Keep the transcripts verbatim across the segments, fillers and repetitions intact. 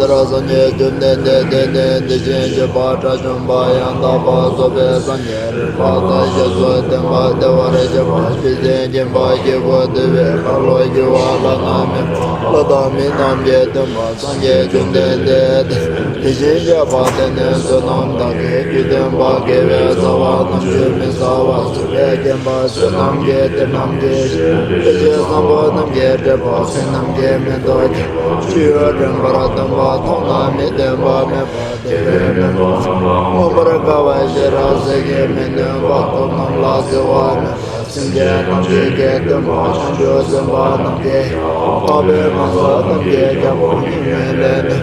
ཏཱ་ར་སངས་རྒྱས་བཅོམ་ལྡན་འདས། དེ་ནས་དེ་བཞིན་གཤེགས་པ་དགྲ་བཅོམ་པ་ཡང་དག་པར་རྫོགས་པའི་སངས་རྒྱས་རིག་པ་དང་ཞབས་སུ་ལྡན་པ། བདེ་བར་གཤེགས་པ་སྤྱན་རས་གཟིགས་མགོན་པོ། སྐྱེས་བུ་འདུལ་བའི་འཁོར་ལོ་སྒྱུར་བ། བླ་ན་མེད་པ་ལྷ་དང་མི་རྣམས་ཀྱི་སྟོན་པ་སངས་རྒྱས་བཅོམ་ལྡན་འདས། དེ་བཞིན་གཤེགས་པ་དེ་ནི་བསོད་ནམས་དག་གིས་རྒྱུད་ལྡན་པ། དགེ་བའི་རྩ་བ་རྣམས་ཀྱིས་མི་ཟ་བར་གསོལ་བས་བརྒྱན་པ། བསོད་ནམས་ཀྱི་གཏེར་རྣམས་ཀྱི་ཞིང་། བདེ་གཤེགས་བཟང་པོ་རྣམས་ཀྱི་གྲས་པ། བསོད་ནམས་ཀྱི་མེ་ཏོག་ཅན་པོ། སྤྱི་བོས་འདྲེན་པར་འདོད་པ། མཐོང་ན་མི་བདེན་པ་མེད་པ། དེ་བས་མི་འདོད་ལ་མངོན་པར་དགའ་བ་ཞེས་རབ་གསལ་གྱི་མི་ནུས་པ། སྟོབས་རྣམས་ལ་བརྩེ་བ་མེད་པ། སེམས་ཅན་ཐམས་ཅད་ཀྱི་སྟོན་པ། བྱང་ཆུབ་སེམས་དཔའ་རྣམས་ཀྱི་ཡང་དག་པའི་གང་ཟག་ཐམས་ཅད་ཀྱང་། ཁོང་གི་མིང་ལས་ནི་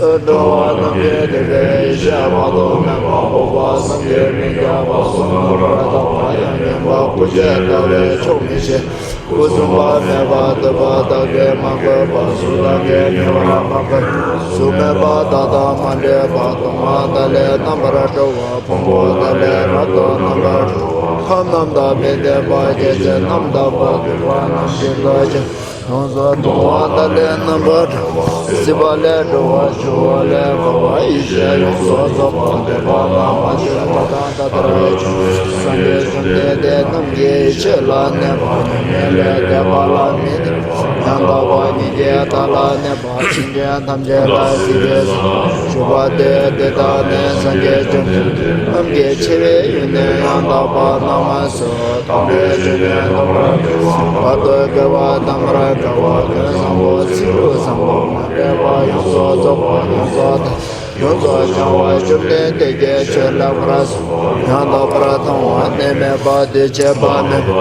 འགྲོ་བ་རྣམས་ཀྱི་དེ་ལྟའི་ཡེ་ཤེས་མ་ལུས་མེད་པ། འཕགས་པ་སངས་རྒྱས་མི་འཆབ་པ། བསོད་ནམས་རབ་དང་ཡང་དག་པ། སྐུ་བྱད་བལྟ་བས་ཆོག་མི་ཤེས། སྐུ་གསུམ་པ་མེད་པ། ཐོས་པ་དག་གིས་མ་གོས་པ། གཟུགས་དག་གིས་ཉེ་བར་མ་གོས། གཟུགས་མེད་པ་དག་དང་མ་འདྲེས་པ། མཐོང་བ་དག་ལས་རྣམ་པར་གྲོལ་བ། ཕུང་པོ་དག་ལས་རབ་ཏུ་རྣམ་པར་གྲོལ་བ། ཁམས་རྣམས་དང་མི་ལྡན་པ། སྐྱེ་མཆེད་རྣམས་དག་པ། འདུས་པ་རྣམས་ཀྱི་རྡོ་རྗེ། ཡོངས་སུ་གཏོང་བ་དག་ལས་རྣམ་པར་གྲོལ་བ། སྲིད་པ་ལས་གྲོལ་བ། འཆི་བ་ལས་འཁོར་བ། ཡེ་ཤེས་ཡོངས་སུ་རྫོགས་པ། འདོད་པ་ལ་མ་ལྟོས་པ་དང་། ད་ལྟར་བྱུང་བའི་སངས་རྒྱས་བཅོམ་ལྡན་འདས་རྣམས་ཀྱི་ཡེ་ཤེས་ལ་གནས་པ། མྱ་ངན་ལས་འདས་པ་ལ་མི་གནས་པ། ཡང་དག་པ་ཉིད་ཀྱི་བདག་ལ་གནས་པ། སེམས་ཅན་ཐམས་ཅད་ལ་སྲིད་པའི་ས་བཅུ་པ་སྟེ། དེ་དག་ནི་སངས་རྒྱས་བཅོམ་ལྡན་འདས་རྣམས་ཀྱི་ཆེ་བའི་ཡུལ་ནི་ཡང་དག་པ་རྣམ་གསུམ། དམ་པའི་ཆོས་ནི་རྣམ་པར་དགེ་བ། བར་དུ་དགེ་བ་དང་མར་དགེ་བ། དོན་བཟང་པོ་ཚིག་སྡུད་བཟང་པོ། མ་འདྲེས་པ་ཡོངས་སུ་རྫོགས་པ། ཡོངས་སུ་དག་ཡོངས་སུ་བྱང་བ། བཅོམ་ལྡན་འདས་ཀྱིས་ཆོས་ལེགས་པར་གསུངས། ཡང་དག་པར་མཐོང་བ། གནས་མེད་པ། འདུས་བྱས་པ་མེད་པ།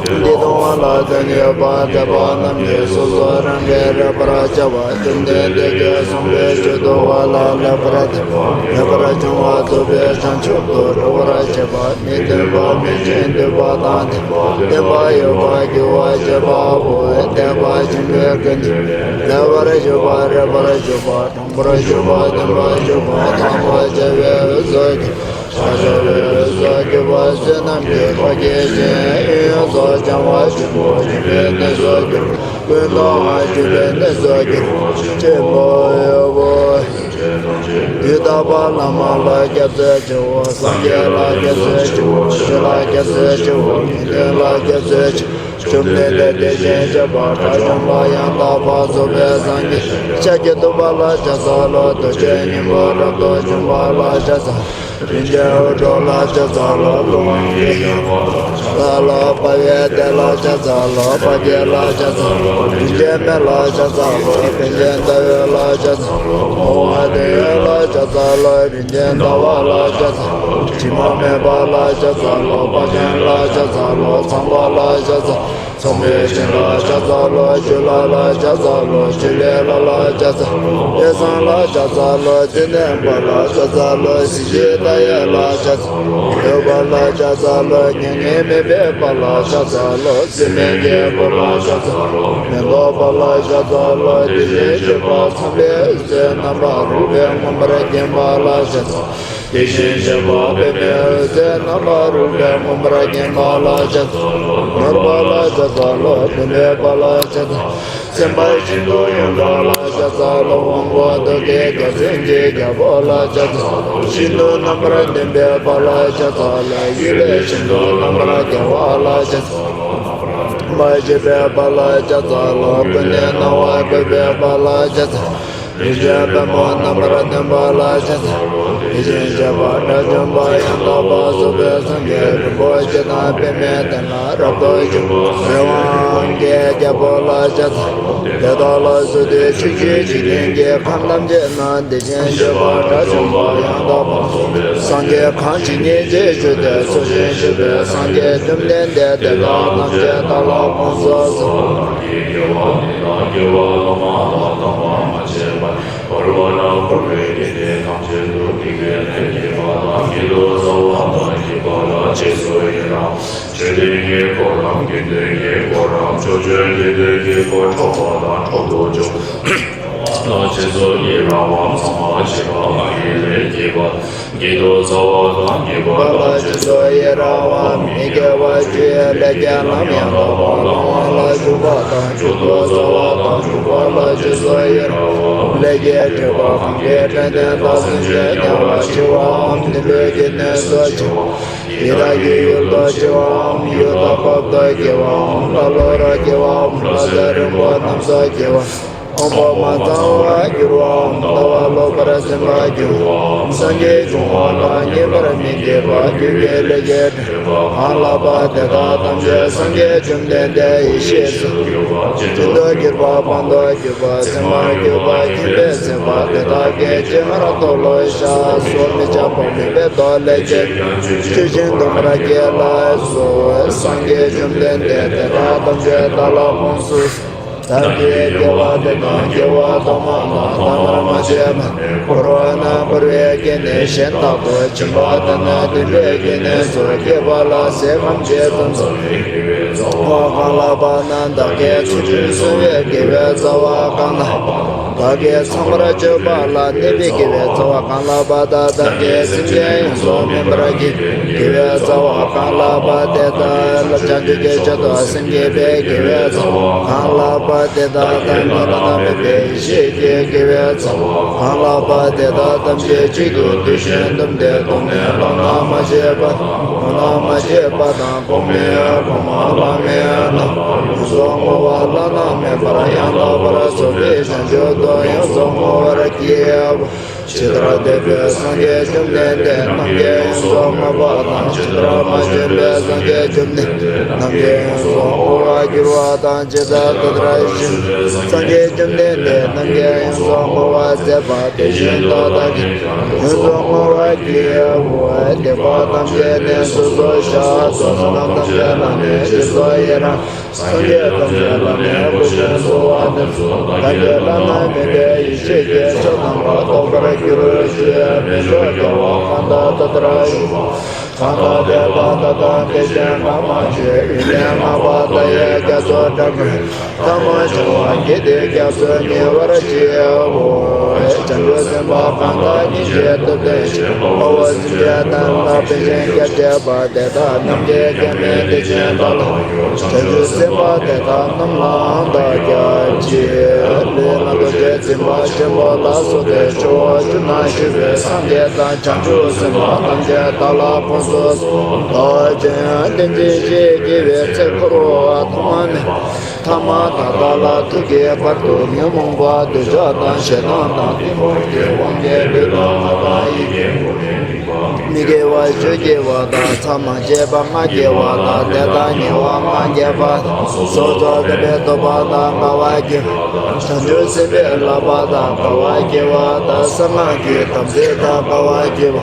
འདི་མཐོང་བ་ལ་དོན་ཡོད་པ། དད་པ་རྣམས་ཀྱིས་སོ་སོ་རང་གིས་རེག་པར་བྱ་བ། བཅོམ་ལྡན་འདས་ཀྱིས་གསུངས་པའི་ཆོས་ཐོས་པ་ལ་ལེགས་པར་དད་པ། ལེགས་པར་སྦྱོང་བ། རྫོགས་པའི་བྱང་ཆུབ་ཏུ་འགྲོ་བར་བྱེད་པ། མི་མཐུན་པ་མིན་ཞིང་མཐུན་པ་དང་། མཐུན་པ་མཐུན་པ་ཡོད་པར་འགྱུར་བ་བྱེད་པ་པོ། དད་པ་ཆེན་པོའི་ཀུན་ནས་བརླན་པར་གྱུར་པ། རེག་པར་གྱུར་པ། གྲང་བར་གྱུར་པ། འཐུང་བར་གྱུར་པ། དག་པར་བྱ་བའི་འོས་སུ་གྱུར་པ། ཆགས་བྱ་བའི་འོས་སུ་གྱུར་པ། བསོད་ནམས་ཀྱི་མཐའ་བརྒྱད་ཅན། ཡོངས་སུ་བྱང་བ་ཆེན་པོ་སྦྱིན་པའི་གནས་སུ་གྱུར་པ། ཀུན་ཏུ་སྦྱིན་པའི་གནས་སུ་གྱུར་པ། ཆེན་པོ་ཡོད་པོ། དུས་རྟག་པར་བླ་མ་ལ་སྐྱབས་སུ་མཆིའོ། སངས་རྒྱས་ལ་སྐྱབས་སུ་མཆིའོ། ཆོས་ལ་སྐྱབས་སུ་མཆིའོ། དགེ་འདུན་ལ་སྐྱབས་སུ་མཆིའོ། བཅོམ་ལྡན་འདས་དེ་བཞིན་གཤེགས་པ་དགྲ་བཅོམ་པ་ཡང་དག་པར་རྫོགས་པའི་སངས་རྒྱས་ཤཱཀྱ་ཐུབ་པ་ལ་ཕྱག་འཚལ་ལོ། རྡོ་རྗེ་སྙིང་པོ་རབ་ཏུ་འཇོམས་པ་ལ་ཕྱག་འཚལ་ལོ། རིན་ཆེན་འོད་འཕྲོ་ལ་ཕྱག་འཚལ་ལོ། ཀླུ་དབང་གི་སྙིང་པོ་ལ་ཕྱག་འཚལ་ལོ། དཔའ་བོའི་སྡེ་ལ་ཕྱག་འཚལ་ལོ། དཔའ་བརྒྱད་ལ་ཕྱག་འཚལ་ལོ། རིན་ཆེན་སྨན་ལ་ཕྱག་འཚལ་ལོ། རིན་ཆེན་ཟླ་འོད་ལ་ཕྱག་འཚལ་ལོ། འོད་དཔག་མེད་ལ་ཕྱག་འཚལ་ལོ། རིན་ཆེན་ཟླ་བ་ལ་ཕྱག་འཚལ་ལོ། དྲི་མ་མེད་པ་ལ་ཕྱག་འཚལ་ལོ། དཔལ་ཆེན་ལ་ཕྱག་འཚལ་ལོ། ཚངས་པ་ལ་ཕྱག་འཚལ་ཚངས་པའི་སྤྱན་ལ་ཕྱག་འཚལ་ལོ། ཆུ་ལྷ་ལ་ཕྱག་འཚལ་ལོ། ཆུ་ལྷའི་ལྷ་ལ་ཕྱག་འཚལ་ལོ། དབྱེ་བཟང་ལ་ཕྱག་འཚལ་ལོ། བཙུན་དམ་པ་ལ་ཕྱག་འཚལ་ལོ། གཟི་བརྗིད་མཐའ་ཡས་ལ་ཕྱག་འཚལ་ལོ། འོད་དཔལ་ལ་ཕྱག་འཚལ་ལོ། མྱ་ངན་མེད་པའི་དཔལ་ལ་ཕྱག་འཚལ་ལོ། སྲིད་མའི་རྒྱལ་པོ་ལ་ཕྱག་འཚལ་ལོ། མེ་ཏོག་དཔལ་ལ་ཕྱག་འཚལ་ལོ། དེ་བཞིན་གཤེགས་པ་ཚངས་པའི་འོད་ཟེར་རྣམ་པ་རུ་པའི་མངོན་པར་མཁྱེན་པ་ལ་ཕྱག་འཚལ་ལོ། དེ་བཞིན་གཤེགས་པ་པདྨའི་འོད་ཟེར་རྣམ་པ་རུ་པའི་མངོན་པར་མཁྱེན་པ་ལ་ཕྱག་འཚལ་ལོ། ནོར་དཔལ་ལ་ཕྱག་འཚལ་ལོ། ལྡན་པའི་དཔལ་ལ་ཕྱག་འཚལ་ལོ། སེམས་དཔའི་ཤིན་ཏུ་ཡོངས་གྲགས་ལ་ཕྱག་འཚལ་ལོ། དབང་པོ་ཐུགས་ཀྱི་རྒྱལ་མཚན་གྱི་རྒྱལ་པོ་ལ་ཕྱག་འཚལ་ལོ། ཤིན་ཏུ་རྣམ་པར་ལྡན་པའི་དཔལ་ལ་ཕྱག་འཚལ་ལོ། ཡུལ་ལས་ཤིན་ཏུ་རྣམ་པར་རྒྱལ་བ་ལ་ཕྱག་འཚལ་ལོ། རྣམ་པར་ཕྱེ་བའི་དཔལ་ལ་ཕྱག་འཚལ་ལོ། ཀུན་ནས་སྣང་བ་བཀོད་པའི་དཔལ་ལ་ཕྱག་འཚལ་ལོ། རིན་ཆེན་པདྨོ་རྣམ་པར་སྟོན་པ་ལ་ཕྱག་འཚལ་ལོ། དེ་བཞིན་གཤེགས་པ་དགྲ་བཅོམ་པ་ཡང་དག་པར་རྫོགས་པའི་སངས་རྒྱས་རིན་པོ་ཆེ་དང་པདྨའི་གདན་ལ་རབ་ཏུ་བཞུགས་པའི་རི་དབང་གི་རྒྱལ་པོ་ལ་ཕྱག་འཚལ་ལོ། དེ་དག་ལ་སོགས་ཏེ་ཆོས་ཀྱི་འཇིག་རྟེན་གྱི་ཁམས་ཐམས་ཅད་ན་དེ་བཞིན་གཤེགས་པ་དགྲ་བཅོམ་པ་ཡང་དག་པར་རྫོགས་པའི་སངས་རྒྱས་གང་ཇི་སྙེད་ཅིག་བཞུགས་ཏེ་འཚོ་ཞིང་གཞེས་པའི་སངས་རྒྱས་བཅོམ་ལྡན་འདས་དེ་དག་ཐམས་ཅད་བདག་ལ་དགོངས་སུ་གསོལ། བར་བ་ན་འཁོར་བའི་སྐྱེ་གནས་ཐམས་ཅད་དུ་སྡིག་པའི་ནད་ཀྱིས་མ་དག་ཉིད་དུ་ཚ་བ་དང་སྙིགས་པ་ལ་རྗེས་སུ་ཡི་རང་། འཕྲལ་དུ་ངེའི་འཁོར་དང་དགེ་འདུན་གྱི་འཁོར་རྣམས་ཕྱོགས་བཅུའི་དགེ་འདུན་གྱི་འཁོར་འཕྲོག་པ་དང་འཕྲོག་ཏུ་འཇུག་ལ་རྗེས་སུ་ཡི་རང་བའམ། ཚང་མ་བྱེད་པ་ལ་ཡི་ལས་སྐྱེས་པ། བགྱིད་དུ་སྩལ་བ་དང་། བགྱིས་པ་ལ་རྗེས་སུ་ཡི་རང་བའམ། མི་དགེ་བ་བཅུའི་ལས་བརྒྱད་ལམ་ཡང་དག་པར་བླང་བ་ལ་འཇུག་པ་དང་། འཇུག་ཏུ་སྩལ་བ་དང་། འཇུག་པ་ལ་རྗེས་སུ་ཡི་རང་བའམ། ལས་ཀྱི་སྒྲིབ་པ་གང་གིས་བྲན་ཏེ་བདག་སེམས་ཅན་དམྱལ་བར་ཤི་བའམ། བདུད་འདུལ་གྱི་གནས་སུ་འཆི་བ། ཡི་དྭགས་ཀྱི་ཡུལ་དུ་སྐྱེ་བའམ། ཡུལ་དག་པར་སྐྱེ་བའམ། ཀླ་ཀློ་རུ་སྐྱེ་བའམ། ལྷ་ཚེ་རིང་པོ་རྣམས་སུ་སྐྱེ་བ། དབང་པོ་མ་ཚང་བར་འགྱུར་བའམ། ལྟ་བ་ལོག་པར་འཛིན་པར་འགྱུར་བའམ། སངས་རྒྱས་འབྱུང་བ་ལ་ཉེས་པར་མི་འགྱུར་བར་འགྱུར་བའི་ལས་ཀྱི་སྒྲིབ་པ་གང་ལགས་པ་དེ་དག་ཐམས་ཅད་སངས་རྒྱས་བཅོམ་ལྡན་འདས་ཡེ་ཤེས་སུ་འགྱུར་བ། རྒྱུན་དུ་གྱུར་པ། དཔང་དུ་གྱུར་པ། ཚད་མར་གྱུར་པ། ཁྱད་པར་ཚིག་པ་དེ་དག་གི་སྤྱན་སྔར་མཐོལ་ལོ་བཤགས་སོ། མི་འཆབ་པ། མི་སྦེད་དོ། ལས་ཀྱི་ཆུ་བཞིན་དུ་མར་གྱིས་ལ་སོགས། སངས་རྒྱས་བཅོམ་ལྡན་འདས་དེ་དག་ཐམས་ཅད་བདག་ལ་དབང་བསྐུར། བདག་གིས་དགེ་བ་འདི་དང་དགེ་བ་དུ་མ་དང་དུ་མར་མ་བྱས་པ། བོར་བ་ན་བོར་བའི་སྐྱེ་གནས་གཞན་དག་ཏུ། སྦྱིན་པ་དེ་ནི་བདུན་པའི་སྐྱེ་གནས་སུ་སྐྱེས་པ་ལ་ཟས་ཁམ་ཆེ་ཙམ་ཟ་བའི་དགེ་བའི་རྩ་བ་གང་ལགས་པ་ན། བདག་གིས་ཚུལ་ཁྲིམས་བསྲུང་བའི་དགེ་བའི་རྩ་བ་གང་ལགས། བདག་གིས་ཚངས་པར་སྤྱོད་པ་ལ་གནས་པའི་དགེ་བའི་རྩ་བ་གང་ལགས་པ་དང་། བདག་གིས་སེམས་ཅན་ཡོངས་སུ་སྨིན་པར་བགྱིད་པའི་དགེ་བའི་རྩ་བ་གང་ལགས་པ་དེ་དག་ལ། བྱང་ཆུབ་ཀྱི་ཆེད་དུ་སེམས་བསྐྱེད་པའི་དགེ་བའི་རྩ་བ་གང་ལགས་པ་དེ་དག་དང་། བླ་ན་མེད་པའི་ཡེ་ཤེས་ཀྱི་དགེ་བའི་རྩ་བ་གང་ལགས་པ་དེ་དག་ཐམས་ཅད་གཅིག་ཏུ་བསྡུས་ཤིང་བཟླུམས་ཏེ། བཟློག་ནས་བླ་ན་མ་མཆིས་པ་དང་། གོང་ན་མ་མཆིས་པ་དང་། གོང་མའི་གོང་མ་བླ་མའི་བླ་མ་ཡོངས་སུ་བསྔོ་བ་བླ་ན་མེད་པར་ཡང་དག་པར་རྫོགས་པའི་བྱང་ཆུབ་ཏུ་ཡོངས་སུ་བསྔོ་བར་བགྱིའོ། ཇི་ལྟར་འདོད་པའི་སངས་རྒྱས་བཅོམ་ལྡན་འདས་རྣམ་མཁྱེན་ཡོངས་སུ་བསྔོ་བ་དང་། ཇི་ལྟར་མ་བྱོན་པའི་སངས་རྒྱས་བཅོམ་ལྡན་འདས་རྣམ་མཁྱེན་ཡོངས་སུ་བསྔོ་བར་འགྱུར་བ་དང་། ཇི་ལྟར་ད་ལྟར་བྱོན་པའི་སངས་རྒྱས་བཅོམ་ལྡན་འདས་རྣམ་མཁྱེན་ཡོངས་སུ་བསྔོ་བར་མཛད་པ་དེ་བཞིན་དུ་བདག་གིས་ཡོངས་སུ་བསྔོ་བར་བགྱིའོ། སྡིག་པ་ཐམས་ཅད་ནི་སོ་སོར་བཤགས། དོན་དག་ཐམས་ཅད་བླ་མའི་རྗེས་སུ་ཡི་རང་། སངས་རྒྱས་ཐམས་ཅད་བླ་མའི་སྐུ་ཞབས་སུ་བ་དེ་ཚོ་བདག་གིས་བླ་ན་མེད་པའི་ཡེ་ཤེས་ཀྱི་མཆོག་རྣམས་ལ་རྟོགས་པར་འགྱུར་ཞེས་སྨྲས་སོ། སྐྱོབ་པ་གང་དག་ད་ལྟར་བྱོན་པ། གང་དག་དད་པ་དག་དང་དད་ཅན་གང་མ་བྱོན། ཡོན་ཏན་བསྔགས་པ་དག་ཡང་རྒྱ་མཚོ་འདྲ་མོད། ཐ་མ་བྱུང་བ་བགྱིས་ཏེ་སྐྱབས་སུ་ཉེ་བར་མཆིའོ། བྱང་ཆུབ་སེམས་དཔའ་གང་དག་སྙིང་རྗེའི་སྟོབས་ལྡན་ཞིང་། དཔའ་བོ་སེམས་ཅན་རྣམས་ལ་ཕན་ཞིང་སྐྱབས་མཛད་པ། དེ་དག་རྣམས་ཀྱིས་སྐྱབས་མེད་དད་ཅན་དག་ལ། བྱང་ཆུབ་སེམས་དཔའ་དེ་དག་རྣམས་ལའང་བདག་སྐྱབས་མཆི། ལུས་ངག་རྡོ་རྗེ་འཛིན་པ་ཆེན་པོ་ལ་སོགས་པའི་ཆུ་བོ་བཅུ་ན་བཞུགས་པའི་སངས་རྒྱས་དང་། བྱང་ཆུབ་སེམས་དཔའ་ཐམས་ཅད་བདག་ལ་དགོངས་སུ་གསོལ། བདག་ཀྱང་བསྟན་འཛིན་བཞིའི་དགེ་བའི་ཚེ་འཁོར་བ་ཐོག་མ་མེད་ཐ་མ་ད་ལྟ་ལ་ཐུག་གི་བར་དུ་ཉོན་མོངས་པ་འདོད་ཆགས་དང་ཞེ་སྡང་དང་གཏི་མུག་གི་དབང་གིས་ལུས་དང་ངག་དང་ཡིད་ཀྱི་མི་དགེ་བ་བཅུ་སྐྱེ་བ་དང་། མཚམས་མ་བཅད་པ་ལྔ་སྐྱེ་བ་དང་། དེ་དག་ཉེ་བ་ལྔ་སྐྱེ་བ་དང་། སྲོག་རྩོལ་དང་པོའི་རྟོག་པ་དང་དགའ་བ་སྐྱེ་བ་དང་། བྱང་ཆུབ་སེམས་དཔའི་བསླབ་པ་དང་དགའ་བ་སྐྱེ་བ་དང་། གསང་སྔགས་ཀྱི་དམ་ཚིག་དང་དགའ་བ་སྐྱེ་བ།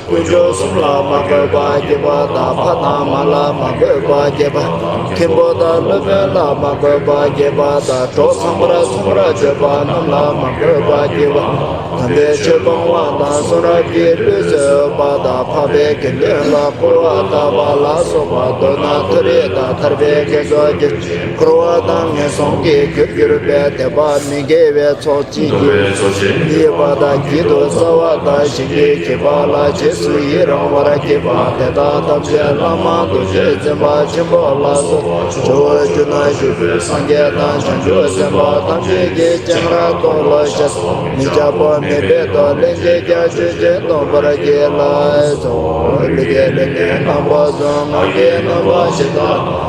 དཀོན་མཆོག་གསུམ་ལ་མ་གུས་པ་སྐྱེ་བ་དང་། ཕ་དང་མ་ལ་མ་གུས་པ་སྐྱེ་བ། མཁན་པོ་དང་སློབ་དཔོན་ལ་མ་གུས་པ་སྐྱེ་བ་དང་། གྲོགས་ཚངས་པར་སོང་བར་བྱེད་པ་རྣམས་ལ་མ་གུས་པ་སྐྱེ་བ། དམ་པའི་ཆོས་སྤོང་བ་དང་། གསུང་རབ་ཀྱི་ལུས་བཟོད་པ་དང་། འཕགས་པའི་དགེ་འདུན་ལ་སྐུར་བ་བཏབ་པ་ལ་སོགས་པ། མདོར་ན་མཐོ་རིས་དང་ཐར་པའི་དགེ་ཚོགས་ཀྱི་འཁོར་བ་དང་ངན་སོང་གི་རྒྱུར་གྱུར་པའི་དད་པ་མི་དགེ་བའི་ཚོགས་ཅི་ཡིས་པ་དང་བགྱིད་དུ་སྩལ་བ་དང་། བྱིན་གྱིས་བགྱིས་པ་ལ་རྗེས་སུ་ཡི་རང་བར་བགྱིས་པ། དེ་དག་ཐམས་ཅད་བླ་མ་རྡོ་རྗེ་འཛིན་པ་ཆེན་པོ་ལ་སོགས་ཇོ་བོ་རྒྱུ་ན་བཞུགས་པའི་སངས་རྒྱས་དང་། བྱང་ཆུབ་སེམས་དཔའ་ཐམས་ཅད་ཀྱི་སྤྱན་སྔར་མཐོལ་ལོ་བཤགས་སོ། མི་འཆབ་བོ་མི་སྦེད་དོ། ལན་ཅིག་ཀྱང་ཆོས་བཞིན་སྟོན་པར་བགྱིད་ལ་སོགས། ལུས་ཀྱི་ལས་ནི་རྣམ་པ་གསུམ། ངག་གི་རྣམ་པ་བཞི་དང་།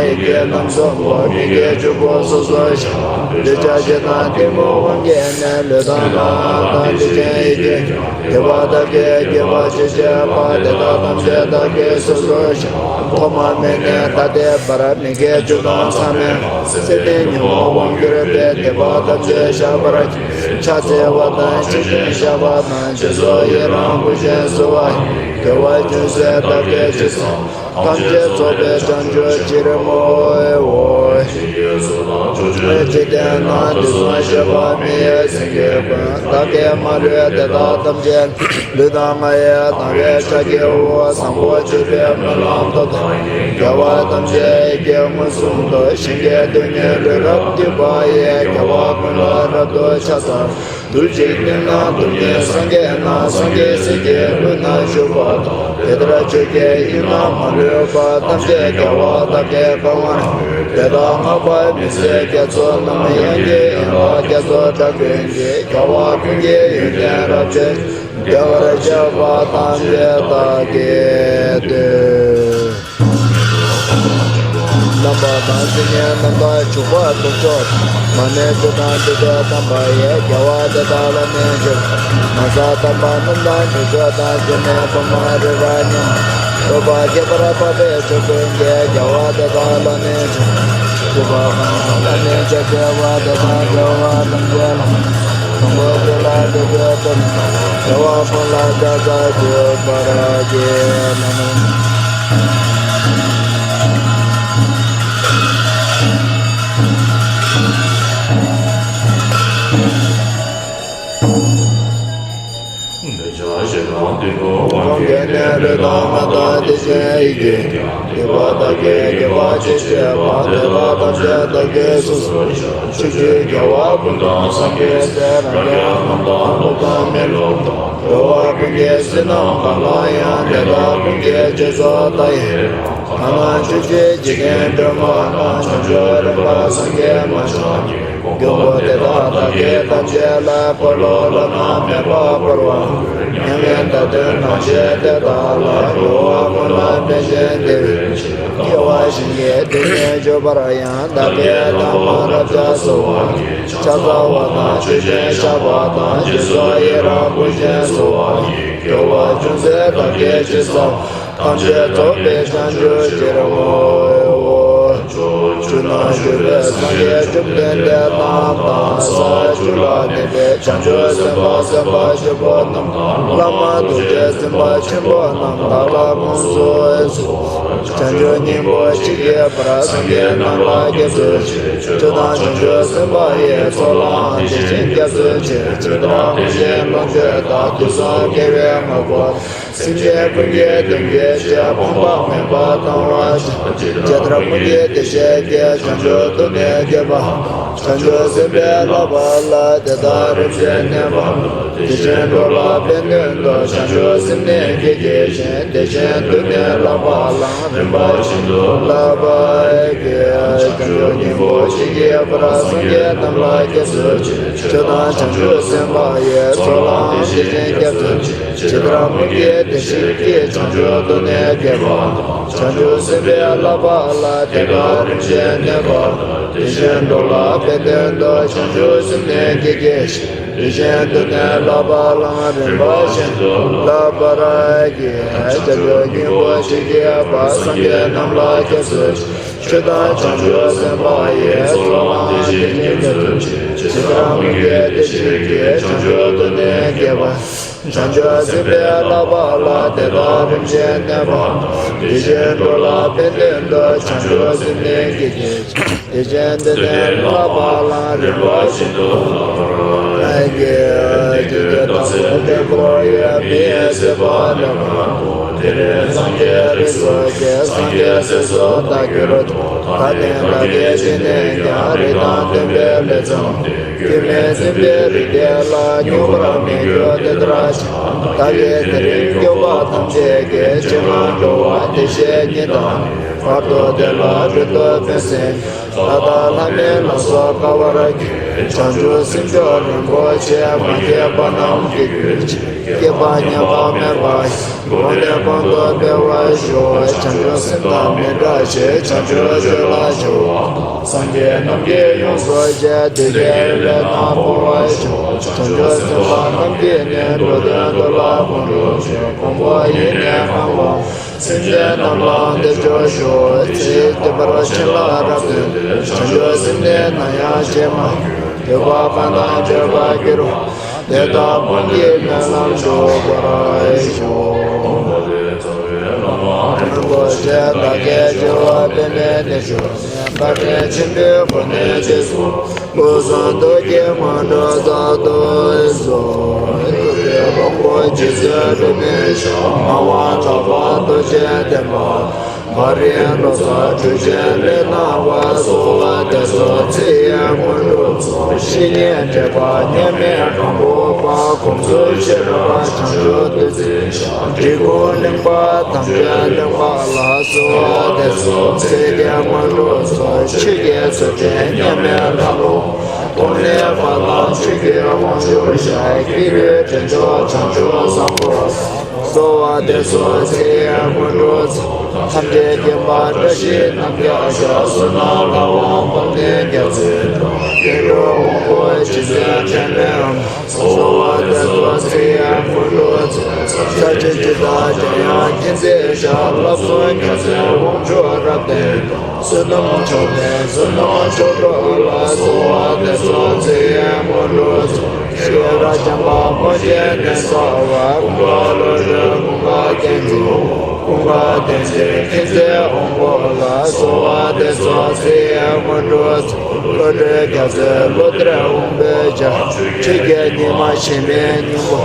ཡིད་ཀྱི་རྣམ་གསུམ་པོ། མི་དགེ་བཅུ་པོ་སོ་སོར་བཤགས། འདོད་ཆགས་ཞེ་སྡང་གཏི་མུག་དབང་གིས་ནི། ལུས་དང་ངག་དང་ལུས་ཅན་ཡིད་ཀྱི། དགེ་བ་དག་གིས་དགེ་བ་ཇི་བྱས་པ། དེ་དག་ཐམས་ཅད་བདག་གིས་སོ་སོར་བཤགས། ཐོག་མ་མེད་ནས་ད་ལྟའི་བར། མི་དགེ་བཅུ་དང་མཚམས་མེད་པ། སེམས་ལྡན་ཉོན་མོངས་དབང་གྱུར་པའི། སྡིག་པ་ཐམས་ཅད་བཤགས་པར་བགྱི། ཕྱག་འཚལ་བ་དང་མཆོད་སྤྲིན་བཤམས་པ་དང་། རྗེས་སུ་ཡི་རང་བུ་ཆེན་བསུ་བ་ཡི། དགེ་བ་ཅུང་ཟད་བདག་གིས་ཅི་བསགས། ཐམས་ཅད་རྫོགས་པའི་བྱང་ཆུབ་ཕྱིར་བསྔོའོ། འཇིག་རྟེན་ན་དུས་གསུམ་གཤེགས་པ་མི་ཡི་སེང་གེ་ཀུན། བདག་གིས་མ་ལུས་དེ་དག་ཐམས་ཅད་ལུས་དང་ངག་ཡིད་དང་བས་ཕྱག་བགྱིའོ། བཟང་པོ་སྤྱོད་པའི་སྨོན་ལམ་མཐའ་དག་གིས། དགེ་བ་ཐམས་ཅད་ཡིད་ཀྱིས་མངོན་སུམ་དུ། གཞན་གྱི་དོན་སྙིང་ལུས་རབ་བསྡུས་པ་ཡིས། དགེ་བ་ཀུན་ལ་རབ་ཏུ་ཕྱག་འཚལ། དུས་གཅིག་སྟེང་ན་རྡུལ་སྙེད་སངས་རྒྱས་རྣམས། སངས་རྒྱས་སྲས་ཀྱི་དབུས་ན་བཞུགས་པ་དང་། དེ་ལྟར་ཆོས་ཀྱི་དབྱིངས་རྣམས་མ་ལུས་པ། ཐམས་ཅད་རྒྱལ་བ་དག་གིས་གང་བར་ཉོན། དེ་དག་བསྔགས་པ་མི་ཟད་རྒྱ་མཚོ་རྣམས། དབྱངས་ཀྱི་ཡན་ལག་རྒྱ་མཚོ་སྒྲ་ཀུན་གྱིས། རྒྱལ་བ་ཀུན་གྱི་ཡོན་ཏན་རབ་བརྗོད། བདེ་བར་གཤེགས་པ་ཐམས་ཅད་བདག་གིས་བཏུད། རྣམ་པ་དང་སེམས་ཉིད་རྣམ་དག་འཇུག་པ་སྟོབས་མཆོག་དང་། མ་ཎི་བཅུ་དང་བདུད་སྡེ་དམ་པ་ཡིས། དགེ་བ་འདི་དག་བླ་ན་མེད་པ་ཡི། ན་བཟའ་དམ་པ་རྣམས་དང་ཕྱུགས་ཟོག་དང་། འབྱོར་པའི་བུ་མོ་རེ་རེ་རྣམས། འདོད་པ་ཁྱད་པར་འཕགས་པའི་མཆོག་ཀུན་གྱི། དགེ་བ་འདི་དག་བླ་ན་མེད་པ་ཡི། སྒྲུབ་པ་གང་ལ་བླ་ན་མེད་པ་ཡི། དགེ་བ་འདི་དག་དགེ་བ་ཐམས་ཅད་ལ། དང་པོ་རྒྱུད་ལ་འཇུག་པའི་ཚུལ། དགེ་བ་ཀུན་ལ་ཕྱག་འཚལ་བསྟོད་པར་བགྱི། གང་གིས་ནི་ལུས་དང་ངག་དང་། དེ་བཞིན་ཡིད་ཀྱིས་ཀྱང་། སྡིག་པ་དག་གིས་བགེགས་པ་ཅི་བསྐྱེད་པ། དེ་དག་ཐམས་ཅད་བདག་གིས་སོ་སོར་བཤགས། ཕྱོགས་བཅུའི་རྒྱལ་བ་ཀུན་དང་སངས་རྒྱས་སྲས། རང་རྒྱལ་རྣམས་དང་སློབ་དང་མི་སློབ་དང་། འགྲོ་བ་ཀུན་གྱི་བསོད་ནམས་གང་བླངས་ཡང་། དེ་དག་ཀུན་གྱི་རྗེས་སུ་བདག་ཡི་རང་། གང་ན་བཞུགས་ཤིང་འཇིག་རྟེན་སྒྲོན་མ་ལ། བྱང་ཆུབ་རིམ་པར་སངས་རྒྱས་མ་ཆགས་ཀྱི། མགོན་པོ་དེ་དག་བདག་གིས་ཐམས་ཅད་བསླབ། འཁོར་ལོ་བླ་ན་མེད་པ་བསྐོར་བ་ཀུན། མྱ་ངན་འདའ་སྟོན་གང་བྱེད་དེ་དག་ལ། འགྲོ་བ་ཀུན་ལ་ཕན་ཕྱིར་བདེ་བའི་ཕྱིར། སྐྱེ་བ་གཞན་གྱི་དོན་ནི་བརྗོད་པར་ཡང་། བདག་གིས་དང་པོ་བསླབ་བྱ་གསོལ་བ་ཡི། ཕྱག་འཚལ་བ་དང་མཆོད་སྤྲིན་བཤམས་པ་དང་། རྗེས་སུ་ཡི་རང་བུ་ཆེན་བསུ་བ་ཡི། དགེ་བ་ཅུང་ཟད་བདག་གིས་ཅི་བསགས། ཐམས་ཅད་རྫོགས་པའི་བྱང་ཆུབ་ཕྱིར་བསྔོའོ། ཕྱོགས་བཅུ་ན་བཞུགས་པའི་སངས་རྒྱས་བཅོམ་ལྡན་འདས་རྣམས་དང་། ས་བཅུ་ལ་གནས་པའི་བྱང་ཆུབ་སེམས་དཔའ་སེམས་དཔའ་ཆེན་པོ་རྣམས་དང་། བླ་མ་རྡོ་རྗེ་སེམས་དཔའ་ཆེན་པོ་རྣམས་བདག་ལ་དགོངས་སུ་གསོལ། བྱང་ཆུབ་སྙིང་པོ་མཆིས་པའི་བར། སངས་རྒྱས་རྣམས་ལ་སྐྱབས་སུ་མཆི། ཆོས་དང་བྱང་ཆུབ་སེམས་དཔའ་ཡི། ཚོགས་ལའང་དེ་བཞིན་སྐྱབས་སུ་མཆི། ཇི་ལྟར་སྔོན་བྱོན་ལོངས་སྤྱོད་དང་། དུས་གསུམ་དགེ་བའི་དངོས་པོ་དང་། སེམས་ཅན་ཀུན་གྱི་དོན་གྱི་ཕྱིར། ཕོངས་པ་ངན་པ་གཏོང་བར་བྱ། ཇི་ལྟར་སྔོན་གྱི་བདེ་གཤེགས་ཀྱིས། བྱང་ཆུབ་ཏུ་ནི་བསྐྱེད་པ་དང་། བྱང་ཆུབ་སེམས་དཔའི་བསླབ་པ་ལ། དེ་དག་རིམ་བཞིན་གནས་པ་དང་། དེ་བཞིན་འགྲོ་ལ་ཕན་དོན་དུ། བྱང་ཆུབ་སེམས་ནི་བསྐྱེད་བགྱི་ཞིང་། དེ་བཞིན་དུ་ནི་བསླབ་པ་ལའང་། རིམ་པ་བཞིན་དུ་བསླབ་པར་བགྱི། བྱང་ཆུབ་སྙིང་པོ་མཆིས་པའི་བར། སངས་རྒྱས་རྣམས་ལ་སྐྱབས་སུ་མཆི། ཆོས་དང་བྱང་ཆུབ་སེམས་དཔའ་ཡི། ཚོགས་ལའང་དེ་བཞིན་སྐྱབས་སུ་མཆི། ཇི་ལྟར་སྔོན་གྱི་བདེ་གཤེགས་ཀྱིས། བྱང་ཆུབ་ཏུ་ནི་བསྐྱེད་པ་དང་། བྱང་ཆུབ་སེམས་དཔའི་བསླབ་པ་ལ། དེ་དག་རིམ་བཞིན་གནས་པ་དང་། དེ་བཞིན་འགྲོ་ལ་ཕན་དོན་དུ། བྱང་ཆུབ་སེམས་ནི་བསྐྱེད་བགྱི་ཞིང་། དེ་བཞིན་དུ་ནི་བསླབ་པ་ལའང་། རིམ་པ་བཞིན་དུ་བསླབ་པར་བགྱི། བྱང་ཆུབ་སྙིང་པོ་མཆིས་པའི་བར། སངས་རྒྱས་རྣམས་ལ་སྐྱབས་སུ་མཆི། ཆོས་དང་བྱང་ཆུབ་སེམས་དཔའ་ཡི། ཚོགས་ལའང་དེ་བཞིན་སྐྱབས་སུ་མཆི། ཇི་ལྟར་སྔོན་གྱི་བདེ་གཤེགས་ཀྱིས། བྱང་ཆུབ་ཏུ་ནི་བསྐྱེད་པ། བྱང་ཆུབ་སེམས་དཔའི་བསླབ་པ་ལ། དེ་དག་རིམ་བཞིན་གནས་པ་དང་། དེ་བཞིན་འགྲོ་ལ་ཕན་དོན་དུ། བྱང་ཆུབ་སེམས་ནི་བསྐྱེད་བགྱི། དེ་བཞིན་དུ་ནི་བསླབ་པ་ལའང་། རིམ་པ་བཞིན་དུ་བསླབ་པར་བགྱི། དེ་དུས་དམ་པའི་ལྷ་མོ་ཡི། མི་ཡི་སྲིད་པ་ལས་ངན་འགྲོ། དེ་རིང་སངས་རྒྱས་རིགས་སུ་སྐྱེས། སངས་རྒྱས་སྲས་སུ་བདག་གྱུར་ཏོ། ད་ནི་བདག་གིས་ཅི་ནས་ཀྱང་། རིགས་དང་མཐུན་པའི་ལས་བརྩམས་ཏེ། སྐྱོན་མེད་འཛིན་པའི་རིགས་དེ་ལ། མྱུར་བར་མི་འགྱུར་དེ་ལྟར་བྱ། བདག་གིས་དེ་རིང་སྐྱོབ་པ་ཐམས་ཅད་ཀྱི། ཕྱིར་ང་འགྲོ་བ་བདེ་གཤེགས་ཉིད་དང་ནི། བར་དུ་བདེ་ལ་མགྲོན་དུ་ཕན་ཕྱིར། ད་ལྟ་ལྷ་མིན་ལ་སོགས་དཀའ་བར་གྱིས། བྱང་ཆུབ་སེམས་མཆོག་རིན་པོ་ཆེ། མ་སྐྱེས་པ་རྣམས་སྐྱེ་གྱུར་ཅིག་སྐྱེས་པ་ཉམས་པ་མེད་པ་ཡི། གོ་འཕང་དུ་འཕེལ་བར་ཤོག་བྱང་ཆུབ་སེམས་དང་མི་འབྲལ་ཕྱིར། བྱང་ཆུབ་སྤྱོད་ལ་སྦྱོར་བ་དང་། སངས་རྒྱས་རྣམས་ཀྱིས་ཡོངས་སུ་བྱས། བདུད་ཀྱི་ཡུལ་ལས་རྣམས་སྤོང་བར་ཤོག་བྱང་ཆུབ་སེམས་དཔའ་རྣམས་ཀྱིས་ནི། འགྲོ་དོན་དུ་ལ་དགོངས་གྲུབ་ཕྱིར། དགོངས་པ་ཡེ་ནས་གང་བ། སེམས་ཅན་རྣམས་ལ་བདེ་སྦྱོར་ཤོག་ཚེ་འདི་བར་བྱིན་རླབས་རབ་སྟོན་ཏེ། བྱང་ཆུབ་སེམས་ནི་ནམ་ཡང་བརྗེད་མ་གྱུར། འདོད་པ་གང་དང་བྱེད་པར་འགྱུར་བ། དེ་དག་ཀུན་གྱི་སྨོན་ལམ་འགྲུབ་པར་ཤོག། རིན་པོ་ཆེ་བདག་གིས་སྤྱི་བོར་པདྨའི་སྟེང་བཞུགས། དཀའ་ཐུབ་ཆེན་པོའི་གོ་གནས་རྗེས་སུ། སྐུ་གསུང་ཐུགས་ཀྱི་དངོས་གྲུབ་སྩལ་དུ་གསོལ། ཐུབ་པའི་དབང་པོ་རྗེ་བཙུན་སྒྲོལ་མའི་ཞབས། ངག་དབང་གྲགས་པ་རྡོ་རྗེ་གདན་པ། མ་རིག་ལོ་ཙཱ་གྲུབ་ཆེན་ལས་སྣང་བ། གསོལ་བ་འདེབས་སོ་ཚེ་ཡི་དངོས་གྲུབ་སྩོལ། བཤེས་གཉེན་དྲེགས་པ་མཉམ་མེད་གང་པོ་པ། དགོངས་ཚུལ་ཤེས་རབ་བྱང་ཆུབ་བདུད་རྩིའི་ཞལ། འབྲི་གུང་གླིང་པ་དམ་ཆོས་གླིང་པ་ལ། གསོལ་བ་འདེབས་སོ་ཚེ་འདིའི་དངོས་གྲུབ་སྩོལ། ཆོས་ཀྱི་མཛོད་ཆེན་མཉམ་མེད་ལྷ་ལུང་། ཏུན་ཧོང་ནས་བར་ལམ་ཆོས་ཀྱི་དབང་ཕྱུག་ཞལ། སྐྱེས་བུའི་འདྲེན་མཆོག་བྱང་ཆུབ་བཟང་པོ། གསོལ་བ་འདེབས་སོ་ཚེ་ཡི་དངོས་གྲུབ་སྩོལ། ཐམས་ཅད་མཁྱེན་པ་བཀྲ་ཤིས་རྣམ་རྒྱལ་ཞབས། བསོད་ནམས་ལྷ་དབང་དཔལ་ལྡན་རྒྱལ་མཚན་དང་། སྐྱེ་འགྲོའི་དབང་པོ་རྗེ་བཙུན་འཕྲིན་ལས་དབང་པོ། གསོལ་བ་འདེབས་སོ་ཚེ་ཡི་དངོས་གྲུབ་སྩོལ། ས་སྤྱིན་ཇི་ལྟར་འཇམ་དབྱངས་མཁྱེན་བརྩེའི་ཞལ། ལྷ་གསུམ་རྒྱལ་མཚན་དབང་ཕྱུག་རབ་བརྟན་དང་། བསོད་ནམས་མཆོག་ལྡན་བསོད་ནམས་མཆོག་གྲུབ་ལ། གསོལ་བ་འདེབས་སོ་ཚེ་ཡི་དངོས་གྲུབ་སྩོལ། ཤེས་རབ་འཆང་པ་དབང་ཆེན་གདན་ས་བ། ཀུན་དགའ་བློ་གྲོས་ཀུན་དགའ་རྒྱལ་མཚན། ཀུན་དགའ་བསྟན་འཛིན་མཁྱེན་བརྩེའི་དབང་པོ་ལ། གསོལ་བ་འདེབས་སོ་ཚེ་ཡི་དངོས་གྲུབ་སྩོལ། བློ་གྲོས་རྒྱལ་མཚན་བློ་གཏེར་དབང་པོའི་ཞབས། ཆོས་རྒྱལ་ཉི་མ་ཞི་མིའི་སྙིང་པོ།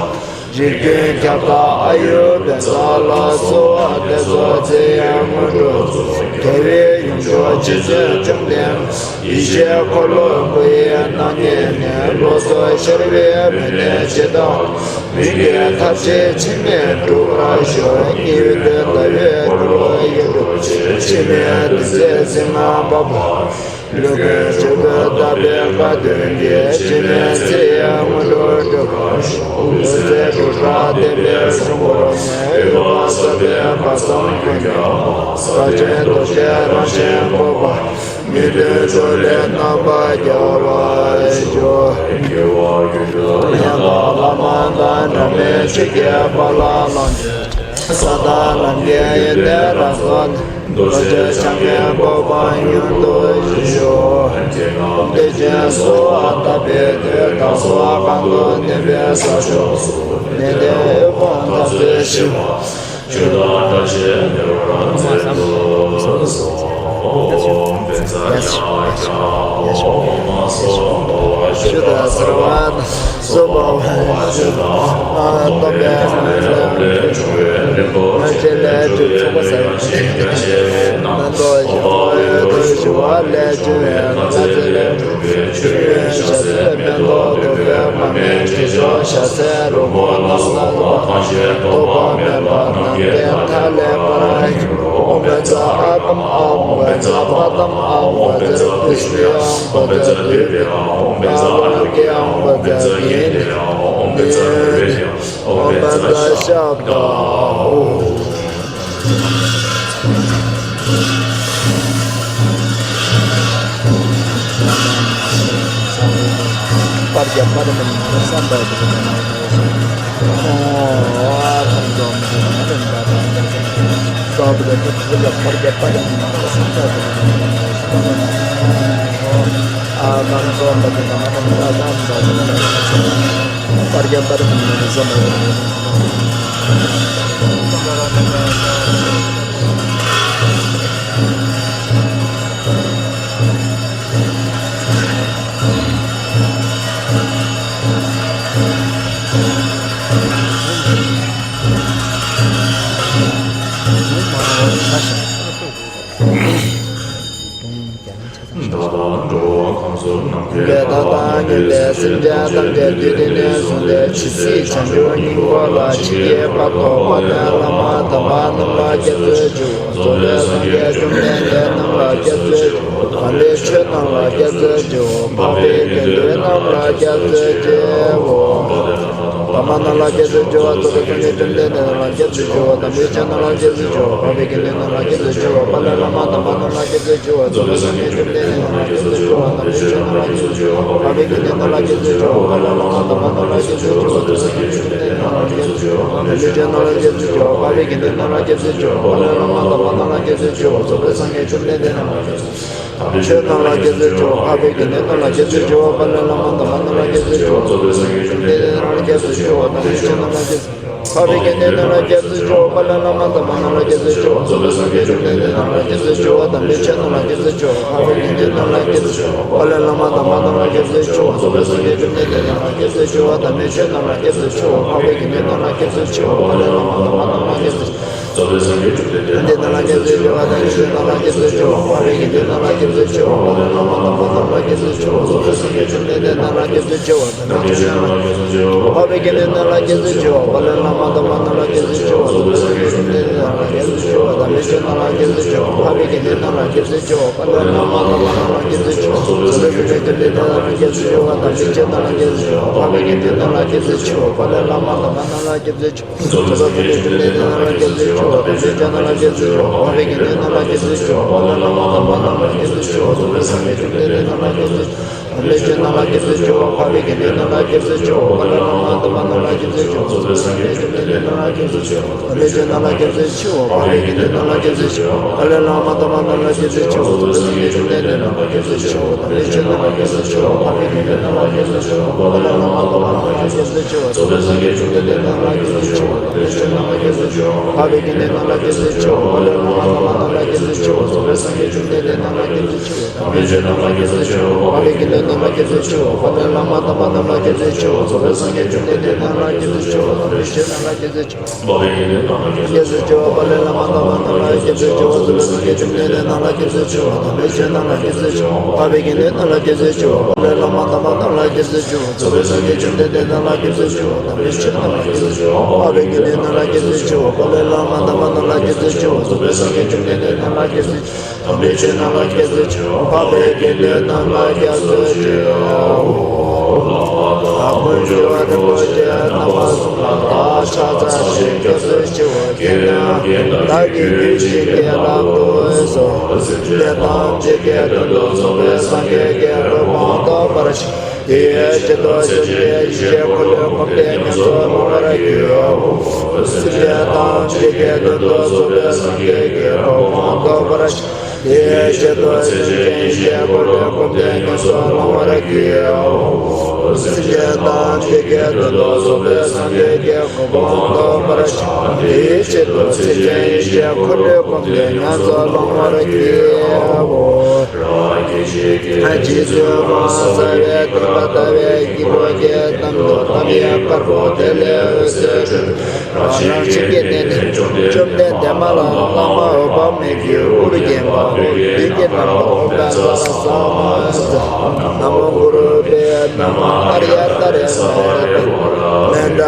རིགས་ཀུན་ཁྱབ་བདག་ཨ་ཡུ་བེ་ས་ལ། གསོལ་བ་འདེབས་སོ་ཚེ་ཡི་དངོས་གྲུབ་སྩོལ། རྒྱལ་བའི་ཡུམ་མཆོག་རྗེ་བཙུན་བཅོམ་ལྡན། ཡེ་ཤེས་འཁོར་ལོ་སྐུ་ཡི་སྣང་བརྙན་ནས། བློ་ལྡན་ཤར་བའི་བུ་ནི་ཇི་ལྟ་བ། མི་འགྱུར་ཐབས་ཤེས་འཆི་མེད་འགྲུབ་པར་ཤོག། སྙིང་པོ་ལྟ་བུའི་འཁོར་ལོ་ཡིད་འཕྲོག་བྱེད། འཆི་མེད་བདུད་རྩིའི་རྫིང་ང་འབབ་པ། ལུས་ཀུན་འབྲས་བུ་བཏབ་པའི་བཀའ་དོན་གྱི། འཆི་མེད་ཚེ་ཡི་དངོས་གྲུབ་འགྲུབ་པར་ཤོག། འོད་ཟེར་དྲུག་ཕྲག་ལྡན་པའི་དྲུང་འཁོར་ནས། འོད་དཔག་བསམ་པའི་དཔག་བསམ་ཀུན་ཁྱབ་པ། དཔལ་ཆེན་རྡོ་རྗེ་རང་བཞིན་བཀོད་པ། སྨིན་གྲོལ་ཕྱོགས་ལས་རྣམ་པར་རྒྱལ་བར་ཤོག། ཡང་དག་བླ་མ་དང་འབྲལ་མེད་ཆོས་ཀྱི་དཔལ་ལ་ལམ་འདྲེན་བྱེད། ས་དང་ལམ་གྱི་ཡོན་ཏན་རབ་རྫོགས། རྡོ་རྗེ་འཆང་གི་གོ་འཕང་མྱུར་དུ་ཤོག། བདེ་ཆེན་གསོལ་བ་བཏབ་པའི་མཐུས། བདག་སོགས་གང་དུ་གནས་པའི་ས་ཕྱོགས་སུ། ནད་དང་དབུལ་ཕོངས་དག་སོགས་ཞི་བར། ཆོས་དང་བཀྲ་ཤིས་འཕེལ་བར་མཛད་དུ་གསོལ། བཛྲ་ཡ་ཨ་ཡ་ཨོཾ་སྭ་ཏྭ་ཨ་ཏོ་བྷ་ཝ་ཏུ། སྟོན་པའི་སྔགས་ལས་བྱུང་བའི་རིན་པོ་ཆེ་ལས་གྲུབ་པའི་ལྷ་སྐུ་ཞབས་ཀྱི་སྣ་ཚོགས་ཞིང་། འོད་དང་ཞི་བ་ལས་བྱུང་བའི་ལྷ་རྫས་ལས་གྲུབ་པའི་ཆོས་ཞབས་སྲིད་མེ་ཏོག་བདུག་སྤོས་མར་མེ་དྲི་མཆོག་ཞལ་ཟས་རོལ་མོ་ལ་སོགས་པ་ཐམས་ཅད་ཐོགས་པ་མེད་པ་ནམ་མཁའི་མཐའ་ཀླས་པར་གྱུར། ཨོཾ་བཛྲ་ཨ་ཏམ་ཨཱཿ། ཨོཾ་བཛྲ་པཱ་ཏམ་ཨཱཿ། ཨོཾ་བཛྲ་པུཥྤེ་ཨཱཿ། ཨོཾ་བཛྲ་དྷཱུ་པེ་ཨཱཿ། ཨོཾ་བཛྲ་ཨ་ལོ་ཀེ་ཨཱཿ། ཨོཾ་བཛྲ་གྷནྡྷེ་ཨཱཿ། ཨོཾ་བཛྲ་ཨུ་ཝེ་ཏེ་ཨཱཿ། ཨོཾ་བཛྲ་ཤབྡ་ཨཱཿ། ད་ལྟ་འགྲོ་བ་ཁམས་གསུམ་ནམ་མཁའི་མཐའ་དང་མཉམ་པའི་སེམས་ཅན་ཐམས་ཅད་དུས་དེ་ནས་བཟུང་སྟེ་ཇི་སྲིད་བྱང་ཆུབ་སྙིང་པོ་ལ་མཆིས་པའི་བར་དུ་དཔལ་ལྡན་བླ་མ་དམ་པ་རྣམས་ལ་སྐྱབས་སུ་མཆིའོ། རྫོགས་པའི་སངས་རྒྱས་བཅོམ་ལྡན་འདས་རྣམས་ལ་སྐྱབས་སུ་མཆིའོ། དམ་པའི་ཆོས་རྣམས་ལ་སྐྱབས་སུ་མཆིའོ། འཕགས་པའི་དགེ་འདུན་རྣམས་ལ་སྐྱབས་སུ་མཆིའོ། དམ་པ་རྣམས་ལ་སྐྱབས་སུ་མཆིའོ། རྫོགས་པའི་སངས་རྒྱས་བཅོམ་ལྡན་འདས་རྣམས་ལ་སྐྱབས་སུ་མཆིའོ། དམ་པའི་ཆོས་རྣམས་ལ་སྐྱབས་སུ་མཆིའོ། འཕགས་པའི་དགེ་འདུན་རྣམས་ལ་སྐྱབས་སུ་མཆིའོ། དཔལ་ལྡན་བླ་མ་དམ་པ་རྣམས་ལ་སྐྱབས་སུ་མཆིའོ། རྫོགས་པའི་སངས་རྒྱས་བཅོམ་ལྡན་འདས་རྣམས་ལ་སྐྱབས་སུ་མཆིའོ། དམ་པའི་ཆོས་རྣམས་ལ་སྐྱབས་སུ་མཆིའོ། འཕགས་པའི་དགེ་འདུན་རྣམས་ལ་སྐྱབས་སུ་མཆིའོ། དཔལ་ལྡན་བླ་མ་དམ་པ་རྣམས་ལ་སྐྱབས་སུ་མཆིའོ། རྫོགས་པའི་སངས་རྒྱས་བཅོམ་ལྡན་འདས་རྣམས་ལ་སྐྱབས་སུ་མཆིའོ། དམ་པའི་ཆོས་རྣམས་ལ་སྐྱབས་སུ་མཆིའོ། འཕགས་པའི་དགེ་འདུན་རྣམས་ལ་སྐྱབས་སུ་མཆིའོ། དཔལ་ལྡན་བླ་མ་དམ་པ་རྣམས་ལ་སྐྱབས་སུ་མཆིའོ། རྫོགས་པའི་སངས་རྒྱས་བཅོམ་ལྡན་འདས་རྣམས་ལ་སྐྱབས་སུ་མཆིའོ། དམ་པའི་ཆོས་རྣམས་ལ་སྐྱབས་སུ་མཆིའོ། འཕགས་པའི་དགེ་འདུན་རྣམས་ལ་སྐྱབས་སུ་མཆིའོ། དཔལ་ལྡན་བླ་མ་དམ་པ་རྣམས་ལ་སྐྱབས་སུ་མཆིའོ། རྫོགས་པའི་སངས་རྒྱས་བཅོམ་ལྡན་འདས་རྣམས་ལ་སྐྱབས་སུ་མཆིའོ། དམ་པའི་ཆོས་རྣམས་ལ་སྐྱབས་སུ། འཕགས་པའི་དགེ་འདུན་རྣམས་ལ་སྐྱབས་སུ་མཆིའོ། དཔལ་ལྡན་བླ་མ་དམ་པ་རྣམས་ལ་སྐྱབས་སུ་མཆིའོ། རྫོགས་པའི་སངས་རྒྱས་བཅོམ་ལྡན་འདས་རྣམས་ལ་སྐྱབས་སུ་མཆིའོ། དམ་པའི་ཆོས་རྣམས་ལ་སྐྱབས་སུ་མཆིའོ། འཕགས་པའི་དགེ་འདུན་རྣམས་ལ་སྐྱབས་སུ་མཆིའོ། དཔལ་ལྡན་བླ་མ་དམ་པ་རྣམས་ལ་སྐྱབས་སུ་མཆིའོ། རྫོགས་པའི་སངས་རྒྱས་བཅོམ་ལྡན་འདས་རྣམས་ལ་སྐྱབས་སུ་མཆིའོ། དམ་པའི་ཆོས་རྣམས་ལ་སྐྱབས་སུ་མཆིའོ། འཕགས་པའི་དགེ་འདུན་རྣམས་ལ་སྐྱབས་སུ་མཆིའོ། དཔལ་ལྡན་བླ་མ་དམ་པ་རྣམས་ལ་སྐྱབས་སུ་མཆིའོ། རྫོགས་པའི་སངས་རྒྱས་བཅོམ་ལྡན་འདས་རྣམས་ལ་སྐྱབས་སུ་མཆིའོ། དམ་པའི་ཆོས་རྣམས་ལ་སྐྱབས་སུ་མཆིའོ། འཕགས་པའི་དགེ་འདུན་རྣམས་ལ་སྐྱབས་སུ་མཆིའོ། དཔལ་ལྡན་བླ་མ་དམ་པ་རྣམས་ལ་སྐྱབས་སུ་མཆིའོ། རྫོགས་པའི་སངས་རྒྱས་བཅོམ་ལྡན་འདས་རྣམས་ལ་སྐྱབས་སུ་མཆིའོ། དམ་པའི་ཆོས་རྣམས་ལ་སྐྱབས་སུ་མཆིའོ། འཕགས་པའི་དགེ་འདུན་རྣམས་ལ་སྐྱབས་སུ་མཆིའོ། དཔལ་ལྡན་བླ་མ་དམ་པ་རྣམས་ལ་སྐྱབས་སུ་མཆིའོ། རྫོགས་པའི་སངས་རྒྱས་བཅོམ་ལྡན་འདས་རྣམས་ལ་སྐྱབས་སུ་མཆིའོ། དམ་པའི་ཆོས་རྣམས་ལ་སྐྱབས་སུ་མཆིའོ། འཕགས་པའི་དགེ་འདུན་རྣམས་ལ་སྐྱབས་སུ་མཆིའོ། དཔལ་ལྡན་བླ་མ་དམ་པ་རྣམས་ལ་སྐྱབས་སུ་མཆིའོ། རྫོགས་པའི་སངས་རྒྱས་བཅོམ་ལྡན་འདས་རྣམས་ལ་སྐྱབས་སུ་མཆིའོ། དམ་པའི་ཆོས་རྣམས་ལ་སྐྱབས་སུ་མཆིའོ། འཕགས་པའི་དགེ་འདུན་རྣམས་ལ་སྐྱབས་སུ་མཆིའོ། དཔལ་ལྡན་བླ་མ་དམ་པ་རྣམས་ལ་སྐྱབས་སུ་མཆིའོ། རྫོགས་པའི་སངས་རྒྱས་བཅོམ་ལྡན་འདས་རྣམས་ལ་སྐྱབས་སུ་མཆིའོ། དམ་པའི་ཆོས་རྣམས་ལ་སྐྱབས་སུ་མཆིའོ། འཕགས་པའི་དགེ་འདུན་རྣམས་ལ་སྐྱབས་སུ་མཆིའོ། དཔལ་ལྡན་བླ་མ་དམ་པ་རྣམས་ལ་སྐྱབས་སུ་མཆིའོ། རྫོགས་པའི་སངས་རྒྱས་བཅོམ་ལྡན་འདས་རྣམས་ལ་སྐྱབས་སུ་མཆིའོ། དམ་པའི་ཆོས་རྣམས་ལ་སྐྱབས་སུ་མཆིའོ། འཕགས་པའི་དགེ་འདུན་རྣམས་ལ་སྐྱབས་སུ་མཆིའོ། དཔལ་ལྡན་བླ་མ་དམ་པ་རྣམས་ལ་སྐྱབས་སུ་མཆིའོ། རྫོགས་པའི་སངས་རྒྱས་བཅོམ་ལྡན་འདས་རྣམས་ལ་སྐྱབས་སུ་མཆིའོ། དམ་པའི་ཆོས་རྣམས་ལ་སྐྱབས་སུ་མཆིའོ། འཕགས་པའི་དགེ་འདུན་རྣམས་ལ་སྐྱབས་སུ་མཆིའོ། དཔལ་ལྡན་བླ་མ་དམ་པ་རྣམས་ལ་སྐྱབས་སུ་མཆིའོ། རྫོགས་པའི་སངས་རྒྱས་བཅོམ་ལྡན་འདས་རྣམས་ལ་སྐྱབས་སུ་མཆིའོ། དམ་པའི་ཆོས་རྣམས་ལ་སྐྱབས་སུ་མཆིའོ། འཕགས་པའི་དགེ་འདུན་རྣམས་ལ་སྐྱབས་སུ་མཆིའོ། དཔལ་ལྡན་བླ་མ་དམ་པ་རྣམས་ལ་སྐྱབས་སུ་མཆིའོ། རྫོགས་པའི་སངས་རྒྱས་བཅོམ་ལྡན་འདས་རྣམས་ལ་སྐྱབས་སུ་མཆིའོ། དམ་པའི་ཆོས་རྣམས་ལ་སྐྱབས་སུ་མཆིའོ། འཕགས་པའི་དགེ་འདུན་རྣམས་ལ་སྐྱབས་སུ་མཆིའོ། དཔལ་ལྡན་བླ་མ་དམ་པ་རྣམས་ལ་སྐྱབས་སུ་མཆིའོ། རྫོགས་པའི་སངས་རྒྱས་བཅོམ་ལྡན་འདས་རྣམས་ལ་སྐྱབས་སུ་མཆིའོ། དམ་པའི་ཆོས་རྣམས་ལ་སྐྱབས་སུ་མཆིའོ། འཕགས་པའི་དགེ་འདུན་རྣམས་ལ་སྐྱབས་སུ་མཆིའོ། དཔལ་ལྡན་བླ་མ་དམ་པ་རྣམས་ལ་སྐྱབས་སུ་མཆིའོ། རྫོགས་པའི་སངས་རྒྱས་བཅོམ་ལྡན་འདས་རྣམས་ལ་སྐྱབས་སུ་མཆིའོ། དམ་པའི་ཆོས་རྣམས་ལ་སྐྱབས་སུ་མཆིའོ། འཕགས་པའི་དགེ་འདུན་རྣམས་ལ་སྐྱབས་སུ་མཆིའོ། དཔལ་ལྡན་བླ་མ་དམ་པ་རྣམས་ལ་སྐྱབས་སུ་མཆིའོ། རྫོགས་པའི་སངས་རྒྱས་བཅོམ་ལྡན་འདས་རྣམས་ལ་སྐྱབས་སུ་མཆིའོ། དམ་པའི་ཆོས་རྣམས་ལ་སྐྱབས་སུ་མཆིའོ། འཕགས་པའི་དགེ་འདུན་རྣམས་ལ་སྐྱབས་སུ་མཆིའོ། དཔལ་ལྡན་བླ་མ་དམ་པ་རྣམས་ལ་སྐྱབས་སུ་མཆིའོ། རྫོགས་པའི་སངས་རྒྱས་བཅོམ་ལྡན་འདས་རྣམས་ལ་སྐྱབས་སུ་མཆིའོ། དམ་པའི་ཆོས་རྣམས་ལ་སྐྱབས་སུ་མཆིའོ། འཕགས་པའི་དགེ་འདུན་རྣམས་ལ་སྐྱབས་སུ་མཆིའོ། དཔལ་ལྡན་བླ་མ་དམ་པ་རྣམས་ལ་སྐྱབས་སུ་མཆིའོ། རྫོགས་པའི་སངས་རྒྱས་བཅོམ་ལྡན་འདས་རྣམས་ལ་སྐྱབས་སུ་མཆིའོ། དམ་པའི་ཆོས་རྣམས་ལ་སྐྱབས་སུ་མཆིའོ། འཕགས་པའི་དགེ་འདུན་རྣམས་ལ་སྐྱབས་སུ་མཆིའོ། ལྷག་པར་དུ་རྒྱལ་བ་རིན་པོ་ཆེ་རྣམ་པ་གསུམ་ལ་བདག་ཕྱག་འཚལ་ཞིང་སྐྱབས་སུ་མཆིའོ། ཁྱེད་ནི་བདག་གི་རྒྱུད་བཞི་གི་བླ་མཚོ་ཡིན་ཟེར། སེམས་ཅན་ཐམས་ཅད་ཀྱི་དོན་དུ་རྫོགས་པའི་སངས་རྒྱས་ཀྱི་གོ་འཕང་ཐོབ་པར་ཤོག། དེའི་ཆེད་དུ་བཅོམ་ལྡན་ཡེ་ཤེས་འཁོར་ལོའི་སྒོམ་བཟླས་ཉམས་སུ་བླང་བར་བགྱིའོ། སེམས་ཅན་ཐམས་ཅད་ཀྱི་དོན་དུ་རྫོགས་པའི་སངས་རྒྱས་ཀྱི་གོ་འཕང་ཐོབ་པར་ཤོག། དེའི་ཆེད་དུ་བཅོམ་ལྡན་ཡེ་ཤེས་འཁོར་ལོའི་སྒོམ་བཟླས་ཉམས་སུ་བླང་བར་བགྱིའོ། སེམས་ཅན་ཐམས་ཅད་ཀྱི་དོན་དུ་རྫོགས་པའི་སངས་རྒྱས་ཀྱི་གོ་འཕང་ཐོབ་པར་ཤོག། དེའི་ཆེད་དུ་བཅོམ་ལྡན་ཡེ་ཤེས་འཁོར་ལོའི་སྒོམ་བཟླས་ཉམས་སུ་བླང་བར་བགྱིའོ། རྗེ་བཙུན་མ་རྩ་བའི་བསྟན་པ་དར་བའི་སྙིང་པོ་གི་གཏམ་དུ་ཏིང་ངེ་འཛིན་དཀར་པོ་དེ་ལས་འོད་ཟེར་འཕྲོས། རང་བཞིན་གྱིས་བརྟེན་ནས་བཅོམ་ལྡན་འདས་མ་ལ་བླ་མ་འོད་དཔག་མེད་ཀྱི་དབུར་བརྒྱན་པ། བདུད་ཀྱི་རྣམ་པར་འོད་ཟེར་ལ་ཟ་མ་ཟ། ན་མོ་གུ་རུ་བྷྱཿ། ན་མ་ཨཱརྱ་ཏཱ་རེ་སྭཱ་ཧཱ། མཎྜལ་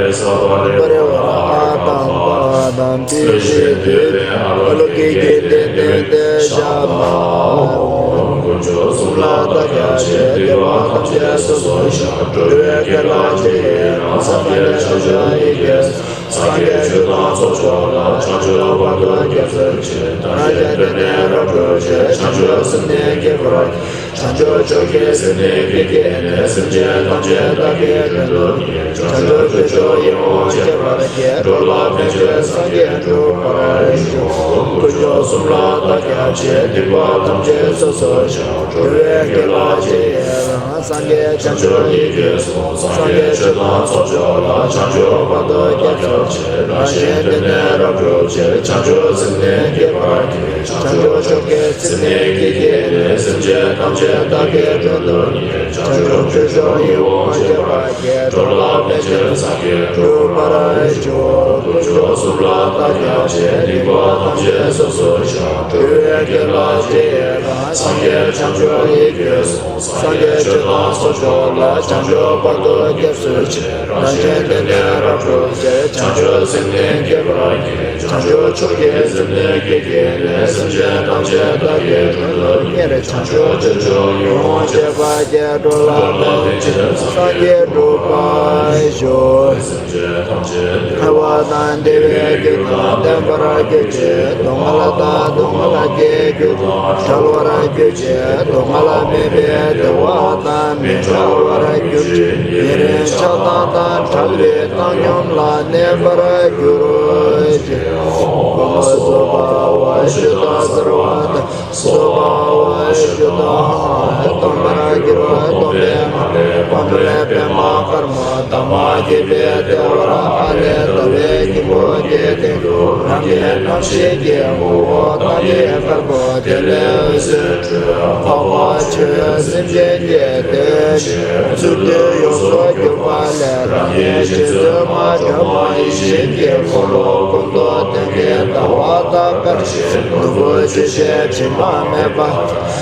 ལས་པདྨ་པ་རི་ཝཱ་ར་ཨ་ཏཾ་པཱ་དམ་བཏུད་དེ། ཨ་ལོ་ཀེ་གི་ལས་བཏུད་དེ་ཞབས་མ། དཀོན་མཆོག་གསུམ་ལ་བདག་སྐྱབས་མཆི། སྡིག་པ་ཐམས་ཅད་སོ་སོར་བཤགས། འགྲོ་བའི་དགེ་ལ་རྗེས་ཡི་རང་། སངས་རྒྱས་བྱང་ཆུབ་ཡི་གེ་སོགས། སངས་རྒྱས་ཆོས་དང་ཚོགས་མཆོག་ལ། བྱང་ཆུབ་བར་དུ་སྐྱབས་སུ་མཆི། བདག་གཞན་དོན་ནི་རབ་བསྒྲུབ་ཕྱིར། བྱང་ཆུབ་སེམས་ནི་བསྐྱེད་པར་བགྱི། བྱང་ཆུབ་མཆོག་གི་སེམས་ནི་བསྐྱེད་བགྱིས་ནས། སེམས་ཅན་ཐམས་ཅད་བདག་གིས་དོན་དུ་གཉེར། བྱང་ཆུབ་སྤྱོད་མཆོག་ཡིད་འོང་སྤྱད་པར་བགྱི། འགྲོ་ལ་ཕན་ཕྱིར་སངས་རྒྱས་འགྲུབ་པར་ཤོག། དཀོན་མཆོག་གསུམ་ལ་བདག་སྐྱབས་མཆི། སྡིག་པ་ཐམས་ཅད་སོ་སོར་བཤགས། འགྲོ་བའི་དགེ་ལ་རྗེས་ཡི་རང་། སངས་རྒྱས་བྱང་ཆུབ་ཡི་གེ་སོགས། སངས་རྒྱས་ཆོས་དང་ཚོགས་མཆོག་ལ། བྱང་ཆུབ་བར་དུ་སྐྱབས་སུ་མཆི། རང་གཞན་དོན་ནི་རབ་བསྒྲུབ་ཕྱིར། བྱང་ཆུབ་སེམས་ནི་བསྐྱེད་པར་བགྱི། བྱང་ཆུབ་མཆོག་གི་སེམས་ནི་བསྐྱེད་བགྱིས་ནས། སེམས་ཅན་ཐམས་ཅད་བདག་གིས་དོན་དུ་གཉེར། བྱང་ཆུབ་སྤྱོད་མཆོག་ཡིད་འོང་སྤྱད་པར་བགྱི། འགྲོ་ལ་ཕན་ཕྱིར་སངས་རྒྱས་འགྲུབ་པར་ཤོག། དཀོན་མཆོག་གསུམ་ལ་བདག་སྐྱབས་མཆི། སྡིག་པ་ཐམས་ཅད་སོ་སོར་བཤགས། འགྲོ་བའི་དགེ་ལ་རྗེས་ཡི་རང་། སངས་རྒྱས་བྱང་ཆུབ་ཡི་གེ་སོགས། སངས་རྒྱས་ཆོས་དང་ཚོགས་མཆོག་ལ། བྱང་ཆུབ་བར་དུ་སྐྱབས་སུ་མཆི། རང་གཞན་དོན་ནི་རབ་བསྒྲུབ་ཕྱིར། བྱང་ཆུབ་སེམས་ནི་བསྐྱེད་པར་བགྱི། བྱང་ཆུབ་མཆོག་གི་སེམས་ནི་བསྐྱེད་བགྱིས་ནས། སེམས་ཅན་ཐམས་ ཆེ་བདག་གི་དྲུང་དུ་གཉེར། བྱང་ཆུབ་སྤྱོད་མཆོག་ཡིད་འོང་སྤྱད་པ་སྐྱེ། འགྲོ་ལ་ཕན་ཕྱིར་སངས་རྒྱས་འགྲུབ་པར་ཤོག། སེམས་ཅན་ཐམས་ཅད་ཐར་པ་དང་བདེ་བའི་རྒྱུ་དང་ལྡན་པར་གྱུར་ཅིག། སྡུག་བསྔལ་དང་སྡུག་བསྔལ་གྱི་རྒྱུ་དང་བྲལ་བར་གྱུར་ཅིག། སྡུག་བསྔལ་མེད་པའི་བདེ་བ་དང་མི་འབྲལ་བར་གྱུར་ཅིག། ཉེ་རིང་ཆགས་སྡང་དང་བྲལ་བའི་བཏང་སྙོམས་ལ་གནས་པར་གྱུར་ཅིག། ཨོཾ་སྭ་བྷཱ་ཝ་ཤུདྡྷ་སརྦ་དྷ། སྭ་བྷཱ་ཝ་ཤུདྡྷ་ཨཱཿཧཱུྃ། སྟོང་པར་གྱུར་པ་སྟོང་པའི་ངང་ལས་སྤངས་པའི་པདྨ་དཀར་མོ། འདབ་མ་བརྒྱད་པའི་ལྟེ་བར་ཨ་ལས་ཟླ་བའི་སྙིང་པོ་གི་སྟེང་དུ་རང་གི་རྣམ་ཤེས་ཀྱི་ངོ་བོ་ཏཱ་ལའི་དཀར་པོ། དེ་ལས་འོད་ཟེར་འཕྲོས། འཕགས་པ་སྤྱན་རས་གཟིགས་སེམས་ཅན་གྱི་དོན་ཕྱིར་ཚུར་འདུས་ཡོངས་སུ་གྱུར་པ་ལས། རང་གི་རྗེ་བཙུན་མ་སྒྲོལ་མ་ཡེ་ཤེས་ཀྱི་འཁོར་ལོ་ཀུན་ཏུ་སྟོན་པའི་ཟླ་བ་དང་དཀར་ཆེན་ནོར་བུ་ཆུ་ཤེལ་དྲི་མ་མེད་པ།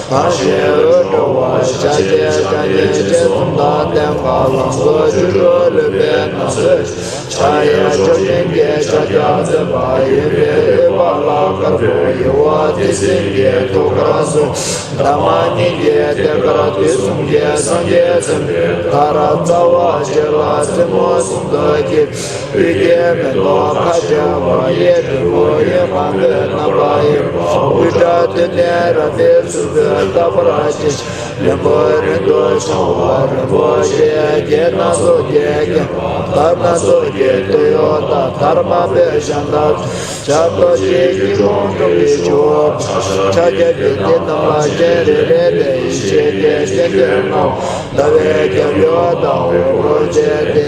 དྭངས་ཤིང་འོད་འཕྲོ་བ། ཞལ་གཅིག་ཕྱག་གཉིས་རྗེས་གསུམ་དང་ལྡན་པ། ལང་ཚོ་བཅུ་དྲུག་ལུས་པའི་ནང་གསེས། ཕྱག་གཡས་ཕྱོགས་བཞི་གི་ཕྱག་རྒྱ་མཛད་པ། གཡོན་པས་དབུས་པ་ལ་དཀར་པོ། གཡོན་པ་ཏི་སེའི་ཐུགས་ཀར་གསོལ། འདབ་མ་གཉིས་ཀྱི་ཐད་ཀར་དུས་གསུམ་གྱི་སངས་རྒྱས་སེམས་དཔའི་མཐར་རྩ་བ་བཅད་ལ་རྩེ་མོ་གསུམ་དུ་བསྐྱེད། དབུས་ཀྱི་མེ་ཏོག་ཁ་བྱེ་བ་ཡི་རིལ་བུ་ཡི་དབང་པོའི་རྣམ་པ་ཡིན་པ། དབུ་སྐྲ་དུད་འཐེན་རལ་པའི་ཚུལ་དུ་བརྡབ་པར་བྱེད། ལྷུན་པོ་རིང་དུ་འཕྱང་བ་རིན་པོ་ཆེའི་རྒྱན་སྣ་ཚོགས་ཀྱིས་བརྒྱན་པ། དར་སྣ་ཚོགས་ཀྱི་སྟོད་གཡོགས་དང་དར་དམར་པོའི་ཞབས་ལ། ཕྱག་རྡོ་རྗེའི་སྐྱིལ་ཀྲུང་བསྒྲུབས་པའི་ཕྱོགས། ཕྱག་རྒྱ་བཞི་པོའི་མདུན་ལ་སྤྱན་རས་གཟིགས་ཡེ་ཤེས་ཀྱི་སྤྱན་ལྡན་ནམ། ཟླ་བའི་རྒྱབ་ཡོལ་དང་འོད་ཀློང་བཅས་ཏེ།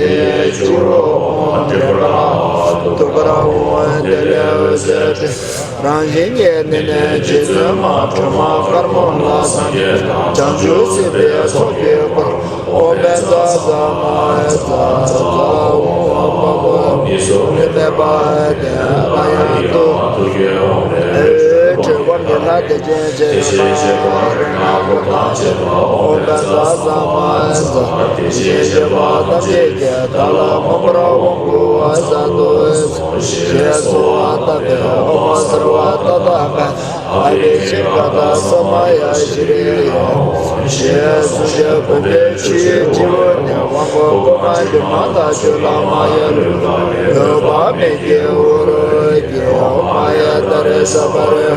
སྤྱི་བོར་ཨོཾ་དྲེགས་པ་ཐུགས་ཀར་ཨོཾ་དེ་ལས་འོད་ཟེར་འཕྲོས། རང་བཞིན་གྱིས་ནི་ནི་རྗེ་བཙུན་མ་སྒྲོལ་མ་དཀར་མོ་ལ་སངས་རྒྱས་དང་བྱང་ཆུབ་སེམས་དཔའི་ཚོགས་ཀྱིས་བསྐོར། ཨོཾ་བཛྲ་ས་མ་ཛཿ་ཛཿ། ཨོཾ་ཨ་པ་པ་མི་སུ་མི་མེད་པ་དེ་ལ་ཡང་དུ། ཨེ་ཁྲོས་པ་མི་ལ་དེ་ཅན་བཅས་རྣམ་པ་རིགས་ལྔ་པོ་དང་བཅས་པ། ཨོཾ་བཛྲ་ས་མ་ཛཿ། དེ་བཞིན་གཤེགས་པ་ཐམས་ཅད་ཀྱིས་བདག་ལ་མངོན་པར་དབང་བསྐུར་བ་མཛད་དུ་གསོལ། ཞེས་གསོལ་བ་བཏབ་པས། ཨོཾ་སརྦ་ཏ་ཐཱ་ག་ཨ་བྷི་ཤེ་ཀ་ཏ་ས་མ་ཡ་ཤྲི་ཡ། ཞེས་གསུངས་ཤིང་བུམ་པའི་ཆུའི་སྤྱི་བོ་ནས་དབང་པོ་དགུ་མ་སྒྱུ་མ་དང་སྤྱོད་ལམ་མ་ཡ་ལུས་པ་ལུས་པ་མེད་ཀྱི་དབུ་རུ་གི་ཨོཾ་མ་ཡ་ཏཱ་རེ་ས་པ་རེ།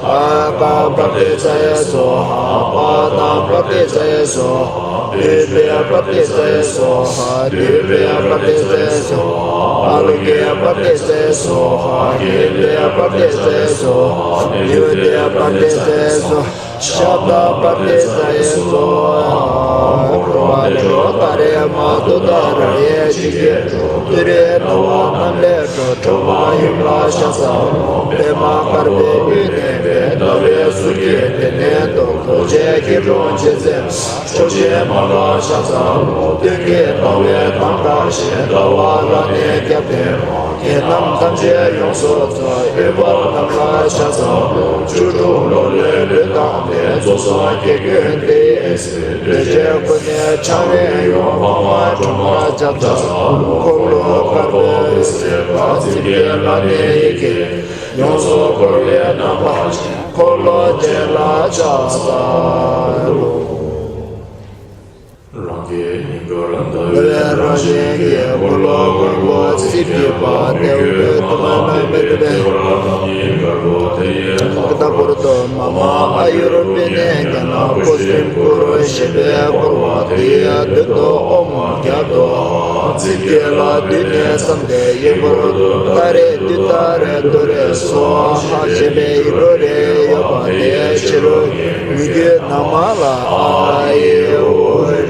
ཨ་ཀ་པྲ་ཏི་ཙ་ཡེ་སྭཱ་ཧཱ། པ་ཏ་པྲ་ཏི་ཙ་ཡེ་སྭཱ་ཧཱ། བི་པྲ་པྲ་ཏི་ཙ་ཡེ་སྭཱ་ཧཱ། དཱུ་པྲ་པྲ་ཏི་ཙ་ཡེ་སྭཱ་ཧཱ། ཨ་ལོ་ཀེ་པྲ་ཏི་ཙ་ཡེ་སྭཱ་ཧཱ། ཧེ་ཏྲ་པྲ་ཏི་ཙ་ཡེ་སྭཱ་ཧཱ། བི་བུ་ཏི་པྲ་ཏི་ཙ་ཡེ་སྭཱ་ཧཱ། ཤ་ཏ་པྲ་ཏི་ཙ་ཡེ་སྭཱ་ཧཱ། འཁོར་བ་ལས་སྒྲོལ་ཏཱ་རེ་མ་ཏུཏྟཱ་ར་ཡེ། འཇིགས་བྱེད་འགྲོ་དྲུག་ཏུ་རེ་ན་བ་རྣམས་ལས་སྒྲོལ། ཁྲོ་བོ་ཡུམ་ལ་ཕྱག་འཚལ་ལོ། པདྨ་དཀར་པོའི་དབུས་གནས་པའི་ཟླ་བའི་གཟུགས་ཀྱི་གདན་སྟེང་དུ། རྡོ་རྗེ་སྐྱིལ་ཀྲུང་རྗེ་བཙུན་མ། མཆོག་སྦྱིན་མ་ལ་ཕྱག་འཚལ་ལོ། སྟོན་ཀའི་ཟླ་བའི་མདངས་དཀར་ཞིང་། ཟླ་བ་ལ་ནི་རྒྱབ་རྟེན་མོ། དགེ་རྣམས་ཐམས་ཅད་ཡོངས་སུ་རྫོགས། དབུས་པ་རྣམས་ལ་ཕྱག་འཚལ་ལོ། བཅུ་དྲུག་ལོ་ལོན་ལུས་བཏང་སྟེ། རྫོགས་སངས་རྒྱས་ཀུན་དེ་ཡི་སྲས། འདོད་ཆེན་ཀུན་ནས་ཕྱག་ལེན་ཡོད། འཕགས་མ་སྒྲོལ་མར་ཕྱག་འཚལ་ལོ། འཁོར་ལོ་དཀར་པོ་འོད་ཟེར་དཀར། རྩིབས་བརྒྱད་ལ་ནི་ཡི་གེ་ཡོངས་སུ་བསྐོར་བའི་རྣམ་པ་ཅན། འཁོར་ལོ་ཅན་ལ་ཕྱག་འཚལ་ལོ། རང་གི་སྙིང་གར་ཟླ་བའི་རང་བཞིན་གྱི། འཁོར་ལོ་དཀར་པོ་རྩིབས་བརྒྱད་པ། ཏེ་ཨོ་ཏུ་མ་ན་མེ་ཏི་པེ། ཏེ་ཝ་ར་ཏ་ནི་གར་པོ་ཏེ་ཡེ་ཏ། ཏ་པུ་རུ་ཏོ་མ་མ་ཨ་ཡུར་བི་ནི་ཉ་ན་པུ་ཤྲི་ཀུ་རུ་ཞེས་པའི་བསྐོར་བ་དེ་ཡི་མདུན་དུ་ཨོཾ་བརྒྱ་བཟླ། རྩིབས་བརྒྱད་ལ་བསྡུས་ནས་བརྩམས་ཏེ། ཡུམ་གུ་རུ་ཏུཏྟཱ་རེ་ཏུཏྟཱ་རེ་ཏུ་རེ་སྭཱ་ཧཱ་ཞེས་པའི་ཡུམ་གུ་རུ་ཡོད་པ་དེའི་ཕྱི་རོལ་གྱི་མོས་གུས་ནང་མ་ལ་ཨ་ཨི་ཨུ་རེ་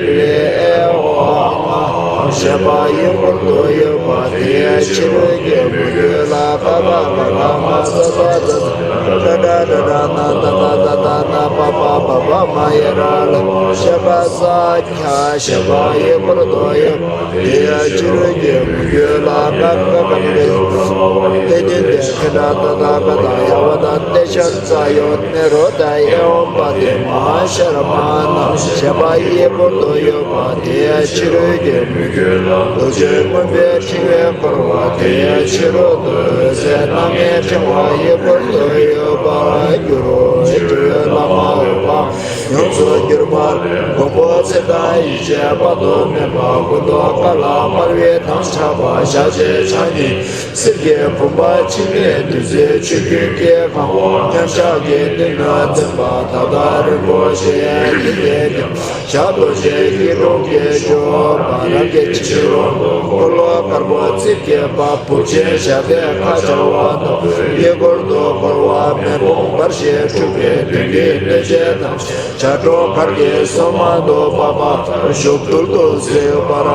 ལེ་ཨེ་ཨོ་ཨ་ང་ཞེས་པ་ཡུམ་གུ་རུ་ཏུ་ཡོད་པ་དེའི་ཕྱི་རོལ་གྱི་མོས་གུས་ལ་ཀ་ཀ་ག་ག་ང་ས་ས་ཛ་ཛ། ཏ་ཏ་ཏ་ཏ་ན་ཏ་ཏ་ཏ་ཏ་ན་པ་པ་པ་པ་ བ་མ་ཡ་ར་ལ་ཤ་ཀ་ས་ཁྱ་ཞ་པ་ཡི་སྐོར་དུ་ཡོད་པ་དེ་ཕྱི་རོལ་གྱི་མུ་ཁྱུད་ལ་ཀ་ཀ་ཀ་ཀ་ཀ་ཡོད། དེ་ནི་དེ་ཁེ་ན་ད་ད་ཀ་དང་ཡ་བ་དང་ཏེ་ཤ་ཙ་ཡོད་ནེ་རོ་ད་ཨེ་འོང་པ་དེ་མ་ཤ་ར་མ་ན་ཞ་པ་ཡི་སྐོར་དུ་ཡོད་པ་དེ་ཕྱི་རོལ་གྱི་མུ་ཁྱུད་ལ་རྡོ་རྗེ་སྔོན་པོའི་ཕྲེང་བས་བསྐོར་བ་དེ་ཕྱི་རོལ་དུ་འོད་ཟེར་སྣང་བའི་ཕྲེང་བ་ཡི་སྐོར་དུ་ཡོད་པར་འགྱུར་རོ། ཞེས་བླ་མ་འོད་དཔག་ཡོངས་སུ་གྱུར་པ་ལས་མགོན་པོ་ཚེ་དང་ཡེ་ཤེས་དཔག་ཏུ་མེད་པ་ཀུན་ཏུ་དཀར་ལ་དམར་བའི་མདངས་ཆགས་པ་ཞལ་ལྕེ་ཕྱག་གཉིས་གསེར་གྱི་བུམ་པ་འཆི་མེད་བདུད་རྩིའི་ཆུ་རྒྱུན་གྱིས་གང་བ་མཉམ་གཞག་གི་གདིང་ནས་འཛིན་པ་དག་དང་རིན་པོ་ཆེ་ཡི་གདིང་གི་ཞབས་རྡོ་རྗེ་སྐྱིལ་ཀྲུང་གིས་ཕྱོགས་པ་རང་གི་ཕྱི་རོལ་དུ་འཁོར་ལོ་དཀར་པོ་རྩིབས་བརྒྱད་པ་བུབ་ཆེན་ཞབས་པད་ཁ་འབྱར་བ་དང་དཀྱིལ་འཁོར་དུ་བསྐོར་བ་མེ་དཔུང་འབར་ཞིང་འཁྲུགས་པའི་མདུན་གྱི་གནོད་བྱེད་ཐམས་ཅད་བྱ་སྒྲོ་གར་གྱི་སོ་མ་དུ་བབས་པ་ལྟར་གཞོབ་རྡུལ་དུ་བཟོས་པར་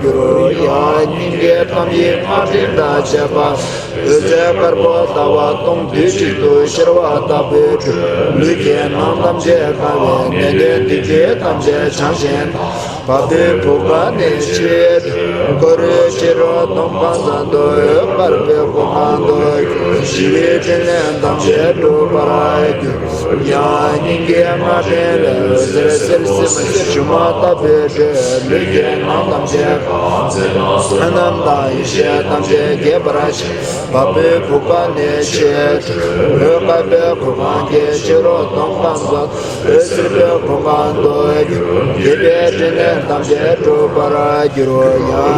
འགྱུར། ཡང་སྙིང་གའི་གཏམ་དབྱེ་སྔགས་ཕྲེང་དང་བཅས་པ། འོད་ཟེར་དཀར་པོ་ཟླ་བ་སྟོང་དུས་གཅིག་ཏུ་ཤར་བ་ལྟ་བུའི་དྲོད། ལུས་ཀྱི་ནང་ཐམས་ཅད་གང་བས་ནད་གདོན་སྡིག་སྒྲིབ་ཐམས་ཅད་བྱང་ཞིང་དག་བ་སྤུའི་བུ་ག་ནས་ཕྱི་དྲོད། ཀ་རུའི་ཕྱི་རོལ་དོང་ཁ་ཙམ་དུ་འོད་དཀར་པོའི་གུར་ཁང་དུ་གྱུར། ཞི་བའི་ཕྲིན་ལས་ཐམས་ཅད་འགྲུབ་པར་འགྱུར། ཡང་སྙིང་གའི་སྔགས་ཕྲེང་ལས་འོད་ཟེར་གསལ་ཟེར་མ་ཟེར་ཞུ་མ་ལྟ་བུའི་དྲོད། ལུས་ཀྱི་ནང་ཐམས་ཅད་གང་། ལྷ་རྣམས་དང་ཡེ་ཤེས་ཐམས་ཅད་རྒྱས་པར་བྱེད། བ་སྤུའི་བུ་ག་ནས་ཕྱི་དྲོད། འོད་དཀར་པོའི་གུར་ཁང་གི་ཕྱི་རོལ་དོང་ཁ་ཙམ། འོད་སེར་པོའི་གུར་ཁང་དུ་གྱུར། སྡིག་པའི་ཕྲིན་ལས་ཐམས་ཅད་འགྲུབ་པར་འགྱུར། ཡང་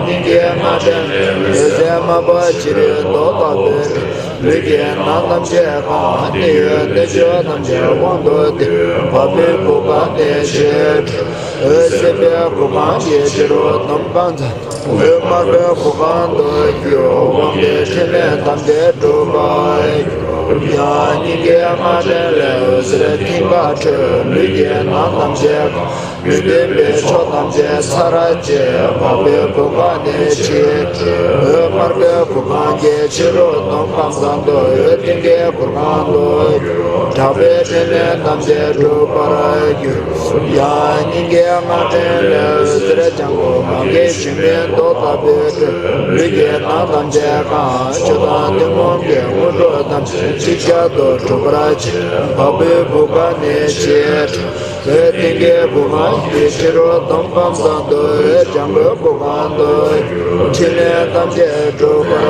སྙིང་གའི་སྔགས་ཕྲེང་ལས་འོད་ཟེར་དམར་པོ་བྱི་རིལ་མདོག་ལྟ་བུའི་ལུས་ཀྱི་ནང་ཐམས་ཅད་གང་། གནས་ཡུལ་རྣལ་འབྱོར་ཐམས་ཅད་དབང་དུ་བསྡུས། བ་སྤུའི་བུ་ག་ནས་ཕྱི་དྲོད། འོད་སེར་པོའི་གུར་ཁང་གི་ཕྱི་རོལ་དོང་ཁ་ཙམ། འོད་དམར་པོའི་གུར་ཁང་དུ་གྱུར། དབང་པོའི་ཕྲིན་ལས་ཐམས་ཅད་འགྲུབ་པར་འགྱུར། ཡང་སྙིང་གའི་སྔགས་ཕྲེང་ལས་འོད་ཟེར་མཐིང་ག་འཕྲོས། ལུས་ཀྱི་ནང་ཐམས་ཅད་གང་། མི་མཐུན་པའི་ཕྱོགས་ཐམས་ཅད་ཚར་བཅད། བ་སྤུའི་བུ་ག་ནས་ཕྱི་དྲོད། འོད་དམར་པོའི་གུར་ཁང་གི་ཕྱི་རོལ་དོང་ཁ་ཙམ་དུ། འོད་མཐིང་གའི་གུར་ཁང་དུ་གྱུར། དྲག་པོའི་ཕྲིན་ལས་ཐམས་ཅད་འགྲུབ་པར་འགྱུར། ཡང་སྙིང་གའི་སྔགས་ཕྲེང་ལས་འོད་ཟེར་ལྗང་གུ་མ་གི་ཞུན་མའི་མདོག་ལྟ་བུའི་དྲོད། ལུས་ཀྱི་ནང་ཐམས་ཅད་གང་། ཆུ་དང་ཐུན་མོང་གི་དངོས་གྲུབ་ཐམས་ཅད་ཅིག་ཅར་དུ་འགྲུབ་པར་བྱེད། བ་སྤུའི་བུ་ག་ནས་ཕྱི་དྲོད། འོད་མཐིང་གའི་གུར་ཁང་གི་ཕྱི་རོལ་དོང་ཁ་ཙམ་དུ། འོད་ལྗང་གུའི་གུར་ཁང་དུ་གྱུར། ཕྲིན་ལས་ཐམས་ཅད་འགྲུབ་པར་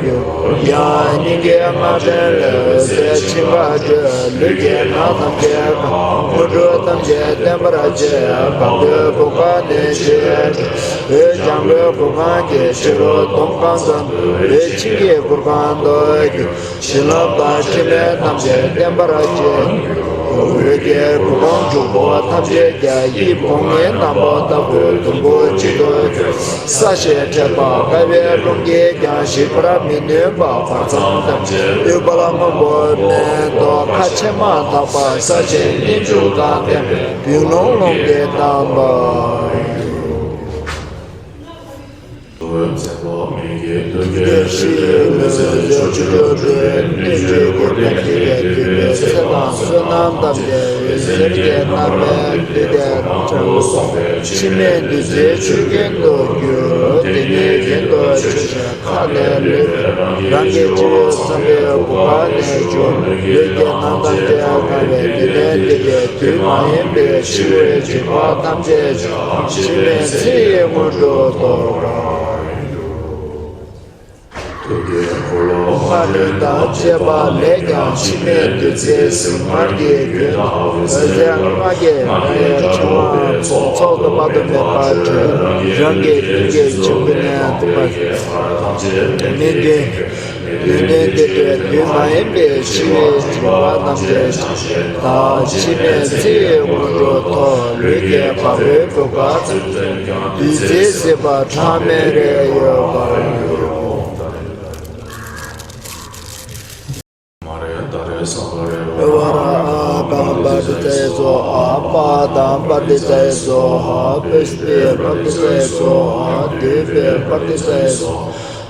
འགྱུར། ཡང་སྙིང་གའི་སྔགས་ཕྲེང་ལས་འོད་ཟེར་མཆིན་པ་འཕྲོས། ལུས་ཀྱི་ནང་ཐམས་ཅད་གང་། དངོས་གྲུབ་ཐམས་ཅད་བརྟན་པར་བྱེད། བ་སྤུའི་བུ་ག་ནས་ཕྱི་དྲོད། འོད་ལྗང་གུའི་གུར་ཁང་གི་ཕྱི་རོལ་དོང་ཁ་ཙམ་དུ། འོད་མཆིན་གྱི་གུར་ཁང་དུ་གྱུར། བྱིན་རླབས་དང་ཕྲིན་ལས་ཐམས་ཅད་བརྟན་པར་བྱེད། འོད་ཀྱི་གུར་ཁང་བྱུག་པོ་ཐམས་ཅད་ཀྱང་ཡིད་ཕངས་ངེའི་གཏམ་པོ་ལྟ་བུ་དུམ་བུ་གཅིག་ཏུ་གྱུར། ས་གཞི་འཕྲད་པ་དཀའ་བའི་རླུང་གིས་ཀྱང་ཞིག་པར་མི་ནུས་པ། བར་མཚམས་ཐམས་ཅད་ཡུ་བ་ལ་སྔོན་པོ་མེ་ཏོག་ཁ་ཕྱེ་མ་ཐག་པ། ས་ཆེན་སྙིང་ཆུ་དང་ལྡན་པའི་བུན་ལོང་ལོང་གི་གཏམ་པ། ཡུ། ཀྱི་ཤི་ལ་ཟེར་ཆུ་སྒྲོ་སྒྲོལ་ནུས་ཀྱི་གོ་ཏན་གྱི་ཡ་གྱུར་པའི་ཚེ་དང་བསོད་ནམས་ཐམས་ཅད་འོད་ཟེར་གྱི་རྣམ་པའི་འདུས་ཏེ་འཕྲོ་སོང་བའི་འཆི་མེད་བདུད་རྩིའི་ཆུ་རྒྱུན་དུ་གྱུར། དེ་ཉིད་རྒྱུན་དུ་ཆུ་ཤེལ་ཁ་ལས་ལུད། རང་གི་སྤྱི་བོའི་ཚངས་པའི་བུ་ག་ནས་བྱུང་། ལུས་ཀྱི་ནང་ཐམས་ཅད་གང་བས་དེ་ལས་འདས་པའི་དུས་མ་ཡིན་པའི་འཆི་བའི་འཇིགས་པ་ཐམས་ཅད་འཆི་མེད་ཚེ་ཡི་དངོས་གྲུབ་ཐོབ་པར་འགྱུར། ཐུགས་ཀྱི་འཁོར་ལོ་སྔགས་ཕྲེང་དང་བཅས་པ་ལས་ཀྱང་འཆི་མེད་བདུད་རྩིའི་གཟིམ་སྔར་གྱི་རྒྱུན་དུ་འོད་ཟེར་ལྔ་བརྒྱའི་རང་ཡལ་ཕྲེང་བ་ཚོགས་དུ་དཔག་ཏུ་མེད་པ་འཕྲོས། རང་གི་མདུན་གྱི་ཆུ་ཀུན་ནས་ཐོབ་པ་མི་འདུན། ཡོན་ཏན་དེ་དུས་དུས་མ་ཡིན་པའི་འཆི་བའི་འཇིགས་པ་ཐམས་ཅད་དང་། འཆི་མེད་ཚེ་ཡི་དངོས་གྲུབ་ཐོབ། ལུས་ཀྱི་བ་སྤུའི་བུ་ག་ཙམ་དུ་ཀྱང་། བདུད་རྩིའི་གཟི་འབར་གྲངས་མེད་རེ་ཡོད་པར་འགྱུར། མ་རེ་ད་རེ་ས་ག་རེ་བ་ར་ཨ་ག་པ་ཏི་ཙའི་སྭཱ་ཧཱ། པ་དང་པ་ཏི་ཙའི་སྭཱ་ཧཱ། པི་སི་པི་པ་ཏི་ཙའི་སྭཱ་ཧཱ། དི་པི་པ་ཏི་ཙའི་སྭཱ་ཧཱ།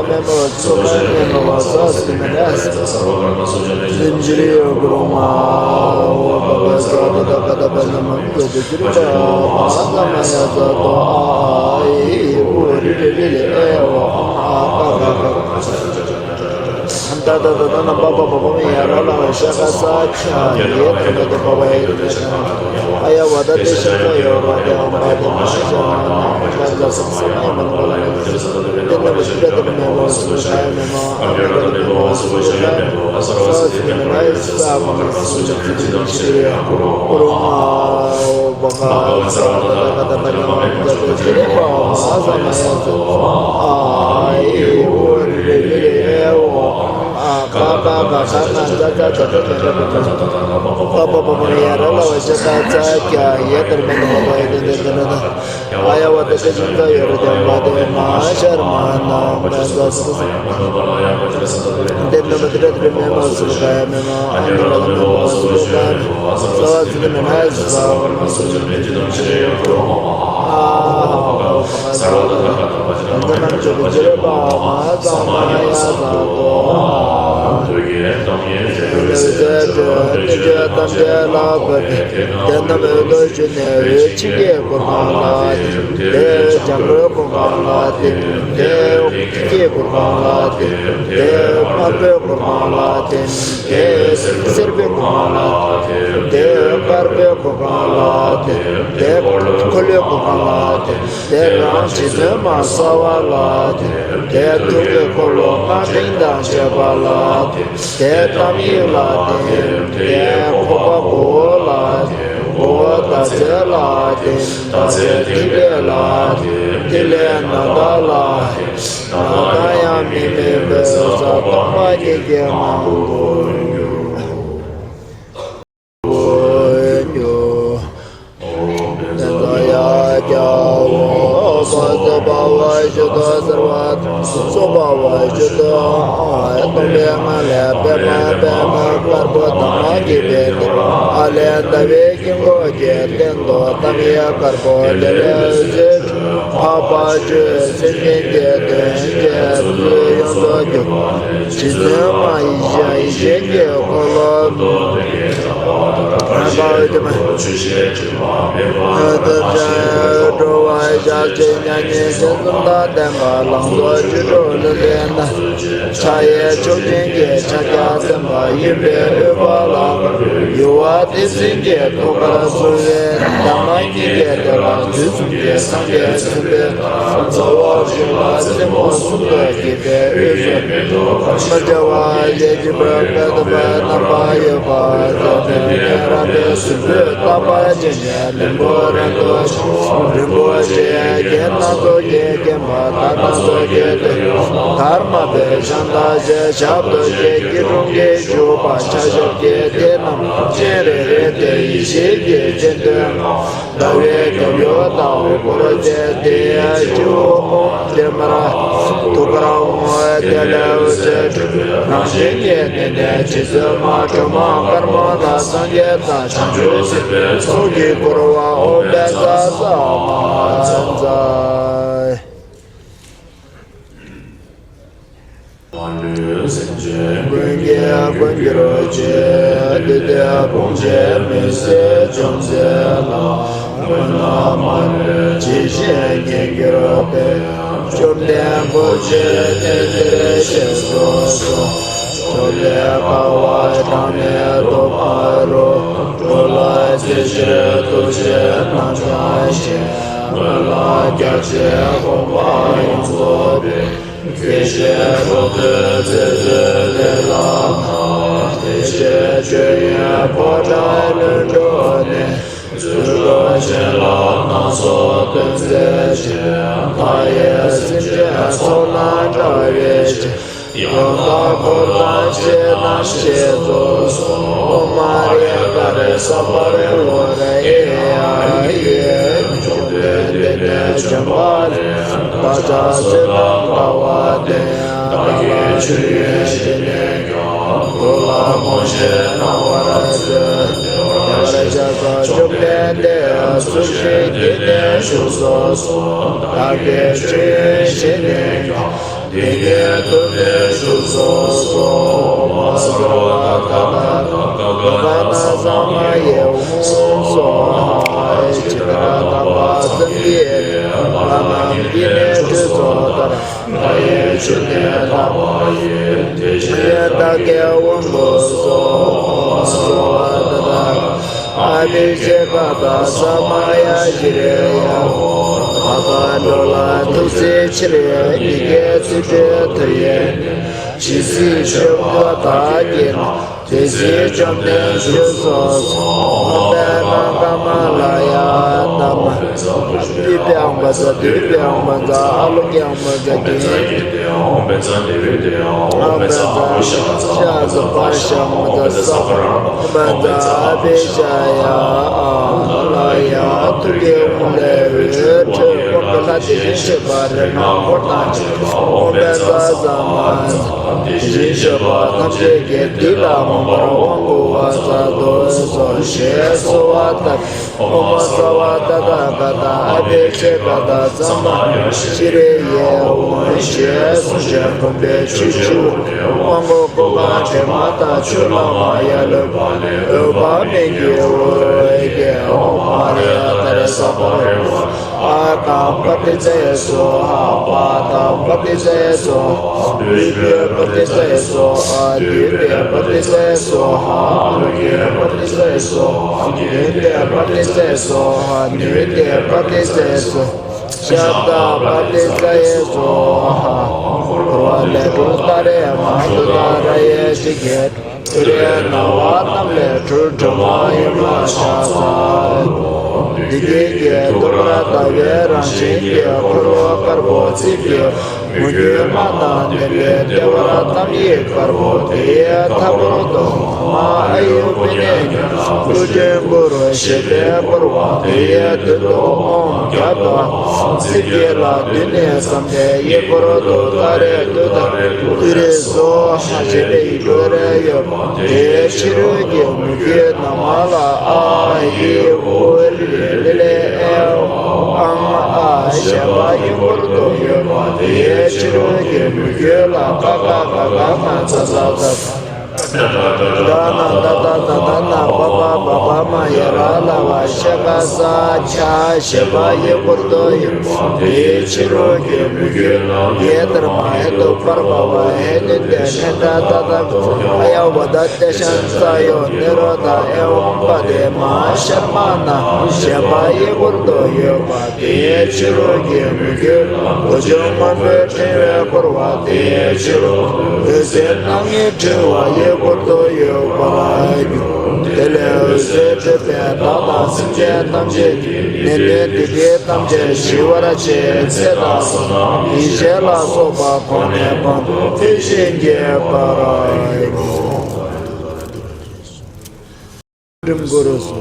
ཏ་མེ་མ་ཝ་ཙི་ཏོ་ཀ་མེ་མ་ཝ་ས་སི་མེ་ན་ཡ་སི། ལིམ་ཇི་རི་ཡོ་གུ་རུ་མ་ཧོ་བ་བ་ས་ཏ་ཏ་ཀ་ཏ་པ་ན་མ་ཀུ་ཏུ་ཅི་རི་པ་མ་ཧ་ཏ་མ་ཡ་ས་ཏོ་ཨ་ཨ་ཨི་ཨི་ཨུ་རི་རི་རི་ལི་ཨེ་ཨོ་ཨ་ཀ་ཀ་ཀ། ད་ད་ད་ད་ན་པ་པ་པ་པ་མི་ཡ་ར་ལ་བ་ཤ་ཀ་ས་ཆ་ཡེ་ད་ན་ད་པ་པ་ཡེ་ད་ཤ་ཨ་ཡ་བ་ད་དེ་ཤ་ཀ་ཡོ་ར་དེ་ཨམ་པ་དེ་མ་ཤ་ཤ་ན་ན་པ་ད་ས་ས་ཡ་མ་ན་པ་ལ་ན་དེ་ན་བ་ཤ་ཀ་དེ་མེ་མ་སུ་ཤ་ཡ་མེ་མ་ཨ་མེ་ཀ་དེ་མེ་མ་སུ་ཤ་ཡ་མེ་མ་ཨ་ས་ར་ས་དེ་མེ་མ་ཡེ་ས་མ་ན་སུ་ཤ་ཀུ་རུ་མ་ཧོ། དེ་སེར་པོའི་གོ་འཕང་ལ་ཐིམ། དེ་དཀར་པོའི་གོ་འཕང་ལ་ཐིམ། དེ་འཁོར་ལོའི་གོ་འཕང་ལ་ཐིམ། དེ་རང་རྗེ་བཙུན་མ་གསལ་བ་ལ་ཐིམ། དེ་ཐུགས་ཀྱི་འཁོར་ལོ་སྔགས་ཕྲེང་དང་བཅས་པ་ལ་ཐིམ། དེ་ཐམས་ཅད་ལ་ཐིམ། དེ་འཕགས་པ་དགུ་པོ་ལ་ཐིམ། དགུ་པོ་ཟླ་ཚེས་ལ་ཐིམ། ཟླ་ཚེས་ཐིག་ལེ་ལ་ཐིམ། ཐིག་ལེ་ནཱ་ད་ལ་ཐིམ། ད་ལྟ་ཡང་མི་མེད་པའི་ས་སྟོང་པ་ཉིད་ཀྱི་ངང་དུ་འགྱུར། དཀར་པོ་དང་མ་གི་བེ་ཏི་ཨ་ལས་ཟླ་བའི་དཀྱིལ་འཁོར་གྱི་སྟེང་དུ་ཐམས་ཅད་དཀར་པོ་དེ་ལས་ཚེ་འཕགས་པ་སྤྱོད་སེམས་ཅན་གྱི་དོན་བྱེད་ཚུལ་ཡོངས་སུ་གྱུར་པ། རྗེ་བཙུན་མ་ཡེ་ཤེས་ཀྱི་འཁོར་ལོ། ཆུ་ཤེལ་དྲི་མ་མེད་པ། འགྲོ་བ་ཞག་གཅིག་མྱ་ངན་ཞག་གསུམ་དང་ལྡན་པ། ལང་ཚོ་བཅུ་དྲུག་ལུས་ལྡན་ཕྱག་གཡས་མཆོག་སྦྱིན་གྱི་ཕྱག་རྒྱ་བརྟན་པ་ཡིན་པས་འོད་དཔག་ལ་ཡུ་བ་ཏི་སེང་གེ་ཐུགས་ཀར་གསོལ་བས། ཐ་མ་གཉིས་ཀའི་དེ་ལ་དུས་གསུམ་གྱི་སངས་རྒྱས་བྱོན་པའི་རྩ་བ་ཤུགས་ལ་རྩེ་མོ་གསུམ་དུ་བརྒྱན་པའི་དབུས་སུ་མི་འབྲལ་བ་ཞལ་གཅིག་པུ་པད་དང་པད་རྣམ་པར་གཡོ་བ་ཟེར་ཏེ་རབ་པའི་གཟུགས་པོས་རྟག་པར་བརྒྱན་ནས། ལྷུན་པོ་རབ་ཏུ་ཕྱུང་། རིན་པོ་ཆེའི་རྒྱན་སྣ་ཚོགས་ཀྱིས་བརྒྱན་པ། དར་སྣ་ཚོགས་ཀྱི་ཐོད་དར་དམར་པོའི་ཞལ་དང་ཞབས་རྡོ་རྗེ་སྐྱིལ་ཀྲུང་གིས་བཞུགས་པ། ཕྱག་ཞབས་ཀྱི་མཐིལ་རྣམས་སྤྱན་རེ་རེ་སྟེ་ཡེ་ཤེས་ཀྱི་སྤྱན་ལྡན་ལྔ། ཟླ་བའི་རྒྱལ་པོ་ལྟ་བུའི་འཁོར་བཅས་ཏེ། སྤྱི་བོ་ཨོཾ་ཏེ་མ་ར་ཐུགས་ཀར་འོང་ དེ་ལས་འོད་ཟེར་འཕྲོས་པས་རང་བཞིན་གྱིས་ནི་ནས་རྗེ་བཙུན་མ་སྒྲོལ་མ་དཀར་མོ་ལ་སངས་རྒྱས་དང་བྱང་ཆུབ་སེམས་དཔའི་ཚོགས་ཀྱིས་བསྐོར་བ་ཨོཾ་བཛྲ་ས་མ་ཛཿ། མ་ལུས་སེམས་ཅན་ཀུན་གྱི་མགོན་གྱུར་ཅིག་དུས་དེ་ཕུང་བྱེད་མི་བཟད་བཅོམ་མཛད་ལ། མགོན་ལ་མ་ལུས་ཇི་བཞིན་བརྒྱན་གྱུར་ཏེ། བཅོམ་ལྡན་འཁོར་བཅས་བསྟན་འདིར་གཤེགས་སུ་གསོལ། ཇོ་ལས་དཀའ་བ་དྲག་ནི་བཟློག་པ་རུ། འགྲོ་ལ་གཟིགས་ཕྱིར་ཐུགས་རྗེ་རྣམ་སྦྱངས་ཤིང་། མོས་ལ་རྒྱ་ཆེའི་དགོངས་པ་ཡོངས་རྫོགས་པའི། དགེ་བཤེས་རབ་ཏུ་བརྩེ་བའི་ལས་ལ་བསྔགས། དེ་ཕྱིར་ཆོས་དབྱིངས་ཕོ་བྲང་ལྷུན་གྲུབ་ནས། རྫུ་འཕྲུལ་ཅན་ལ་སྣང་ཚོགས་སྟོན་མཛད་ཅིང་། མཐའ་ཡས་སེམས་ཅན་ཚོགས་ལ་བཀྲ་བའི་ཕྱིར། ཡང་དག་འཁོར་དང་བཅས་རྣམ་བསྐྱེད་རྫོགས་སོ། ཨོཾ་ཨཱ་རྱ་ཏཱ་རེ་སརྦ་རི་ཝཱ་ར་ཨེ་ཡ་ཧི། བཅོམ་ལྡན་འདས་ནི་བྱོན་པ་ལས། བདག་ཅག་ཚུལ་དང་ལྟ་བ་དེ། བདག་གིས་ཆོས་ཉན་བཞེས་ནས་ཀྱང་། འགྲོ་ལ་མང་པོ་ཞིག་གནང་བར་མཛོད། དེ་བས་ཀྱང་བཅོམ་ལྡན་འདས་ཚུལ་བཞིན་བསྟན་ནས་བཞུགས་སུ་གསོལ། བདག་གིས་ཆོས་ཉན་བཞེས་ནས་ཀྱང་། དེ་ཉིད་ཐོབ་ནས་བཞུགས་སུ་གསོལ། ཨོཾ་སརྦ་ཏ་ཐཱ་ག་ཏ་ག་ག་ན་ས་མ་ཡེ་ཧཱུྃ་སྭཱ་ཧཱ། ཇི་ལྟར་བསྔགས་པ་ཙམ་གྱིས་བདག་རྣམས་ཀྱི་ནི་སྒྲིབ་སོགས་ཐར། མཐའ་ཡས་ཆོས་ཀྱི་ཐར་པ་ཡི། དེ་བཞིན་བདག་གི་དབང་དུ་སོང་། ཨ་བྷི་ཤེ་ཀ་ཏ་ས་མ་ཡ་ཤྲི་ཡ་ཧོ། བདག་གིས་འགྲོ་ལ་ཐུགས་བརྩེ་ཕྱིར། ཉིད་ཀྱི་ཚུལ་ཁྲིམས་མཐུ་ཡིས་ནི། ཇི་སྲིད་ཆོས་འཁོར་དག་གྱུར་ན། དེ་སྲིད་བཅོམ་ནས་བཞུགས་སུ་གསོལ། ཨོཾ་པདྨ་ཀ་མ་ལ་ཡ་པདྨ། བདུད་པའི་དབང་པོ་ཟ། འདོད་པའི་དབང་པོ་ཟ། ཨ་ལོ་གི་དབང་པོ་ཟ། ཨོཾ་བཛྲ་ནི་བྷཱུ་ཏེ། ཨོཾ་བཛྲ་ཨ་ཧོ་ཤ་ཛ། ཨོཾ་བཛྲ་ཨ་ཧོ་ཤ་ཛ། ཨོཾ་བཛྲ་ས་བྷ་ར། ཨོཾ་བཛྲ་ཨ་བྷི་ཤ་ཡ་ཨ་ལ་ཡ། ཐུགས་ཀྱི་དབང་ལས་འོད་འཕྲོས་པ། ལྷ་དེ་བཞིན་གཤེགས་པ་རིགས་ལྔ་འཁོར་དང་བཅས་པ། ཨོཾ་བཛྲ་ས་མ་ཛ། དེ་བཞིན་གཤེགས་པ་ཐམས་ཅད་ཀྱིས། འདི་ལ་མངོན་པར་དབང་བསྐུར་བར་མཛད་དུ་གསོལ་ཞེས་གསོལ་བ་བཏབ། ཨོཾ་སརྦ་ཏ་ཐཱ་ག་ཏ་ཨ་བྷི་ཤེ་ཀ་ཏ་ས་མ་ཡ་ཤྲི་ཡེ་ཧཱུྃ་ཞེས་གསུངས་ཤིང་། བུམ་པའི་ཆུས་བྱུགས་ནས་དབང་བསྐུར་བ། གྲིབ་མ་དང་ཆུ་ལ་མ་ཡ་ལུས་པ་ལས། འོད་དཔག་མེད་ཀྱི་འོད་ཀྱིས། ཨོཾ་ཨཱ་རྱ་ཏཱ་རེ་སརྦ་རི་ཝཱ་ར། ཨ་ཏཾ་པ་ཏི་ཙ་ཡེ་སྭཱ་ཧཱ། པ་ཏཾ་པ་ཏི་ཙ་ཡེ་སྭཱ་ཧཱ། བུ་བའི་པ་ཏི་ཙ་ཡེ་སྭཱ་ཧཱ། བདུད་པའི་པ་ཏི་ཙ་ཡེ་སྭཱ་ཧཱ། ཨ་ལོ་ཀའི་པ་ཏི་ཙ་ཡེ་སྭཱ་ཧཱ། གཉན་པའི་པ་ཏི་ཙ་ཡེ་སྭཱ་ཧཱ། ནུས་ལྡན་པ་ཏི་ཙ་ཡེ་སྭཱ་ཧཱ། ཤ་ཏ་པ་ཏི་ཙ་ཡེ་སྭཱ་ཧཱ། འཁོར་བ་ལས་སྒྲོལ་ཏཱ་རེ་མ། ཏུཏྟཱ་ར་ཡེ་ཤྲཱི་གེ། ཏུ་རེ་ན་བ་ཏམ་ལས་སྒྲོལ། སྒྲོལ་མ་ཡུམ་ལ་ཕྱག་འཚལ་ལོ། བདེ་སྐྱིད་ཀྱི་ཐུགས་ཀར་ལྟ་བའི་རང་བཞིན་གྱི། འཁོར་ལོ་དཀར་པོ་བརྩེགས་པའི་མུ་ཁྱུད་པདྨ་དང་ལྡན་པའི་ལྟེ་བར་གཏམ་ཡིག་དཀར་པོ། དེའི་མཐའ་སྐོར་དུ་ཨ་ཨ་ཡུ་བྷི་ཎྜི་ཉ་ན་ཀུ་ཅུ་གུ་རུ་ཞེས་པས་བསྐོར་བ། དེའི་མདུན་དུ་ཨོཾ་བརྒྱ་དང་རྩིབས་བརྒྱད་ལ་བསྡུས་ནས་བརྩམས་ཏེ། གཡས་སྐོར་དུ་ཏཱ་རེ་ཏུཏྟཱ་རེ་ཏུ་རེ་སྭཱ་ཧཱ་ཞེས་པའི་ཡིག་འབྲུ་རེ་ཡོད་པ། དེའི་ཕྱི་རོལ་གྱི་མུ་ཁྱུད་ནང་མ་ལ་ཨཱཿཧཱུྃ་ཧྲཱིཿལ་ལེ་ཨེ་ཨཾ་ཨ་ཞེས་པ་གཡས་སྐོར་དུ་ཡོད་པ། དེའི་ཕྱི་རོལ་གྱི་མུ་ཁྱུད་ལ་ཀ་ཁ་ག་གྷ་ང་ཚ་ཛ་ཛ། ད་ན་ད་ད་ད་ད་ན་བ་བ་བ་བ་མ་ཡ་ར་ལ་བ་ཤ་ཀ་ས་ཁྱ་ཞེས་པ་གཡས་སྐོར་དུ་ཡོད་པ། དེའི་ཕྱི་རོལ་གྱི་མུ་ཁྱུད་ལ་ཡེ་དྷརྨཱ་ཧེ་ཏུ་པརྞ་བ་ཧེ་ནུ་ཏེ་ཧེ་ཏ་ཏ་ཏ་ཨ་ཡ་བ་ད་ཏེ་ཤ་ཙ་ཡོ་ནི་རོ་དྷ་ཨེ་ཝཾ་པ་ཏེ་མ་ཧཱ་ཤ་མ་ན་ཞེས་པ་གཡས་སྐོར་དུ་ཡོད་པ། དེའི་ཕྱི་རོལ་གྱི་མུ་ཁྱུད་ལ་སྒོ་ལྕོག་སྔོན་པོའི་ཕྲེང་བས་བསྐོར་བ། དེའི་ཕྱི་རོལ་དུ་འོད་ཟེར་སྣ་ལྔའི་ཕྲེང་བ་གཡས་སྐོར་དུ་ཡོད་པར་གྱུར། དེ་ལས་འོད་ཟེར་འཕྲོས་པས་བདག་དང་སེམས་ཅན་ཐམས་ཅད་ཀྱི་ནད་གདོན་སྡིག་སྒྲིབ་ཐམས་ཅད་ཞི་བར་བྱེད། ཚེ་དང་བསོད་ནམས་ཡེ་ཤེས་ལ་སོགས་པ་གོང་ནས་གོང་དུ་འཕེལ་ཞིང་རྒྱས་པར་གྱུར། རིམ་གུ་རུ་སོ།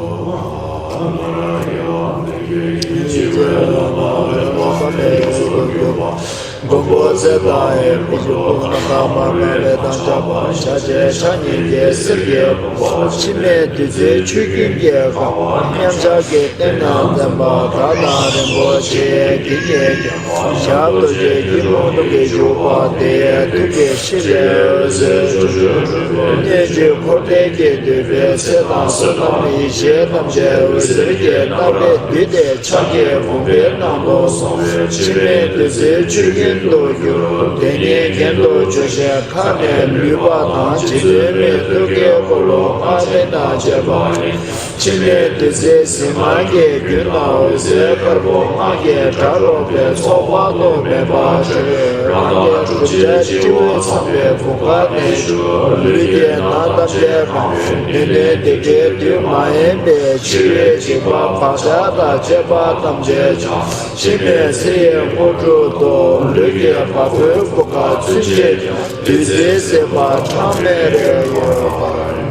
མགོན་པོ་ཚེ་དང་ཡེ་ཤེས་ཀྱི་སྐུ། རྣམ་དག་མ་འགགས་པའི་དམ་བཅའ་པ། ཕྱག་རྒྱའི་ཕྱག་གཉིས་ཀྱི་གསེར་གྱི་པུས་པ། འཆི་མེད་བདུད་རྩིའི་ཆུ་རྒྱུན་གྱིས་གང་བ། མཉམ་བཞག་གི་སྟེང་ན་འཛིན་པ་དག་དང་རིན་པོ་ཆེའི་གིང་ངེར་བརྒྱན། ཞབས་རྡོ་རྗེ་སྐྱིལ་ཀྲུང་གིས་བཞུགས་པ་དེའི་ཐུགས་ཀྱི་ཤེལ་ལས་འོད་ཟེར་ཆུ་སྐྱོར་འཕྲོས་པའི་གནས་བཅུའི་འཁོར་འདས་ཀྱི་འདུས་པའི་ཚེ་དང་བསོད་ནམས་ཡེ་ཤེས་ཐམས་ཅད་འོད་ཟེར་གྱི་རྟགས་ལས་བསྡུས་ཏེ། ཕྱག་གི་བུམ་པའི་ནང་དུ་སོང་བའི་འཆི་མེད་བདུད་རྩིའི་ཆུ་རྒྱུན་དུ་གྱུར། དེ་ཉིད་རྒྱན་དུ་གྱུར་ཅིང་ཁ་ནས་ལུད་པ་དང་རྗེ་བཙུན་མའི་ཐུགས་ཀའི་འཁོར་ལོ་སྔགས་བླ་ན་བྱེད་པ་ནི། འཆི་མེད་བདུད་རྩིའི་གཟིགས་སྣང་གི་རྒྱུད་ན་འོད་ཟེར་དཀར་པོ་སྔགས་ཀྱི་སྒྲ་སྒྲོགས་པའི་ཚོགས་དཔག་ཏུ་མེད་པ་འཕྲོས། རང་དང་བསྒྲུབ་བྱའི་སྤྱི་བོས་ཚངས་པའི་བུམ་པ་ནས་ཞུགས། ལུས་ཀྱི་ནང་ཐམས་ཅད་གང་བས་སྡེ་སྣོད་སྡེ་དགེ་དུས་མ་ཡིན་པའི་འཆི་བའི་འཇིགས་པ་བག་ཆགས་དང་བཅས་པ་ཐམས་ཅད་བྱང་། འཆི་མེད་ཚེ་ཡི་དངོས་གྲུབ་ཏུ། ལུས་ཀྱི་བ་སྤུའི་བུ་ག་ཚུན་ཆད་ཀྱང་བདུད་རྩིའི་ཟིལ་པ་གྲངས་མེད་རེ་ཡོད་པར།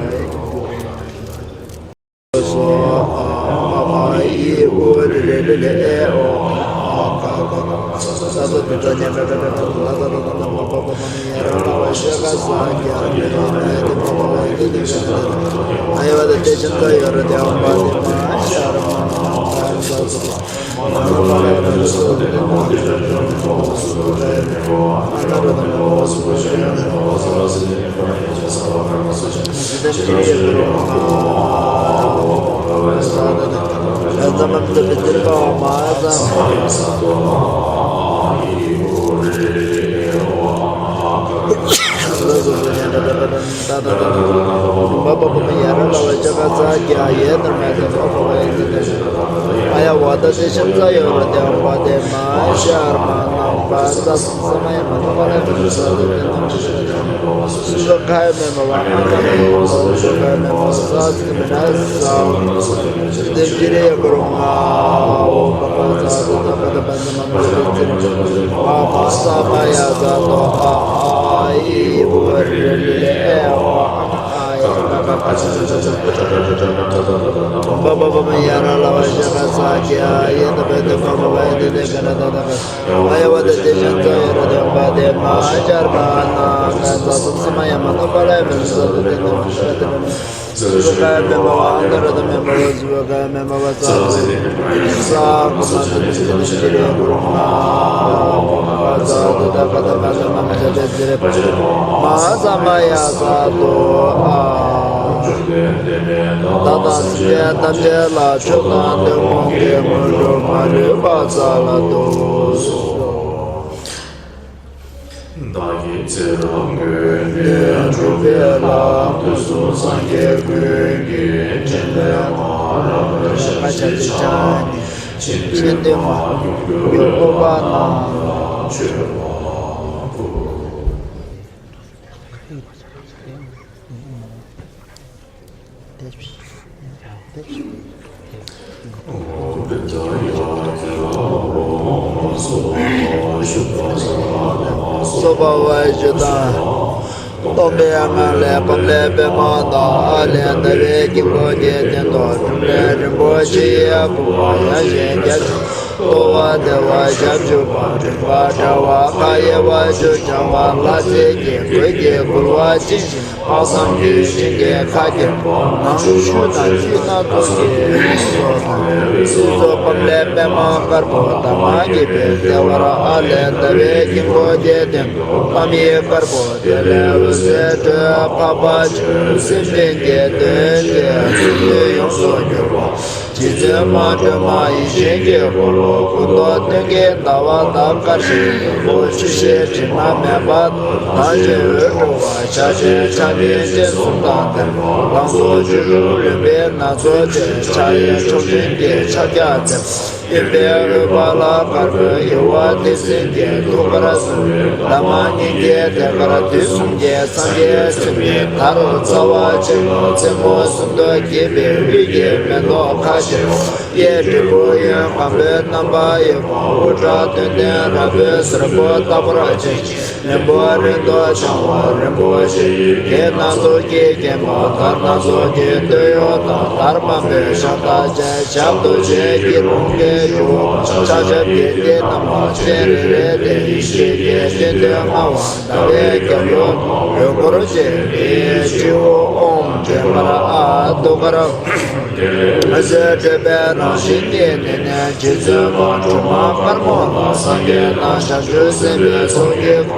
བདག་གི་ཚེ་རབས་ཀུན་ནས་སྒྲུབ་པའི་ལམ། དུས་གསུམ་སངས་རྒྱས་ཀུན་གྱི་ཕྲིན་ལས་མ་ལགས། ཞབས་ཕྱི་ཕྱག་ནི་ཆེས་མཐོའི་མ་གྱུར་ཀུན་གྱི་ཨུཏྤལ་རྣམས་ལ་མཆོད་པ་ཕུལ། སོགས་པ་བ་ཞུ་དང་། སྟོན་པའི་ངང་ལས་སྤངས་ལས་པདྨ་དང་། ཨ་ལས་ཟླ་བའི་དཀྱིལ་འཁོར་གྱི་སྟེང་དུ། འབྲུམ་ལས་རིན་པོ་ཆེའི་ཕུང་པོ་ཡངས་ཤིང་རྒྱ་ཆེ། ལྟོ་བ་བདེ་བ་ཞབས་ཞུ་བ། མགྲིན་པ་དྲ་བ་ཁ་གཡས་པ་ཆུ་སྦྱང་བ། ལྷ་རྫས་ཀྱི་གོས་ཀྱིས་བསྐུལ་བ་ཅི་བཞིན། དཔག་བསམ་རྒྱུད་བཞིན་གྱི་ཁ་གྱེར་པོ། ནང་བཞིན་ཆུ་དང་ཆུའི་སྣ་ཚོགས་ཀྱི་རིགས་སོགས་དང་། སྲིད་མཚོ་སྤངས་ལས་པདྨ་དཀར་པོ། འདབ་མ་བརྒྱད་པའི་ལྟེ་བར། ཨ་ལས་ཟླ་བའི་དཀྱིལ་འཁོར་གྱི་སྟེང་དུ། པདྨའི་དཀར་པོ་དེ་ལས་འོད་ཟེར་འཕྲོས། འཕགས་པ་སྤྱན་རས་གཟིགས་ཀྱི་སྟོན་པའི་ཚུལ་དུ་ཡོངས་སུ་གྱུར་པ། རྗེ་བཙུན་མ་སྒྲོལ་མ་ཡིད་བཞིན་གྱི་འཁོར་ལོ་སྐུ་མདོག་སྟོན་ཀའི་ཟླ་བ་དང་། དཀར་ཞིང་ཡོན་པོར་ཆུ་ཤེལ་དྲི་མ་མེད་པ་དང་། དྲི་ཞིམ་འོད་འཕྲོ་བ་ཕྱག་མཆོད་ཕྱག་རྟེན་སྤྱན་གསུམ་དང་ལྡན་པ། ལང་ཚོ་བཅུ་དྲུག་རིམ་པས་སྣ་ཚོགས་ཀྱི། ཕྱག་གཡས་མཆོག་སྦྱིན་གྱི་ཕྱག་རྒྱ་མཛད། གཡོན་པས་འོད་དཔལ་ལ་དཀར་པོའི་ཡུ་བ་ཏི་སེང་གེ་ཐུགས་ཀར་གསོལ་བའི་འདབ་མ་སྙིང་གའི་ཐད་ཀར། དུས་གསུམ་གྱི་སངས་རྒྱས་སེམས་ནི་མཐའ་རུ་རྩ་བ་ཆེན་པོ། རྩེ་མོ་གསུམ་དུ་གྱེས་པའི་དབུས་ཀྱི་མེ་ཏོག་ཁ་ཕྱེ་བ། གཡས་སྤྲིན་པོ་གཡོན་སྒམ་པོའི་རྣམ་པ་ཡོད་པ། དབུ་སྐྲ་སྟོད་ལྡན་ར་བས་སེར་པོ་ལྟ་བུར་བྱས་ཤིང་། ལན་པོ་རིང་དུ་འཕྱང་བ་རིན་པོ་ཆེ་ཡི་གེ་སྣ་ཚོགས་ཀྱིས་བརྒྱན་པ། དར་སྣ་ཚོགས་ཀྱི་སྟོད་གཡོགས་དང་། དར་དམར་པོའི་ཕྱག་མདའ་བཅས། ཞབས་རྡོ་རྗེ་སྐྱིལ་ཀྲུང་གིས་ ཆ་ཁྱབ་ཀྱི་རྟེན་རྣམས་ལ་སྤྱན་རས་གཟིགས་ཡེ་ཤེས་ཀྱི་སྤྱན་སྟེང་ལྔ་བ་ཟླ་བའི་རྒྱ་མཚོ་འོད་འཁོར་ཅན་དེའི་སྤྱི་བོར་ཨོཾ་དྲེད་པར་ཨ་ཏུ་ཀར། ཨ་ཟེར་འདྲེན་པའི་རང་བཞིན་གྱི་སྣེ་ནས་རྗེ་བཙུན་མ་སྒྲོལ་མ་དཀར་མོ་ལ་སངས་རྒྱས་དང་བྱང་ཆུབ་སེམས་དཔའི་ཚོགས་ཀྱིས།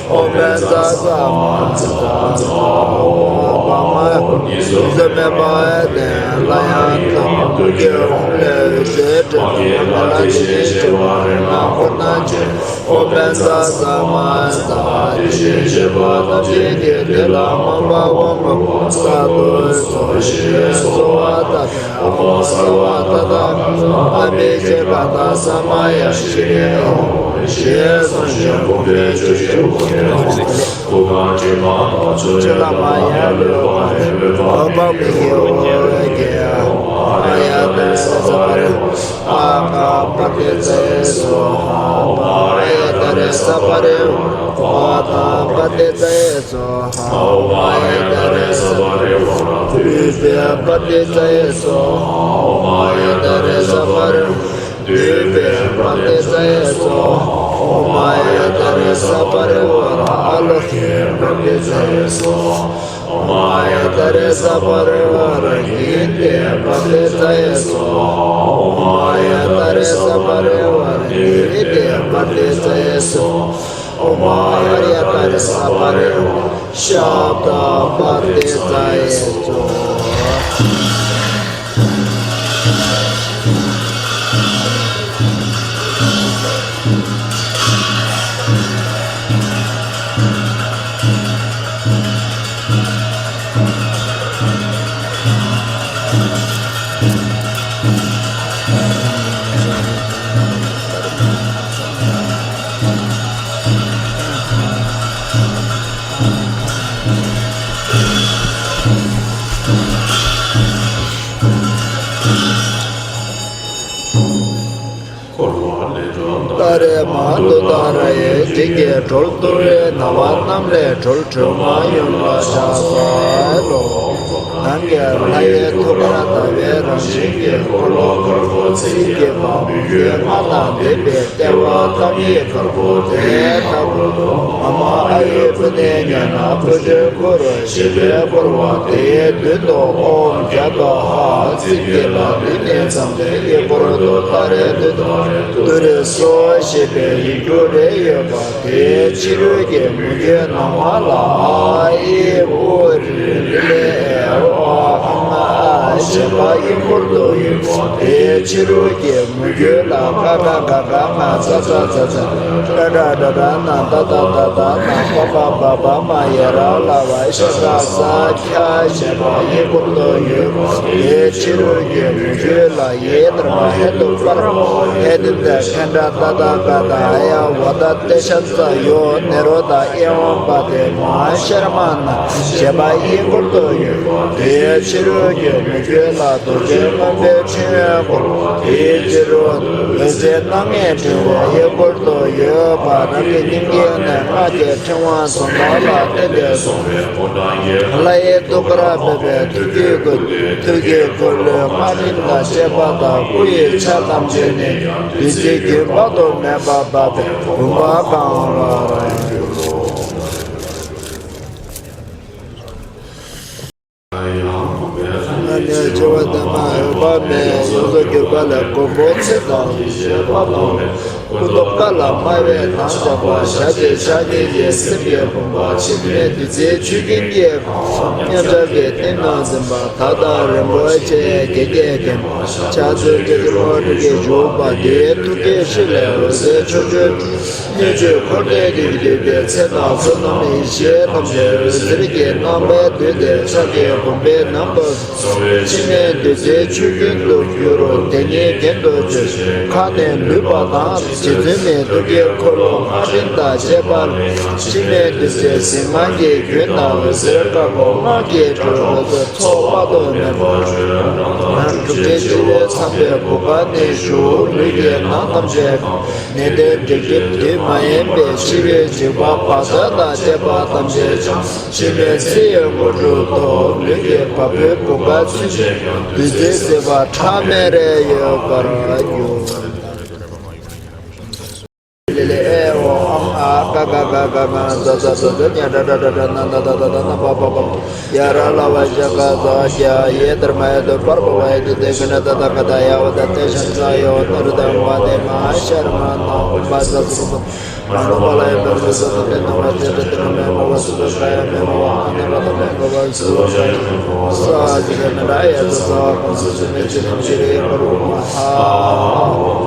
ཨོཾ་བཛྲ་ས་མ་ཛཿ་ཛཿ་ཨོཾ་བྷ་མ་ཡ། ཉེས་པ་མེད་པ་ལ་ཡང་དག་པར་ཐུགས་ཀྱི་ཧཱུྃ་ལས་འོད་ཟེར་འཕྲོས་ཏེ་མ་ལ་དེ་བཞིན་གཤེགས་པ་རིགས་ལྔ་འཁོར་དང་བཅས། ཨོཾ་བཛྲ་ས་མ་ཛཿ་དེ་བཞིན་གཤེགས་པ་ཐམས་ཅད་ཀྱི་དོན་ལ་མངོན་པར་དབང་བསྐུར་བར་གསར་དུ་གསོལ་ཞིང་གསོལ་བ་བཏབ་པའི་ཨ་ཧོ་སརྦ་ཏ་ཐཱ་ག་ཏ་ཨ་བྷི་ཥིག་ག་ཏ་ས་མ་ཡ་ཤྲཱི་ཨ་ཧོ་ཞེས་གསུངས་ཤིང་བུམ་པའི་ཆུ་སྐྱེས་བུམ་པའི་ཐོག་ཁུ་ཁ་དྲི་མ་དང་ཆུ་ལས་ལྷག་པ་ཡང་ལུས་པ་ལས་འོད་དཔག་མེད་ཀྱི་འོད་ཀྱིས་ཨོཾ་ཨཱརྱ་ཏཱ་རེ་ས་པ་རི་ཝཱ་ར། ཨ་ག་པ་ཏི་ཙ་ཡེ་སྭཱ་ཧཱ། ཨོཾ་ཨཱརྱ་ཏཱ་རེ་ས་པ་རི་ཝཱ་ར། ཨ་ད་པ་ཏི་ཙ་ཡེ་སྭཱ་ཧཱ། ཨོཾ་ཨཱརྱ་ཏཱ་རེ་ས་པ་རི་ཝཱ་ར། བདུད་པའི་པ་ཏི་ཙ་ཡེ་སྭཱ་ཧཱ། ཨོཾ་ཨཱརྱ་ཏཱ་རེ་ས་པ་རི་ཝཱ་ར། བདུད་པའི་པ་ཏི་ཙ་ཡེ་སྭཱ་ཧཱ། ཨོཾ་ཨཱརྱ་ཏཱ་རེ་ས་པ་རི་ཝཱ་ར། ཨ་ལོ་ཀེ་པ་ཏི་ཙ་ཡེ་སྭཱ་ཧཱ། ཨོཾ་ཨཱརྱ་ཏཱ་རེ་ས་པ་རི་ཝཱ་ར། ཧིན་དི་པ་ཏི་ཙ་ཡེ་སྭཱ་ཧཱ། ཨོཾ་ཨཱརྱ་ཏཱ་རེ་ས་པ་རི་ཝཱ་ར། ཧིན་དི་པ་ཏི་ཙ་ཡེ་སྭཱ་ཧཱ། ཨོཾ་ཨཱརྱ་ཏཱ་རེ་ས་པ་རི་ཝཱ་ར། ཤབྡ་པ་ཏི་ཙ་ཡེ་སྭཱ་ཧཱ། འཁོར་བ་ལས་སྒྲོལ་ཏཱ་རེ་མ་ཏུཏྟཱ་ར་ཡེ། དྲིན་གྱིས་གྲོལ་ཏུ་རེ། ན་བ་རྣམས་ལས་གྲོལ་སྒྲོལ་མ་ཡུམ་ལ་ཕྱག་འཚལ་ལོ། ནམ་མཁའི་ལྷ་ཡི་ཐུགས་ཀར་ཟླ་བའི་རང་བཞིན་གྱི་འཁོར་ལོ་བར་པོ་རྩིབས་བརྒྱད་པ་མོས་གུས་ལྔ་དང་ལྡན་པའི་ལྟེ་བ་ཐ་མའི་བར་པོ་དེ་ལྟ་བུ་ལ། ཨ་མ་ཨ་ཡེ་པུ་ཎེ་ཉ་ན་པུ་ཏྲེ་ཀུ་རུ་ཞེས་པའི་འཁོར་བ་དེའི་མདུན་དུ་ཨོཾ་བརྒྱ་ཏོ་ཧ། རྩིབས་བརྒྱད་ལ་ལུས་གནད་ཙམ་ལས་ཡེ་འཁོར་ཏུཏྟཱ་རེ་ཏུཏྟཱ་རེ་ཏུ་རེ་སྭཱ་ཧཱ་ཞེས་པའི་ཡིག་འབྲུ་རེ་ཡོད་པ། དེའི་ཕྱི་རོལ་གྱི་མོས་གུས་ནང་མ་ལ་ཨ་ཨི་ཨུ་རི་ལི་ལེ་ཨེ་ཨོ་ཨ་ཨ་ང་ཨ་ཞེས་པ་ཡེ་འཁོར་དུ་ཡོད། དེའི་ཕྱི་རོལ་གྱི་མོས་གུས་ལ་ཀ་ཀ་ག་ག་ང་ཙ་ཙ་ཛ་ཛ་ཏ་ཏ་ཏ་ཏ་ན་ད་ད་ད་ད་ན་པ་པ་བ་བ་མ་ཡ་ར་ལ་བ་ཤ་ཀ་ས་ཁྱ་ཞེས་པ་ཡེ་འཁོར་དུ་ཡོད། དེའི་ཕྱི་རོལ་གྱི་མོས་གུས་ལ། ཡེ་དྷརྨཱ་ཧེ་ཏུ་པ་ར་མ་ཧེ་ཏུ་ཏེ་ཁཎྜ་ཏ་ཏ་ག་ཏ་ཨ་ཡ་ཝ་ད་ཏེ་ཤ་ཙ་ཡོ་ནི་རོ་དྷ་ཨེ་ཝ་པ་ཏེ་མ་ཧཱ་ཤ་ར་མ་ཎ་ཞེས་པ་ཡེ་འཁོར་དུ་ཡོད། དེའི་ཕྱི་རོལ་གྱི་མོས་གུས་ལ་རྡོ་རྗེ་སྔོན་པོའི་ཕྲེང་བས་བསྐོར། དེའི་ཕྱི་རོལ་འོད་ཟེར་སྣ་ལྔའི་ཕྲེང་བས་ཡེ་འཁོར་དུ་ཡོད་པ། རང་གི་སྙིང་གའི་གནས་སྔགས་ཀྱི་ཕྲེང་བ་ཟུང་འབྲེལ་ལ་བརྟེན་ཏེ་གསུངས་པའི་ལྷ་ཡི་ཐུགས་ཀར་ཕེབས་པའི་ཐུགས་ཀྱི་འཁོར་ལོའི་སྔགས་རིམ་དང་བཅས་པ་དང་། སྐུ་ཡི་ཆ་ཐམས་ཅད་ནི་བདུད་རྩིའི་རྒྱུན་དཔག་ཏུ་མེད་པ་བབས་པས་བུམ་པ་གང་ལ་རང་གྱུར་ཏོ། ཨ་ནི་སྐྱེ་བ་ལྡན་མ་འོད་དཔག་མེད་ཡོངས་སུ་གྱུར་པ་ལས། མགོན་པོ་ཚེ་དང་ཡེ་ཤེས་དཔག་ཏུ་མེད། སྐུ་མདོག་དཀར་ལ་དམར་བའི་མདངས་ལྗང་གུ། ཞལ་གཅིག་ཕྱག་གཉིས་ཀྱིས་སེམས་ཀྱི་བུམ་པ། མཆིལ་མའི་བདུད་རྩིའི་ཆུ་རྒྱུན་གྱིས་གང་བ། མཉམ་སྦྱར་གྱི་སྟེང་ན་འཛིན་པ། དར་དང་རིན་པོ་ཆེ་བརྒྱད་ཀྱིས་བརྒྱན་པ། ཕྱག་མཛུབ་རྒྱ་གྲམ་མོ་དྲུག་གིས་བཞུགས་པ། དེའི་ཐུགས་ཀའི་ཤུལ་ལས་འོད་ཟེར་ཕྱོགས་བཅུར་སྣོད་བཅུད་འཁོར་འདས་བདུད་ཀྱིས་བསྡུས་པའི་ཚེ་དང་བསོད་ནམས་ཡེ་ཤེས་ཐམས་ཅད་འོད་ཟེར་གྱི་རྣམ་པར་བསྡུས་ཏེ་ཕྱག་གི་བུམ་པའི་ནང་དུ་མཆིལ་མའི་བདུད་རྩིའི་ཆུ་རྒྱུན་དུ་གྱུར་རོ། དེ་ཉིད་རྒྱུན་དུ་གྱུར་ཅིང་ཁ་ནས་ལུད་པ་དང་། རྗེ་བཙུན་མའི་ཐུགས་ཀའི་འཁོར་ལོ་སྔགས་རིམ་དང་བཅས་པ་ལས་མཆིལ་མའི་བདུད་རྩིའི་གཟིགས་སྔགས་ཀྱི་རྒྱུན་དང་། འོད་ཟེར་དཀར་པོ་སྔགས་ཀྱི་སྒྲོ་འོད་ཟེར་ཚོགས་དཔག་ཏུ་མེད་པ་སྤྲོས། གྲུབ་ཆེན་སྤྱི་བོའི་མཚམས་པའི་བུ་ག་ནས་ཞུགས། ལུས་ཀྱི་ནང་ཐམས་ཅད་གང་། ནད་གདོན་སྡིག་སྒྲིབ་དུས་མ་ཡིན་པའི། འཆི་བའི་འཇིགས་པ་བག་ཆགས་དང་བཅས་པ་ཐམས་ཅད་བྱང་། འཆི་མེད་ཚེ་ཡི་དངོས་གྲུབ་ཐོབ། ལུས་ཀྱི་བ་སྤུའི་བུ་ག་ཚུན་ཆད་ཀྱང་། བདུད་རྩིའི་ཟིལ་པ་ཕྲ་མེན་རེ་ཡོད་པར་འགྱུར། ལེ་ལེ་ཨེ་ཨོ་ཨང་ཨ་ཀ་ཀ་ཀ་ཀ་ག་ཟ་ཟ་ཟོ་ཟོ་ཉ་ཌ་ཌ་ཌ་ཌ་ན་ན་ད་ད་ད་ད་ན་པ་པ་པ། ཡ་ར་ལ་བ་ཞ་ག་ཟ་ཡ་ཡེ་དར་མ་ཡ་དོ་པར་བ་ཡ་དེ་དེ་ག་ན་ད་ད་ག་ད་ཡ་བ་ད་དེ་ཤ་ཚ་ཡོ་ན་རུ་ད་བ་དེ་མ་ཤར་མ་ན་བ་ཟ་ཟ་ཟ། མ་ནོ་པ་ལ་ཡ་པ་རུ་ཟ་ད་དེ་ན་བ་དེ་ར་དེ་ན་མེ་མ་བ་སུ་པ་ཤ་ཡ་མེ་མ་བ་ཨ་ན་ར་ད་མེ་མ་བ་སུ་པ་ཤ་ཡ་མེ་མ་བ་ས་ཨ་ཏི་ཀ་ན་ར་ཡ་ད་ས་ཨ་ཀ་སུ་ཅི་མེ་ཅི་ནམ་ཤི་རེ་ཡ་པ་རུ་མ་ཧ།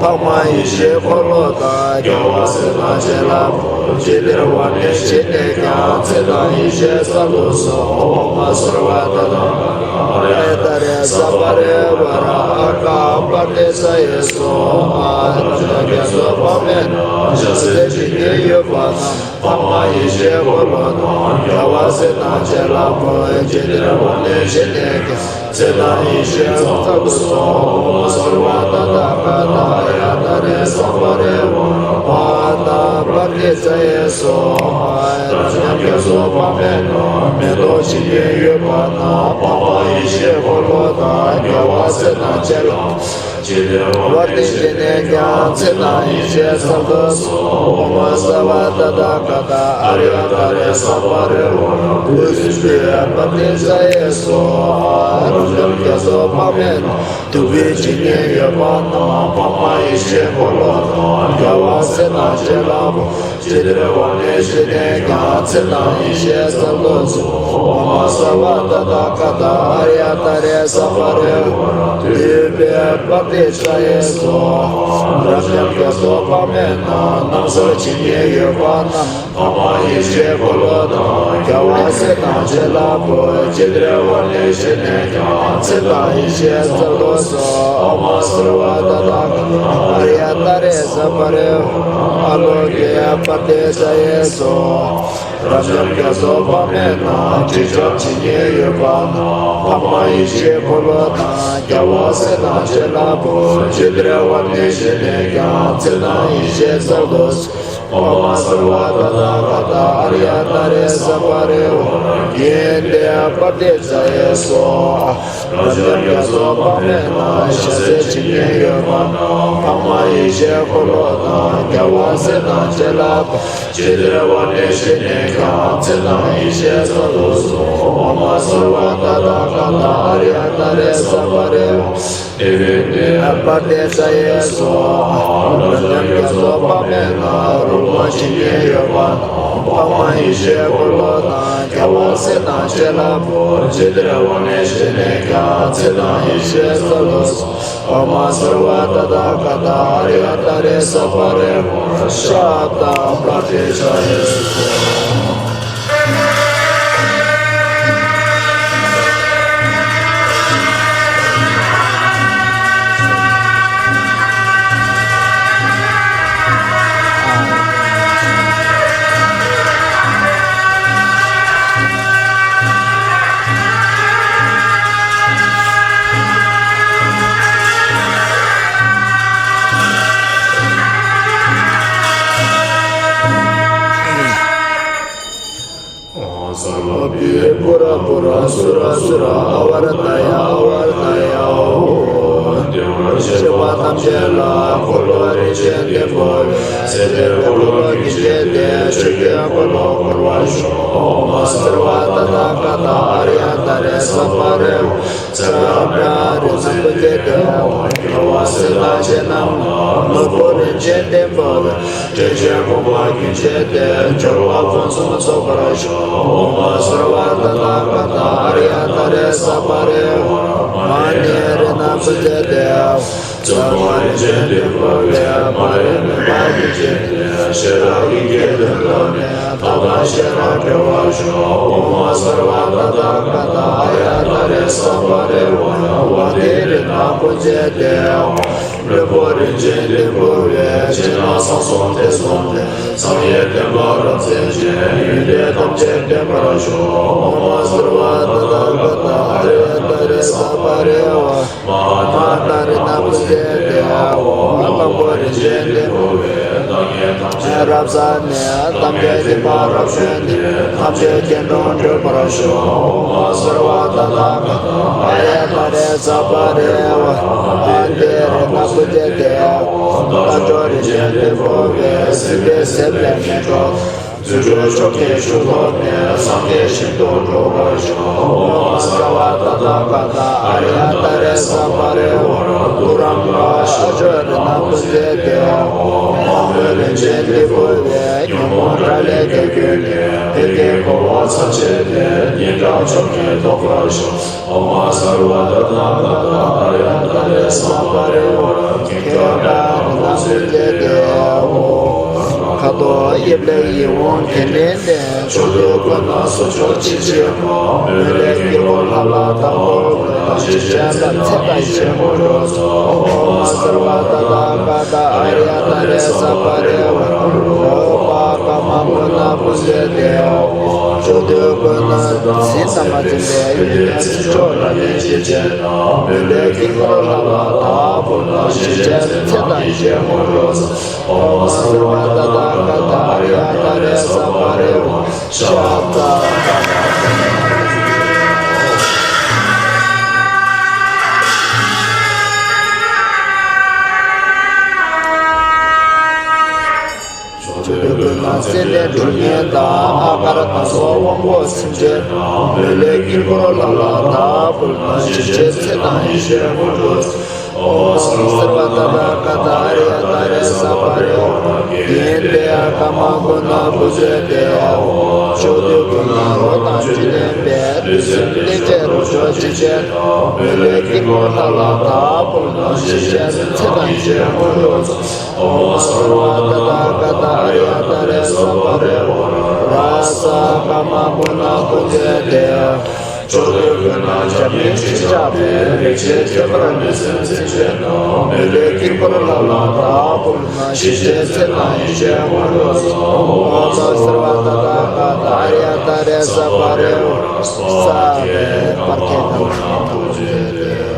འཕགས་མ་ཡེ་ཤེས་འཁོར་ལོ་དང་རྒྱལ་བ་སྲས་དང་བྱིན་རླབས་ཇི་ལྟར་བ་ནས་ཇི་ནས་ཀྱང་ཚེ་དང་ཡེ་ཤེས་གསར་དུ་གསོལ། ཨོཾ་སརྦ་ཏ་ཐཱ་ག་ཏ་ཨཱརྱ་ཏཱ་རེ་སབ་པ་རི་བཱ་ར་ཨ་ཀ་པ་ཏི་ཙ་ཡེ་སྭཱ་ཧཱ། རབ་འབྱམས་རྒྱ་མཚོ་དཔག་མེད་ན་ཞལ་ཟས་བྱིན་གྱིས་ཡོད་པ་རྣམས། འཕགས་མ་ཡེ་ཤེས་འཁོར་ལོ་དང་རྒྱལ་བ་སྲས་དང་བྱིན་རླབས་ཇི་ལྟར་བ་ནས་ཇི་ནས་ཀྱང་ཚེ་དང་ཡེ་ཤེས་གསར་དུ་གསོལ། ཨོཾ་སརྦ་ཏ་ཐཱ་ག་ཏ་ཨཱརྱ་ཏཱ་རེ་སབ་པ་རི་བཱ་ར་ཨ་ཀ་པ་ཏི་ཙ་ཡེ་སྭཱ་ཧཱ། རབ་འབྱམས་རྒྱ་མཚོ་དཔག་མེད་ན་མེ་ཏོག་བྱིན་གྱིས་ཡོད་པ་རྣམས། འཕགས་མ་ཡེ་ཤེས་འཁོར་ལོ་དང་རྒྱལ་བ་སྲས་དང་བྱིན་རླབས་ཇི་ལྟར་བ་ནས་ཇི་ནས་ཀྱང་ཚེ་དང་ཡེ་ཤེས་གསར་དུ་གསོལ། ཨོཾ་སརྦ་ཏ་ཐཱ་ག་ཏ་ཨཱརྱ་ཏཱ་རེ་སབ་པ་རི་བཱ་ར་ཨུ་ཏུ་ཏི་ཡ་པ་ཏི་ཙ་ཡེ་སྭཱ་ཧཱ། རབ་འབྱམས་རྒྱ་མཚོ་དཔག་མེད་ན་ཐུགས་རྗེ་བྱིན་གྱིས་ཡོད་པ་རྣམས། འཕགས་མ་ཡེ་ཤེས་འཁོར་ལོ་དང་རྒྱལ་བ་སྲས་དང་བྱིན་རླབས་ཇི་ལྟར་བ་ནས་ཇི་ནས་ཀྱང་ཚེ་དང་ཡེ་ཤེས་གསར་དུ་གསོལ། ཨོཾ་སརྦ་ཏ་ཐཱ་ག་ཏ་ཨཱརྱ་ཏཱ་རེ་སབ་པ་རི་བཱ་ར་ཏུཏྟཱ་ཡེ་པ་ཏི་ཙ་ཡེ་སྭཱ་ཧཱ། རབ་འབྱམས་རྒྱ་མཚོ་དཔག་མེད་ན་སྣང་གསལ་བྱིན་གྱིས་ཡོད་པ་རྣམས། འཕགས་མ་ཡེ་ཤེས་འཁོར་ལོ་དང་རྒྱལ་བ་སྲས་དང་བྱིན་རླབས་ཇི་ལྟར་བ་ནས་ཇི་ནས་ཀྱང་ཚེ་དང་ཡེ་ཤེས་གསར་དུ་གསོལ། ཨོཾ་སརྦ་ཏ་ཐཱ་ག་ཏ་ཨཱརྱ་ཏཱ་རེ་སབ་པ་རི་བཱ་ར་ཨ་ལོ་ཀེ་ཡ་པ་ཏི་ཙ་ཡེ་སྭཱ་ཧཱ། རབ་འབྱམས་རྒྱ་མཚོ་དཔག་མེད་ན་དྲི་ཆབ་བྱིན་གྱིས་ཡོད་པ་རྣམས། འཕགས་མ་ཡེ་ཤེས་འཁོར་ལོ་དང་རྒྱལ་བ་སྲས་དང་བྱིན་རླབས་ཇི་ལྟར་བ་ནས་ཇི་ནས་ཀྱང་ཚེ་དང་ཡེ་ཤེས་གསར་དུ་གསོལ། ཨོཾ་སརྦ་ཏ་ཐཱ་ག་ཏ་ཨཱརྱ་ཏཱ་རེ་སབ་པ་རི་བཱ་ར་ཀྱེ་ཏི་ཡ་པ་ཏི་ཙ་ཡེ་སྭཱ་ཧཱ། རབ་འབྱམས་རྒྱ་མཚོ་དཔག་མེད་ན་ཞལ་ཟས་བྱིན་གྱིས་ཡོད་པ་རྣམས། འཕགས་མ་ཡེ་ཤེས་འཁོར་ལོ་དང་རྒྱལ་བ་སྲས་དང་བྱིན་རླབས་ཇི་ལྟར་བ་ནས་ཇི་ནས་ཀྱང་ཚེ་དང་ཡེ་ཤེས་གསར་དུ་གསོལ། ཨོཾ་སརྦ་ཏ་ཐཱ་ག་ཏ་ཨཱརྱ་ཏཱ་རེ་སབ་པ་རི་ཝཱ་ར་ཨེ་ཝི་ཏེ་པྲ་ཏཱིཙྪ་ཡེ་སྭཱ་ཧཱ། བདག་ཅག་རྒྱ་མཚོ་དཔག་མེད་ན། རོལ་པ་ཇི་སྙེད་ཡོད་པ་དང་། འཕགས་མ་ཡེ་ཤེས་འཁོར་ལོ་དང་། རྒྱལ་བ་སྲས་དང་བཅས་ལ་འབུལ། ཇི་ལྟར་བ་ནས་བཞེས་ནས་ཀྱང་། ཚེ་དང་ཡེ་ཤེས་རྩ་ལ་སོགས། ཨོཾ་སརྦ་ཏ་ཐཱ་ག་ཏ་ཨཱརྱ་ཏཱ་རེ་སབ་པ་རི་ཝཱ་ར་ཤ་ཏ་པྲ་ཏཱིཙྪ་ཡེ་སྭཱ་ཧཱ། ཨོཾ་སརྦ་པུ་རི་པུ་ར་པུ་ར་སུ་ར་སུ་ར་ཨ་ཝར་ཏ་ཡ་ཨ་ཝར་ཏ་ཡ་ཧོ། བདེ་བར་གཤེགས་པ་ཐམས་ཅད་ལ། འཁོར་ལོ་རིན་ཆེན་ལྡན་པ་ཡི། ཚེ་འདིར་འཁོར་ལོ་ཀུན་བྱས་ཏེ། ཆོས་ཀྱི་འཁོར་ལོ་བསྐོར་བར་ཤོག་ཨོཾ་སརྦ་ཏ་ཐཱ་ག་ཏ་ཨཱརྱ་ཏཱ་རེ་སབ་པ་རི་ཝཱ་ར་ཙཀྲ་པ་རི་ནཱ་པུ་ཛ་ཏེ་ཧོ། རྒྱལ་བ་སྲས་དང་བཅས་རྣམས་ལ། ནོར་བུ་རིན་ཆེན་ལྡན་པ་ཡི། དྲིན་ཅན་ཕུང་པོ་ཀུན་བྱས་ཏེ། འབྱོར་པ་ཕུན་སུམ་ཚོགས་པར་ཤོག་ཨོཾ་སརྦ་ཏ་ཐཱ་ག་ཏ་ཨཱརྱ་ཏཱ་རེ་སབ་པ་རི་ཝཱ་ར་མ་ཧཱ་ནེ་རི་ནཱ་པུ་ཛ་ཏེ་ཧོ། བཙུན་མོ་རིན་ཆེན་ལྡན་པ་ཡི། མ་རིག་མུན་པ་ཀུན་བྱས་ཏེ། ཤེས་རབ་ཀྱི་སྐྱེས་བུ་ཐོབ་ནས། ཐབས་དང་ཤེས་རབ་སྤེལ་བར་ཤོག་ཨོཾ་སརྦ་ཏ་ཐཱ་ག་ཏ་ཨཱརྱ་ཏཱ་རེ་སབ་པ་རི་ཝཱ་ར་ཝ་ཏི་རི་ནཱ་པུ་ཛ་ཏེ་ཧོ། ལྷུན་པོ་རིན་ཆེན་ལྡན་པ་ཡི། ཕྱི་ནང་གསང་གསུམ་ཐེ་ཚོམ་མེད། སངས་རྒྱས་བསྟན་པ་རབ་མཛད་ཅིང་། ཡོན་ཏན་ཐམས་ཅད་ལྡན་པར་ཤོག་ཨོཾ་སརྦ་ཏ་ཐཱ་ག་ཏ་ཨཱརྱ་ཏཱ་རེ་སབ་པ་རི་ཝཱ་ར་མ་ཧཱ་ཏཱ་རི་ནཱ་པུ་ཛ་ཏེ་ཧོ། གླང་པོ་རིན་ཆེན་ལྡན་པ་ཡི། བདག་ཉིད་ཐམས་ཅད་རབ་བསམས་ནས། ཐབས་མཁས་སྦྱིན་པ་རབ་བྱུང་སྟེ། ཐམས་ཅད་སྐྱེ་འགྲོ་སྒྲོལ་བར་ཤོག་ཨོཾ་སརྦ་ཏ་ཐཱ་ག་ཏ་ཨཱརྱ་ཏཱ་རེ་སབ་པ་རི་ཝཱ་ར་ཨ་ཏི་རི་ནཱ་པུ་ཛ་ཏེ་ཧོ། རྟ་མཆོག་རིན་ཆེན་ལྡན་པ་ཡི། སྲིད་པའི་གཟེབ་ལས་མི་འཕྲོགས། རྫུ་འཕྲུལ་མཆོག་གི་གཞུང་ཐོབ་ནས། སངས་རྒྱས་ཞིང་དུ་འགྲོ་བར་ཤོག་ཨོཾ་སརྦ་ཏ་ཐཱ་ག་ཏ་ཨཱརྱ་ཏཱ་རེ་སབ་པ་རི་ཝཱ་ར་ཏུ་ར་ཀ་ཤ་ཨ་ཅོ་རི་ནཱ་པུ་ཛ་ཏེ་ཧོ། མང་པོས་རིན་ཆེན་ལྡན་པ་ཡི། ཉོན་མོངས་དགྲ་ལས་རྒྱལ་ཁྱོན་ནས། བདེ་སྐྱིད་འཁོར་བ་ཚར་བཅད་དེ། སྙན་གྲགས་མཆོག་གི་ཐོབ་པར་ཤོག་ཨོཾ་སརྦ་ཏ་ཐཱ་ག་ཏ་ཨཱརྱ་ཏཱ་རེ་སབ་པ་རི་ཝཱ་ར་ཁྱེད་ཅག་རྣམས་ལ་ཐུགས་བརྩེ་སྟེ་ཧོ། ཁ་དོག་དབྱིབས་ལེགས་ཡིད་འོང་གོས་ལེགས་ལྡན། ཕྱོགས་དུས་ཀུན་ན་གསོལ་མཆོག་ཅི་མཆིས་པ། མི་ལུས་དཀྱིལ་འཁོར་ལྷ་ལ་བདག་པོ་ཕུལ། ཞིང་གཞན་ལ་ཚེ་དང་ཡིད་བཞིན་དངོས་གྲུབ་སྩོལ། ཨོཾ་སརྦ་ཏ་ཐཱ་ག་ཏ་ཨཱརྱ་ཏཱ་རེ་སབ་པ་རི་ཝཱ་ར། རོལ་པ་ཀ་མ་གུ་ཎ་པུ་ཛ་ཏེ་ཧོ། ཕྱོགས་དུས་ཀུན་ན་ཚེ་རྣམ་པར་འཛིན་པའི་ཡོན་ཏན་ཚེ་མཆོག་རབ་བརྙེས་ཞིང་བྱོན་དང་། མི་ལུས་དཀྱིལ་འཁོར་ལྷ་ལ་བདག་པོ་ཕུལ། ཞིང་གཞན་ཚེ་དང་ཡིད་བཞིན་དངོས་གྲུབ་སྩོལ། ཨོཾ་སརྦ་ཏ་ཐཱ་ག་ཏ་ཨཱརྱ་ཏཱ་རེ་སབ་པ་རི་ཝཱ་ར་ཤ་ཏ། ཕྱོགས་དུས་ཀུན་ན་བརྩེ་ལྡན་གྲུབ་བརྙེས་དང་། ཨ་གར་དང་སོགས་དབང་པོ་སེམས་ཅན་རྣམས། མི་ལུས་དཀྱིལ་འཁོར་ལྷ་ལ་བདག་པོ་ཕུལ། ཞིང་གཞན་ཚེ་དང་ཡིད་བཞིན་དངོས་གྲུབ་སྩོལ། ཨོཾ་སརྦ་ཏ་ཐཱ་ག་ཏ་ཨཱརྱ་ཏཱ་རེ་སབ་པ་རི་ཝཱ་ར་ཨིནྡྲ་ཀ་མ་གུ་ཎ་པུ་ཛ་ཏེ་ཧོ། ཕྱོགས་དུས་ཀུན་ན་རོ་དང་བཅུད་ལྡན་པའི། ལུས་སེམས་བརྟན་ཅིང་རོ་མཆོག་ཅི་མཆིས་ཀྱང་། མི་ལུས་དཀྱིལ་འཁོར་ལྷ་ལ་བདག་པོ་ཕུལ། ཞིང་གཞན་ཚེ་དང་ཡིད་བཞིན་དངོས་གྲུབ་སྩོལ། ཨོཾ་སརྦ་ཏ་ཐཱ་ག་ཏ་ཨཱརྱ་ཏཱ་རེ་སབ་པ་རི་ཝཱ་ར་ས་ཀ་མ་གུ་ཎ་པུ་ཛ་ཏེ། ཕྱོགས་དུས་ཀུན་ན་བྱམས་སྙིང་རྗེ་ཆགས་པའི། རིགས་ཅན་ཁྱད་པར་ལུས་སེམས་ཅན་རྣམས། མི་ལུས་དཀྱིལ་འཁོར་ལྷ་ལ་བདག་པོ་ཕུལ། ཞིང་གཞན་ཚེ་དང་ཡིད་བཞིན་དངོས་གྲུབ་སྩོལ། ཨོཾ་སརྦ་ཏ་ཐཱ་ག་ཏ་ཨཱརྱ་ཏཱ་རེ་སབ་པ་རི་ཝཱ་ར་ས་ཀ་མ་གུ་ཎ་པུ་ཛ་ཏེ།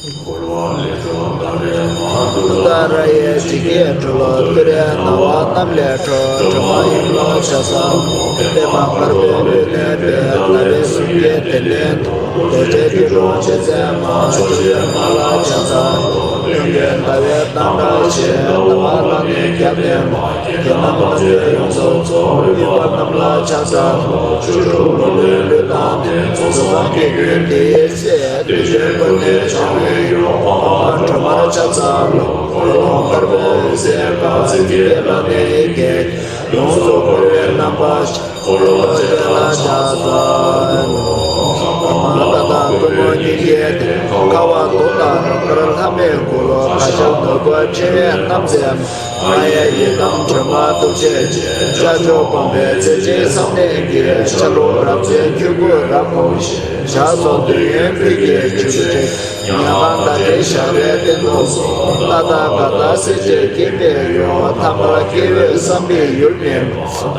འཁོར་བ་ལས་སྒྲོལ་ཏཱ་རེ་མ། ཏུཏྟཱ་ར་ཡི་འཇིགས་བརྒྱད་སྒྲོལ། ཏུ་རེའི་སྣང་བ་རྣམས་ལས་སྒྲོལ། སྒྲོལ་མ་ཡུམ་ལ་ཕྱག་འཚལ་ལོ། པདྨ་དཀར་པོའི་སྤུས་ལེགས་པའི། ཟླ་བའི་གཟུགས་ཀྱི་གདན་སྟེང་དུ། རྡོ་རྗེ་སྐྱིལ་ཀྲུང་རྗེ་བཙུན་མ། ཕྱོགས་བཅུའི་མ་ལ་ཕྱག་འཚལ་ལོ། སྟོན་ཀའི་ཟླ་བའི་མདངས་འདྲ་ཞིང་། ཟླ་བ་ལ་ནི་རྒྱབ་བརྟེན་པ། དགེ་སློང་དམ་ཆོས་ཡོངས་སུ་རྫོགས། དམིགས་པ་རྣམས་ལ་ཕྱག་འཚལ་ལོ། བཅུ་དྲུག་ལོ་ལོན་ལུས་དང་ལྡན། རྫོགས་སངས་རྒྱས་ཀུན་དེའི་སྲས། བདུད་འཇོམས་ཀུན་ནས་བྱང་བའི་ཡུལ། འཕགས་པ་སྒྲོལ་མར་ཕྱག་འཚལ་ལོ། འཁོར་ལོ་དཀར་པོའི་འོད་ཟེར་དཀར། ཚེ་འདས་ལ་ནི་ཡི་གེ་ཡོངས་སུ་བསྐོར་བའི་རྣམ་པ། འཁོར་ལོ་བཅས་ལ་ཕྱག་འཚལ་ལོ། མ་དང་ཀུན་སློང་སྙིང་གའི་གདན། ཁ་བ་དུག་དང་རཀྟ་ལྷ་མོས་བསྐོར། གར་ཞབས་ནོར་བུ་ཕྲེང་བས་བསྣམས་མཛད། ཨཱ་ཡ་ཡི་དམ་སྒྲོལ་མ་ཐུགས་རྗེ་ཅན། ཤར་ཕྱོགས་འཕགས་པའི་ཚེ་ཆེན་བསམ་གཏན་གྱི། ཤར་ལྷོ་རབ་བརྩེགས་ཆོས་སྐུ་རབ་དགོངས་ཤིང་། ཞག་སོགས་འདོད་ཡོན་ཕུད་ཀྱིས་བྱུག་པའི་ཚེ། ཉ་གང་ཟླ་བྲལ་ཞག་རལ་སྟེང་དུ་སོང་། ཏ་ཏ་ག་ཏ་སེར་བྱེས་སྐྱེས་པའི་ཡུལ། ཐ་མལ་སྐྱེ་བོའི་བསམ་པའི་ཡུལ་མིན་པ།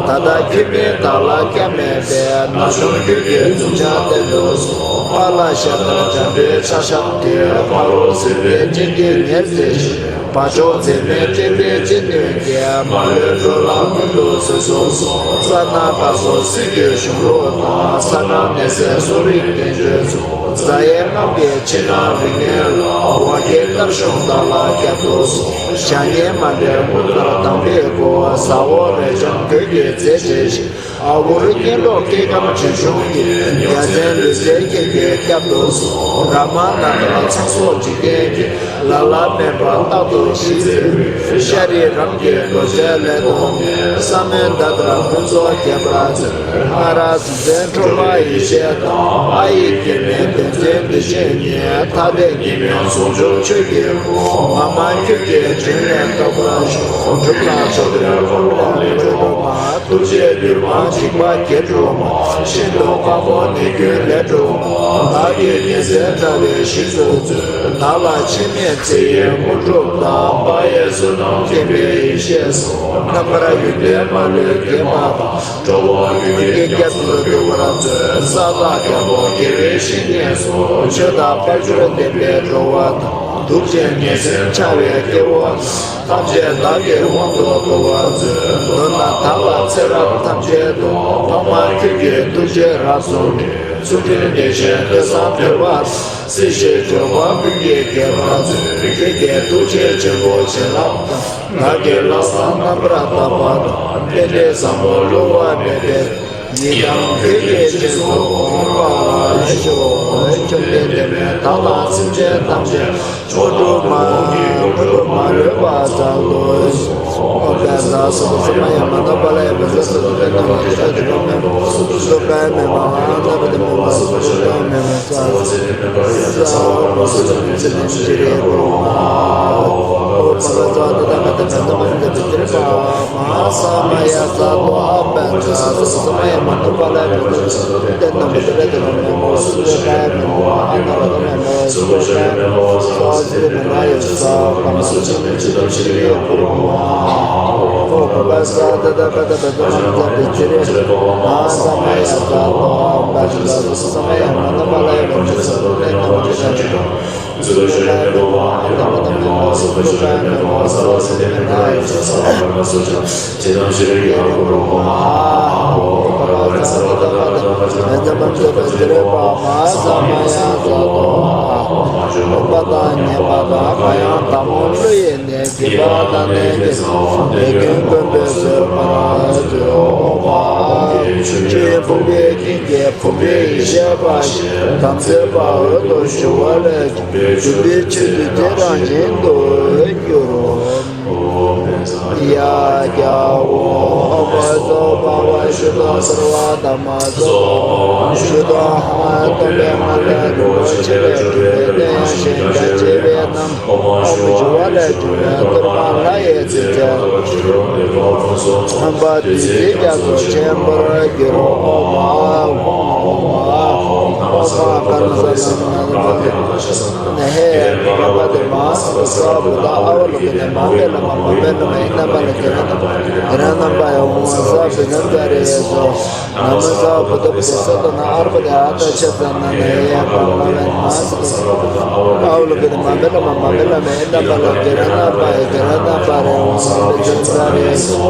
ད་ལྟ་ཁྱོད་མིན་བདག་ལ་སྐྱབས་མེད་པས། ན་ཆུང་ཁྱོད་ཀྱི་འཛུམ་ཞལ་སྟེང་དུ་སོང་། པཱ་ལགས་ཞལ་ལྟར་འཇམ་པའི་ཕྱག་ཞབས་ཀྱིས། ཕ་རོལ་སྲིད་པའི་གཅིན་སྙིའི་ཉེར་བརྩེགས་ཤིང་། བ་མཆོག་མཛེས་མའི་སྤྲིན་པའི་སྤྱི་བསྣོལ་གྱིས། མ་ལུས་འགྲོ་ལ་ཀུན་ཏུ་གཟིགས་སུ་གསོལ། ས་ན་ཀ་སོགས་སྲིད་ཀྱི་གཞུང་ལུགས་དང་། ས་གྲངས་ནད་སེལ་གསོ་རིག་བསྟན་བཅོས་སོགས། རྫ་ཡི་རྔམ་གྱི་ཕྱི་ནང་རིགས་ངན་ལ། འོ་བརྒྱལ་གཏར་གཞོང་བདག་ལ་བསྐྱབ་ཏུ་གསོལ། བྱ་ངན་མ་འདྲེས་མུ་མཐའ་དམ་པའི་སྒོ། ཟ་འོག་རས་ཆུང་གོས་ཀྱི་རྫས་བྱས་ཤིང་། ཨ་གུར་གཉེན་གྲོགས་སྐྱེ་ཁམས་བྱུས་གཞུང་གི། ཡ་མཚན་ལུས་རྩལ་མཁས་པས་བསྐྱབ་ཏུ་གསོལ། ར་མ་ན་ད་ཚངས་སོགས་འཇིག་རྟེན་གྱི། ལ་ལ་སྨན་པ་རྟག་ཏུ་ཞི་བྱེད་པའི། ཤཱ་རིའི་རམ་གྱི་རྡོ་རྗེའི་སླད་དུ་ནི། ས་མོན་ད་ལྟར་ཕུན་ཚོགས་རྒྱས་པར་མཛོད། ཨ་ར་གཟི་ལྡན་ཁྲོ་བོའི་ཡེ་ཤེས་དང་། ཨ་ཡིག་སྐྱེ་མེད་བདེན་བརྫུན་བདེ་གཤེགས་ཉིད། ཐ་དད་ཉིད་མིན་ཟུང་འཇུག་ཆོས་ཀྱི་སྐུ། ང་མ་ཁྱོད་ཀྱི་དྲིན་ལས་བསྐལ་པར་བཞུགས། སྒྲུབ་དང་ཕྱོགས་དེར་འཁོར་བའི་ལས་སྒྲོལ་མ། ཐུགས་རྗེས་བསྒྱུར་མ་འཇིགས་པ་བརྒྱད་སྒྲོལ་མ། ཤིན་ཏུ་དཀའ་དགོངས་ནད་ཀུན་ལས་སྒྲོལ་མ། བདག་གི་ཉེན་སེལ་དགྲ་བོའི་གཤེད་མཚོན་མཛོད། བདག་ལ་འཆི་མེད་ཚེ་ཡི་དངོས་གྲུབ་དང་། དཔལ་ཡེ་བསོད་ནམས་མཁྱེན་པའི་ཡེ་ཤེས་སོགས། རྣམ་དཀར་ཡོན་ཏན་མ་ལུས་རྒྱས་པ་དང་། འགྲོ་བ་ཀུན་གྱི་སྐྱབས་སུ་འགྲོ་བར་མཛོད། ས་བདག་རྒྱལ་པོ་དགེ་བའི་བཤེས་གཉེན་སོགས། ཆོས་དང་དཔལ་འབྱོར་ལྡན་པའི་འགྲོ་བ་དང་། སྡུག་ཅིང་ངན་སེམས་འཆའ་བའི་སྐྱེ་བོ་ཐམས་ཅད་བདག་གིས་དབང་དུ་བསྡུ་བར་མཛོད། མདོར་ན་བདག་ལ་ཚེ་རབས་ཐམས་ཅད་དུ། འཕགས་མ་ཁྱོད་ཀྱི་ཐུགས་རྗེས་རབ་བཟུང་ནས། ཚུལ་ཁྲིམས་བདེ་ཆེན་ཐོས་བསམ་དད་པ། སྲིད་ཞིའི་འབྱོར་པ་ཀུན་གྱི་དགེ་བར་མཛོད། ཁྱེད་ཀྱི་ཐུགས་རྗེའི་བྱིན་རླབས་དང་། བདག་གི་ལྷག་བསམ་རྣམ་པར་དག་པ་དང་། རྟེན་འབྲེལ་བཟང་པོ་བསླུ་བ་མེད་པའི། ཉིད་དང་ཁྱོད་ཀྱི་རྗེས་སུ་འོང་བར་ཤོག། བཅོམ་ལྡན་འདས་མས་བདག་དང་སེམས་ཅན་ཐམས་ཅད་དངོས་གྲུབ་མ་དངོས་གྲུབ་མ་ལུས་པ་སྩལ་དུ་གསོལ། ཨོཾ་བཛྲ་སུ་དྷཱུ་ས་མ་ཡ་མ་ན་པཱ་ལ་ཡ། བཛྲ་སུ་དྷཱུ་ཏེ་ན་མ་ཏེ་ཏེ་ཏེ་ན་མ་སུ་དྷཱུ་ཀ་མེ་མ་ཨ་ན་པ་ཏེ་མ་སུ་དྷཱུ་ཀ་མེ་མ། ས་ས་ས་མ་སུ་དྷཱུ་ཏེ་ཏེ་ན་མ་ཏེ་ཏེ་ན་མ། ཨོཾ་བཛྲ་སུ་དྷཱུ་ཏེ་ན་མ་ཏེ་ཏེ་ན་མ་ཏེ་ཏེ་ཏེ་ན་མ། མ་ཧཱ་ས་མ་ཡ་ས་ཏོ། ཨ་བཛྲ་སུ་དྷཱུ་ས་མ་ཡ་མ་ན་པཱ་ལ་ཡ། བཛྲ་སུ་དྷཱུ་ཏེ་ན་མ་ཏེ་ཏེ་ན་མ་སུ་དྷཱུ་ཀ་མེ་མ་ཨ་ན་པ་ཏེ་མ་སུ་དྷཱུ་ཀ་མེ་མ། ས་སུ་དྷཱུ་ཏེ་ན་མ་ཡ་ས་མ་སུ་དྷཱུ་ཏེ་ན་མ་ཏེ་ཏེ་ན་མ། ཨོཾ་བཛྲ་སུ་དྷཱུ་ཏེ་ན་མ་ཏེ་ཏེ་ན་མ་ཏེ་ཏེ་ན་མ། མ་ཧཱ་ས་མ་ཡ་ས་ཏོ། ཨ་བཛྲ་སུ་དྷཱུ་ས་མ་ཡ་མ་ན་པཱ་ལ་ཡ། བཛྲ་སུ་དྷཱུ་ཏེ་ན་མ་ཏེ་ཏེ་ན་མ། བུམ་པའི་ཡེ་ཤེས་པ་ཞིག་དམ་ཚིག་པ་འོད་དུ་ཞུ་བ་ལས། བྱུང་བའི་ཆོས་དེ་དེ་རང་བཞིན་དུ་འགྱུར་རོ། ཡ་ཀྱ་ཨོ། ཨོཾ་སྭ་བྷཱ་ཝ་ཤུདྡྷ་སརྦ་དྷརྨ་སྭ་བྷཱ་ཝ་ཤུདྡྷ་ཨ། སྟོན་པའི་སྔགས་ལས་རིན་པོ་ཆེ་ལས་གྲུབ་པའི་གནས་ཡང་ཞིང་རྒྱ་ཆེ་བའི་རྣམ། ཨོཾ་ཞི་བ་ལས་བྱུང་བའི་གཏོར་མ་ལྷ་ཡི་ཚིགས་བཅད། ཨོཾ་བདུད་རྩི་རྒྱ་མཚོ་ཆེན་པོར་འགྱུར་རོ། ཨོཾ་ཨཱཿཧཱུྃ། ཨོཾ་ཨཱཿཧཱུྃ། ཨོཾ་ཨཱཿཧཱུྃ། ནས་ཧེ་ཡ་ཀ་པ་དེ་མ་ས་ས་བུ་ད་ཨ་བ་ལོ་ཀེ་ནས་མ་བེ་ལ་མ་མ་བེ་ལ་མ་ཨི་ན་པ་ལ་ཀེ་ར་ན་པ་ཡ་ཧོ་ས་བེ་ན་ཛ་རེ་ཡ་སོ། ན་མ་ས་བུ་ད་བུ་ད་ས་ད་ན་ཨར་བ་དེ་ཨ་ད་ཆ་ད་ན་ན་ཧེ་ཡ་ཀ་པ་ལ་མ་ས་ས་ཨ་བ་ལོ་ཀེ་ནས་མ་བེ་ལ་མ་མ་བེ་ལ་མ་ཨི་ན་པ་ལ་ཀེ་ར་ན་པ་ཡ་ཀེ་ར་ན་པ་རེ་ཧོ་ས་བེ་ད་ཛ་རེ་ཡ་སོ།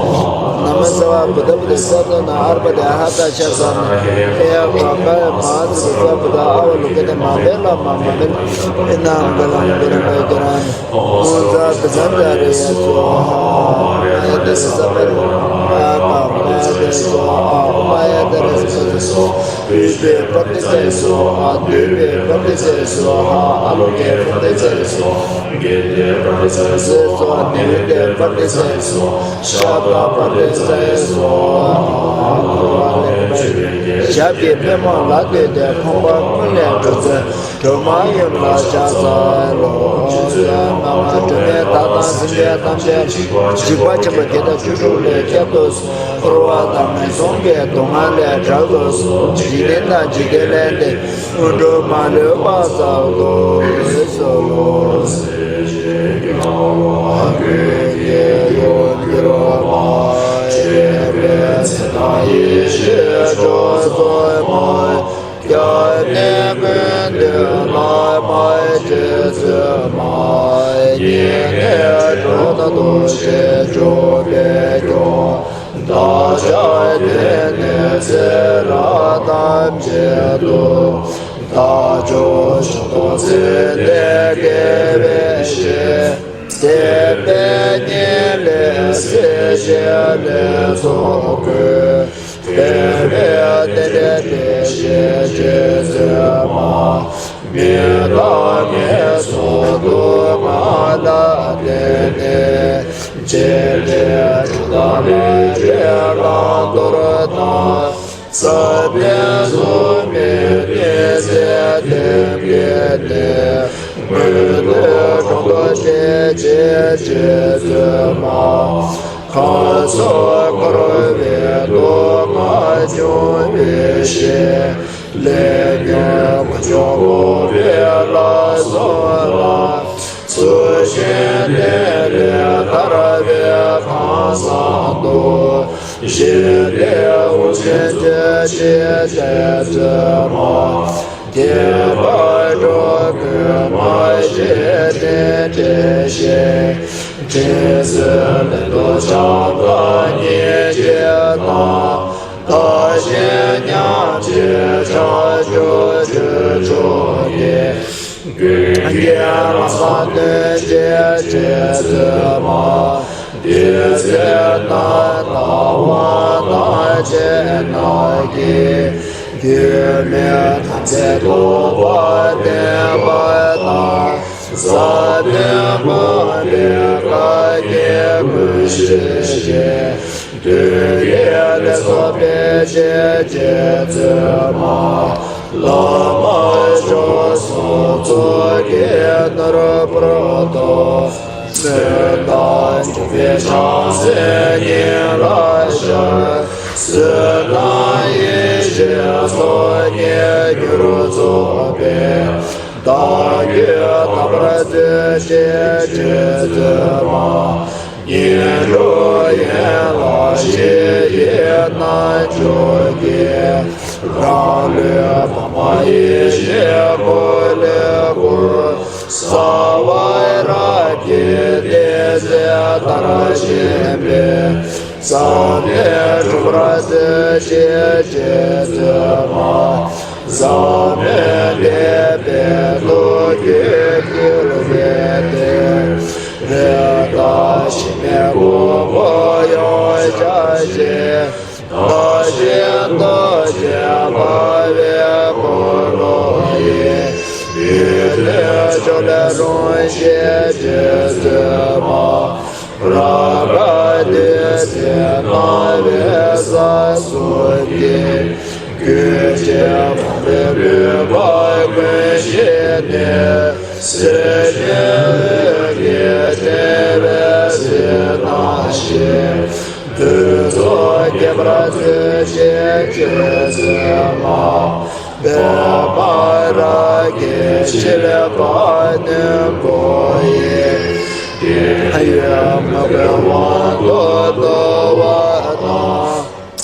ན་མ་ས་བ་བུ་ད་བུ་ད་ས་ད་ན་ཨར་བ་དེ་ཨ་ད་ཆ་ད་ན་ཧེ་ཡ་ཀ་པ་ལ་མ་ས་ས་བུ་ད་ཨ་བ་ལོ་ཀེ་ནས་མ་བེ་ལ་མ་མ་བེ་ལ་ཨི་ན་པ་ལ་ཀེ་ར་ན་པ་ཀེ་ར་ན། ཨོཾ་ཛ་ཏི་ཛ་ཏི་རེ་ཡ་སྭཱ་ཧཱ། ཨ་ཡ་ཏི་རེ་ས་པ་རེ་ཨ་ཀ་པ་ཏི་རེ་སྭཱ་ཧཱ། ཨོཾ་ཨ་ཡ་ཏི་རེ་ས་པ་རེ་སྭཱ་ཧཱ། བི་ཤྭ་པ་ཏི་ཙ་ཡེ་སྭཱ་ཧཱ། དྷཱུ་པ་པ་ཏི་ཙ་ཡེ་སྭཱ་ཧཱ། ཨ་ལོ་ཀེ་པ་ཏི་ཙ་ཡེ་སྭཱ་ཧཱ། གེ་ཏི་པ་ཏི་ཙ་ཡེ་སྭཱ་ཧཱ། ནི་ཝི་ཏི་པ་ཏི་ཙ་ཡེ་སྭཱ་ཧཱ། ཤ་ཏ་པ་ཏི་ཙ་ཡེ་སྭཱ་ཧཱ། ཞབས་ཀྱི་པདྨོ་ལ་བཏུད་དེ་ཕོངས་པ་ཀུན་ལས་སྒྲོལ་མཛད། སྒྲོལ་མ་ཡུམ་ལ་ཕྱག་འཚལ་ལོ། སྤྱི་གཙུག་ན་མ་སྒྲོལ་མའི་བདག་དང་སེམས་ཅན་ཐམས་ཅད་འཇིགས་པ་ཆེན་པོ་བརྒྱད་དང་བཅུ་དྲུག་ལས་བསྐྱབ་ཏུ་གསོལ། འཁོར་བ་དང་ངན་སོང་གི་སྡུག་བསྔལ་ལས་བསྒྲལ་དུ་གསོལ། འཇིག་རྟེན་དང་འཇིག་རྟེན་ལས་འདས་དངོས་གྲུབ་མ་ལུས་པ་སྩལ་དུ་གསོལ་ལོ། ཀུན་གྱི་ཡུམ་གྱུར་མ། སྤྱན་རས་གཟིགས་དང་ཡེ་ཤེས་མཆོག་གསུམ་མ། སྐྱབས་གནས་ཀུན་འདུས་བླ་མའི་རྗེ་བཙུན་མ། བསྙེན་གནས་གྲུབ་དང་ཐུགས་རྗེས་འཇོམས་པའི་མགོན། བདག་ཅག་འདི་ནས་ཚེ་རབས་ཐམས་ཅད་དུ། བདག་མཆོག་མཆོག་ཏུ་བརྩེ་སྟེ་དགེ་བའི་བཤེས། བསྟན་པའི་ཉིན་ལས་སྲིད་ཞིའི་ལས་ཚོགས་ཀུན། འཕེལ་བའི་རྟེན་འབྲེལ་བདེ་གཤེགས་རྗེ་བཙུན་མ། མི་ལ་ངན་སོང་སྡུག་བསྔལ་ལས་འདས་ནས། རྗེས་དྲན་གྲུབ་དང་ལས་འབྲས་བླང་དོར་དང་། བསམ་གཏན་གཟུགས་མེད་གནས་ཚེ་རྟེན་འབྲེལ་ནས། མངོན་མཐོའི་གྲོང་དུ་བདེ་སྐྱིད་རྗེ་བཙུན་མ། ཁམས་གསུམ་འཁོར་བའི་སྡུག་བསྔལ་འཇོམས་པའི་ཞིང་། ལས་ཉོན་ཀུན་འབྱུང་འགོག་པའི་ལམ་གསུམ་ལ། ཚུལ་ཤིང་གཏེར་ལས་ཐར་པའི་ཁང་བཟང་དུ། ཞི་བདེའི་དབུགས་འབྱིན་མཛད་རྗེ་བཙུན་མ། བདེན་པར་གྲོགས་ཀུན་མ་ཞིག་རྟེན་འབྲེལ་བཞིན། དྲིན་གཟོའི་ལན་དུ་བྱམས་དང་སྙིང་རྗེ་དང་། དག་ཞིང་མཉམ་བརྗེའི་བྱང་ཆུབ་ཀྱི་ཕྱོགས་ཀྱི། ཀུན་མཁྱེན་ལམ་བཟང་སྟོན་བྱེད་རྗེ་བཙུན་མ། དེ་ཚེ་ན་བདག་དབང་ཐང་ཆེན་རྣམས་ཀྱིས། རྒྱུད་སྨིན་དམ་ཚིག་རྟོགས་པ་བསྟན་པ་དང་། བཟང་སྤྱོད་སྤངས་པའི་བཀའ་རྒྱ་ཀུན་ཤེས་ཤིང་། དོན་གྱི་ལས་ཚོགས་སྤེལ་བྱེད་རྗེ་བཙུན་མ། བླ་མ་མཆོག་གསུམ་གཙུག་གི་ནོར་བུར་གཏོགས། མཚོན་དང་འཇུག་པའི་ཕྱག་འཚལ་སྙིང་ལ་ཤར། གསོལ་དང་ཡིད་བཞིན་ཚོགས་གཉིས་མྱུར་རྫོགས་པའི། བདག་རྒྱུད་དམ་པར་བརྩོན་བྱེད་རྗེ་བཙུན་མ། ངན་འགྲོ་ཡན་ལག་ཞི་བའི་རྣལ་འབྱོར་གྱིས། རང་ལུས་པདྨ་ཡེ་ཤེས་སྔོ་ལས་བསྐུར། གསང་བ་རབ་ཀྱི་ཏིང་འཛིན་ལྟར་བཞེངས་པའི། བསམ་གཏན་གྲུབ་པར་བརྩོན་བྱེད་རྗེ་བཙུན་མ། བཟང་མོའི་བསྟན་པའི་ཐུགས་རྒྱུད་བསྐུལ་བའི་གཏེར། རིགས་དང་བྱེ་མའི་ཕུང་པོ་ཡོངས་སྦྱངས་ཤིང་། བདག་གཞན་དག་བཅས་འབར་བའི་འཁོར་ལོ་ཡི། རྒྱུད་སྟོད་ཕྱོགས་ལས་འཁྲུངས་ཤིང་རྗེ་བཙུན་མ། རབ་དཀར་བདུད་རྩིས་མནར་བའི་ས་གསུམ་གྱི། ཀུན་བྱེད་ཕོངས་པའི་མུན་པ་ཀུན་ཞི་ནས། སེམས་ཅན་འོད་ཀྱི་སྤྲིན་པས་གཟིགས་གནང་ཞིང་། ཕུན་ཚོགས་རྒྱས་པར་མཛོད་ཅིག་རྗེ་བཙུན་མ། པདྨ་རཱ་ ཀྱི་ཕྱིར་བ་ནི་མགོ་ཡི་ཡོན་མོ་གི་དབང་དུ་བསྡུ་བ་དང་།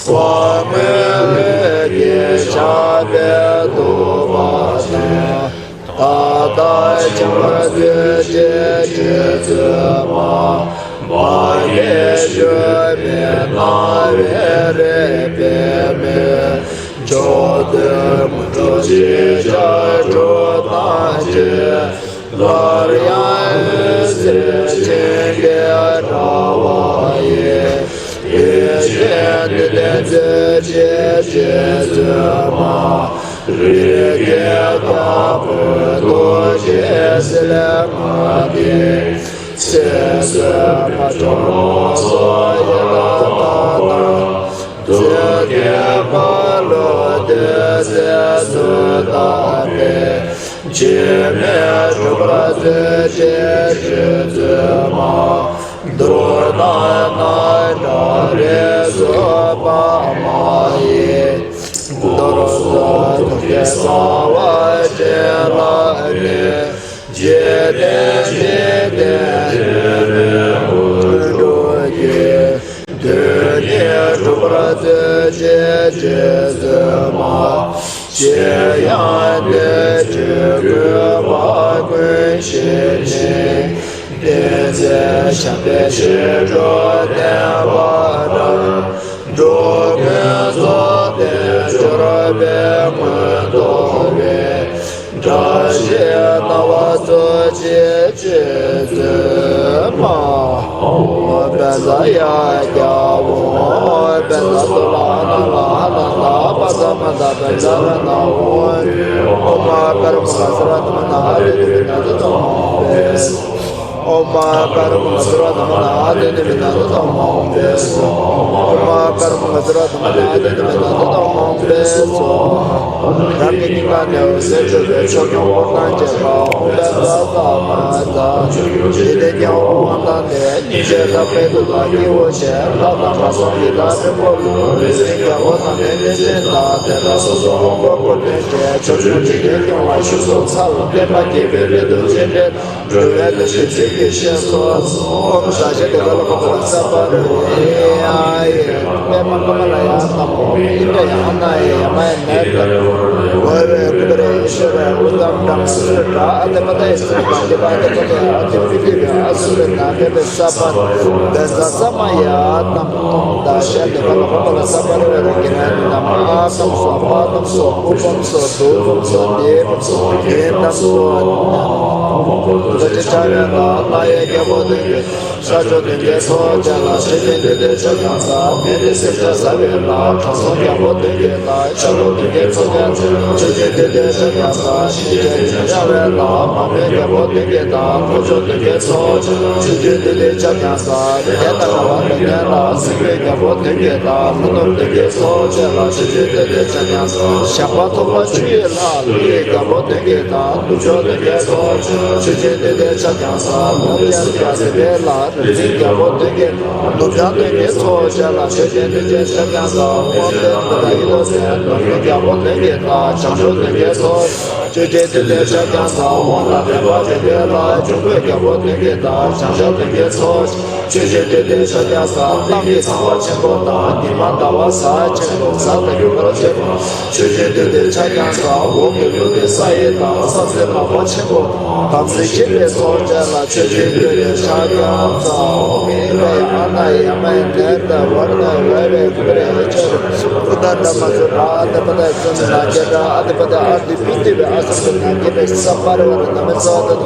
དབང་མོས་ལུས་ཀྱི་ཞགས་པས་གཏུགས་པ་དང་། ད་ལྟ་འཆི་བ་ཚུན་ཆད་ཀྱི་བཙུན་མ། འབའ་ཞིག་བཞུགས་པའི་སྣང་བས་རེག་པའི་མོད། མཆོག་ཐུན་མོང་གྲོགས་བྱེད་ཕྱག་རྒྱ་ཐམས་ཅད། སླར་ཡང་འོད་ཟེར་ཆེན་པོའི་དྲ་བ་ཡིས། ཡེ་ཤེས་ནི་བདེན་མཛོད་ཅེས་བྱའི་བཙུན་མ། རིགས་བརྒྱའི་བདག་པོ་རྡོ་རྗེ་སེམས་དཔའ་དེ། ཚེ་བསོད་ནམས་ཕྱོགས་ལ་སོགས་ཡང་དག་པར། མཛོད་དཀྱིལ་འཁོར་ལོ་འདོད་སྲེད་གསུམ་དག་པའི། འཆི་མེད་གྲུབ་པ་མཛོད་ཅེས་བྱའི་བཙུན་མ། མདོར་ན་རྣམ་གྲངས་རིགས་སུ་བག་མ་ཡིན། མདོར་བསྡུ་ཐུགས་ཀྱི་གསང་བ་སྤྱན་ལ་ནི། འཇིག་རྟེན་འཇིག་རྟེན་འདྲེན་པའི་དངོས་གྲུབ་ཀྱི། དོན་གཉིས་གྲུབ་པར་མཛོད་ཅེས་བྱའི་བཙུན་མ། གཞན་ཡང་གནོད་བྱེད་རྒོད་པ་ཀུན་ཞི་ཞིང་། བསྟན་འཛིན་བྱམས་པའི་ཞི་ཁྲོ་བརྟན་པ་དང་། འགྲོ་ཀུན་སྲོག་ལྡན་སྐྱོབ་པའི་མངོན་རྟོགས་པའི། དགྲ་བཅོམ་ལྟ་བ་མཛོད་ཅེས་བྱའི་བཙུན་མ། ཨོཾ་བཛྲ་ཡ་ཛྙཱ་ཧཱུྃ། ཨོཾ་བཛྲ་ཏཱ་ལ་ཨ་ཎཱ་ལ་ཧ་ཎཱ་ད་པ་ཙ་མ་ད་བཛྲ་ཝཱ་ཎཱ་ཧཱུྃ། ཨོཾ་མ་ཀ་རུ་ཎི་ཀ་ཙཱ་ར་ཎ་མ་ཎ་ཨ་ཏི་ནི་མི་ཎ་ཏུ་ཏ་མ་ཧཱུྃ། ཨོཾ་མ་ཀ་རུ་ཎི་ཀ་ཙཱ་ར་ཎ་མ་ཎ་ཨ་ཏི་ནི་མི་ཎ་ཏུ་ཏ་མ་ཧཱུྃ། ཨོཾ་མ་ཀ་རུ་ཎི་ཀ་ཙཱ་ར་ཎ་མ་ཎ་ཨ་ཏི་ནི་མི་ཎ་ཏུ་ཏ་མ་ཧཱུྃ། རང་གི་སྙིང་ག་ནས་འོད་ཟེར་འཕྲོས་པས་ཆོས་སྐྱོང་དབང་ཐང་རྒྱས་པ། ཨོཾ་བཛྲ་ས་མ་ཛཿ། འཇིག་རྟེན་སྐྱོང་བའི་དབང་ཐང་ལས། སྙིང་རྗེ་ལྷ་བརྒྱ་ཀླུ་དང་སྐྱེ་བོ་ཆེ། ལྷ་དང་ལྷ་སྲུང་ཡི་དྭགས་སྲིན་པོ་ལུ། རིག་འཛིན་རྒྱལ་པོ་དང་ནི་གནོད་སྦྱིན་དང་། དེ་དག་སོ་སོའི་དབང་པོ་ཀུན་ལྡན་གྱིས། ཕྱོགས་བཅུའི་འཇིག་རྟེན་སྐྱོང་བར་བཞུགས་སུ་འཚལ། བསྟན་པ་རྒྱས་པའི་རེ་ལྟོས་ཅན་འདྲེན། འགྲོ་བའི་བདེ་གཤེགས་ཚིག་གི་བཤེས་སུ་གསོལ། ཨོཾ་ཟ་ཞེས་བདེ་བ་ལ་ཕོག་པ་ལ་སརྦ་རོ་ཧི་ཡ་ཡེ། པདྨ་ཀ་མ་ལ་ཡ་དང་པོ་ཨིནྡྲ་ཡ་ཨ་ཎཱ་ཡ་ཡ་མ་ཡ་ནཱི་ཏ། ཝེ་ཝེ་ཀུ་བེ་ར་ཨི་ཤྭ་ར་ཨུ་ཏམ་ཀྲམ་སུ་ར་ཨ་དྷི་པ་ཏ་ཡ་སུ་ར་ཏ་ཏེ་པ་ཨ་དྷི་པ་ཏ་ཡ་ཨ་དྷི་པི་ཏི་བི་ཨ་སུ་ར་ནཱ་ག་ཏ་སརྦ་བཛྲ་ས་མ་ཡ་དང་པོ་ད་ཤ་དེ་པ་ལ་ཕོག་པ་ལ་སརྦ་རོ་ཧི་ར་གི་ར་ནི་ན་མ་ཨ་དམ་སོ་པ་དམ་སོ་བུ་དམ་སོ་དུ་དམ་སོ་དེ་དམ་སོ་གེ་དམ་སོ། རྡོ་རྗེ་འཆང་ཡང་དག་ལྷ་ཡི་རྒྱལ་པོ་དེ། ཤར་ཕྱོགས་སྟོན་ཀའི་ཚོགས་བཅས་ལ། མཆོད་སྦྱིན་བཏུད་དེ་ཕྱག་ཀྱང་འཚལ། མི་འདི་སེར་སྐྱ་བཟའ་བའི་ལྷ། དྲང་སྲོང་རྒྱལ་པོ་སྟོན་ཀའི་ལྷ། ཤར་ལྷོ་སྟོན་ཀའི་ཚོགས་བཅས་ལ། མཆོད་སྦྱིན་བཏུད་དེ་ཕྱག་ཀྱང་འཚལ། ཞི་བྱེད་ཉིད་མངའ་བའི་ལྷ། མར་པའི་རྒྱལ་པོ་སྟོན་ཀའི་ལྷ། ལྷོ་ཕྱོགས་སྟོན་ཀའི་ཚོགས་བཅས་ལ། མཆོད་སྦྱིན་བཏུད་དེ་ཕྱག་ཀྱང་འཚལ། ལས་དང་བྲལ་བ་མི་ལྡན་ལྷ། སྲིན་པོའི་རྒྱལ་པོ་སྟོན་ཀའི་ལྷ། ལྷོ་ནུབ་སྟོན་ཀའི་ཚོགས་བཅས་ལ། མཆོད་སྦྱིན་བཏུད་དེ་ཕྱག་ཀྱང་འཚལ། ཞགས་པ་ཐོགས་པ་ཆུ་ཡི་ལྷ། ཀླུ་ཡི་རྒྱལ་པོ་སྟོན་ཀའི་ལྷ། ནུབ་ཕྱོགས་སྟོན་ཀའི་ཚོགས་བཅས་ལ། མཆོད་སྦྱིན་བཏུད་དེ་ཕྱག་ཀྱང་འཚལ། ལྷོ་ནུབ་སེར་སྐྱ་བཟའ་བའི་ལྷ། རིག་འཛིན་རྒྱལ་པོ་སྟོན་ཀའི་ལྷ། ནུབ་བྱང་སྟོན་ཀའི་ཚོགས་བཅས་ལ། མཆོད་སྦྱིན་བཏུད་དེ་ཕྱག་ཀྱང་འཚལ། དབང་ལྡན་ཏུཏྟཱ་ཡེ་ཏོ་ཟེར། ནོར་སྦྱིན་རྒྱལ་པོ་སྟོན་ཀའི་ལྷ། བྱང་ཕྱོགས་སྟོན་ཀའི་ཚོགས་བཅས་ལ། མཆོད་སྦྱིན་བཏུད་དེ་ཕྱག་ཀྱང་འཚལ། དབང་དང་ལྡན་པ་འདྲེན་པའི་ལྷ། འབྱུང་པོའི་རྒྱལ་པོ་སྟོན་ཀའི་ལྷ། བྱང་ཤར་སྟོན་ཀའི་ཚོགས་བཅས་ལ། མཆོད་སྦྱིན་བཏུད་དེ་ཕྱག་ཀྱང་འཚལ། གླང་གི་ཚང་བ་ཆེན་པོ་དང་། ཉི་མ་ཟླ་བ་གཟའ་ཆེན་པོ་གཟའ་ཟླ་རྒྱུ་སྐར་ཆེན་པོ། མཆོད་སྦྱིན་བཏུད་དེ་ཕྱག་ཀྱང་འཚལ། འོག་གི་ཀླུ་འདི་ས་ཡི་དང་། ས་འཛིན་ལག་པ་ཆེན་པོ་དང་། དམ་ཚིག་ཆེན་པོའི་ཚོགས་བཅས་ལ། མཆོད་སྦྱིན་བཏུད་དེ་ཕྱག་ཀྱང་འཚལ། ཨོཾ་ཨིནྡྲ་ཡ་ཨ་ཎཱ་ཡ་ཡ་མ་ཡ་ནཱི་ཏ་ཝ་རུ་ཎ་ཝེ་ཝེ་ཀུ་བེ་ར་ཨི་ཤྭ་ར་ཨུ་ཏ་ཏ་མ་སུ་ར་ཨ་དྷི་པ་ཏ་ཡ་སུ་ར་ནཱ་ག་ཏ་ཨ་དྷི་པ་ཏ་ཨ་དྷི་པི་ཏི་བི་ཨ་སུ་ར་ནཱ་ག་ཏ་སརྦ་རོ་ཧི་ར་ནཱ་མ་ས་ཏ་ཏ་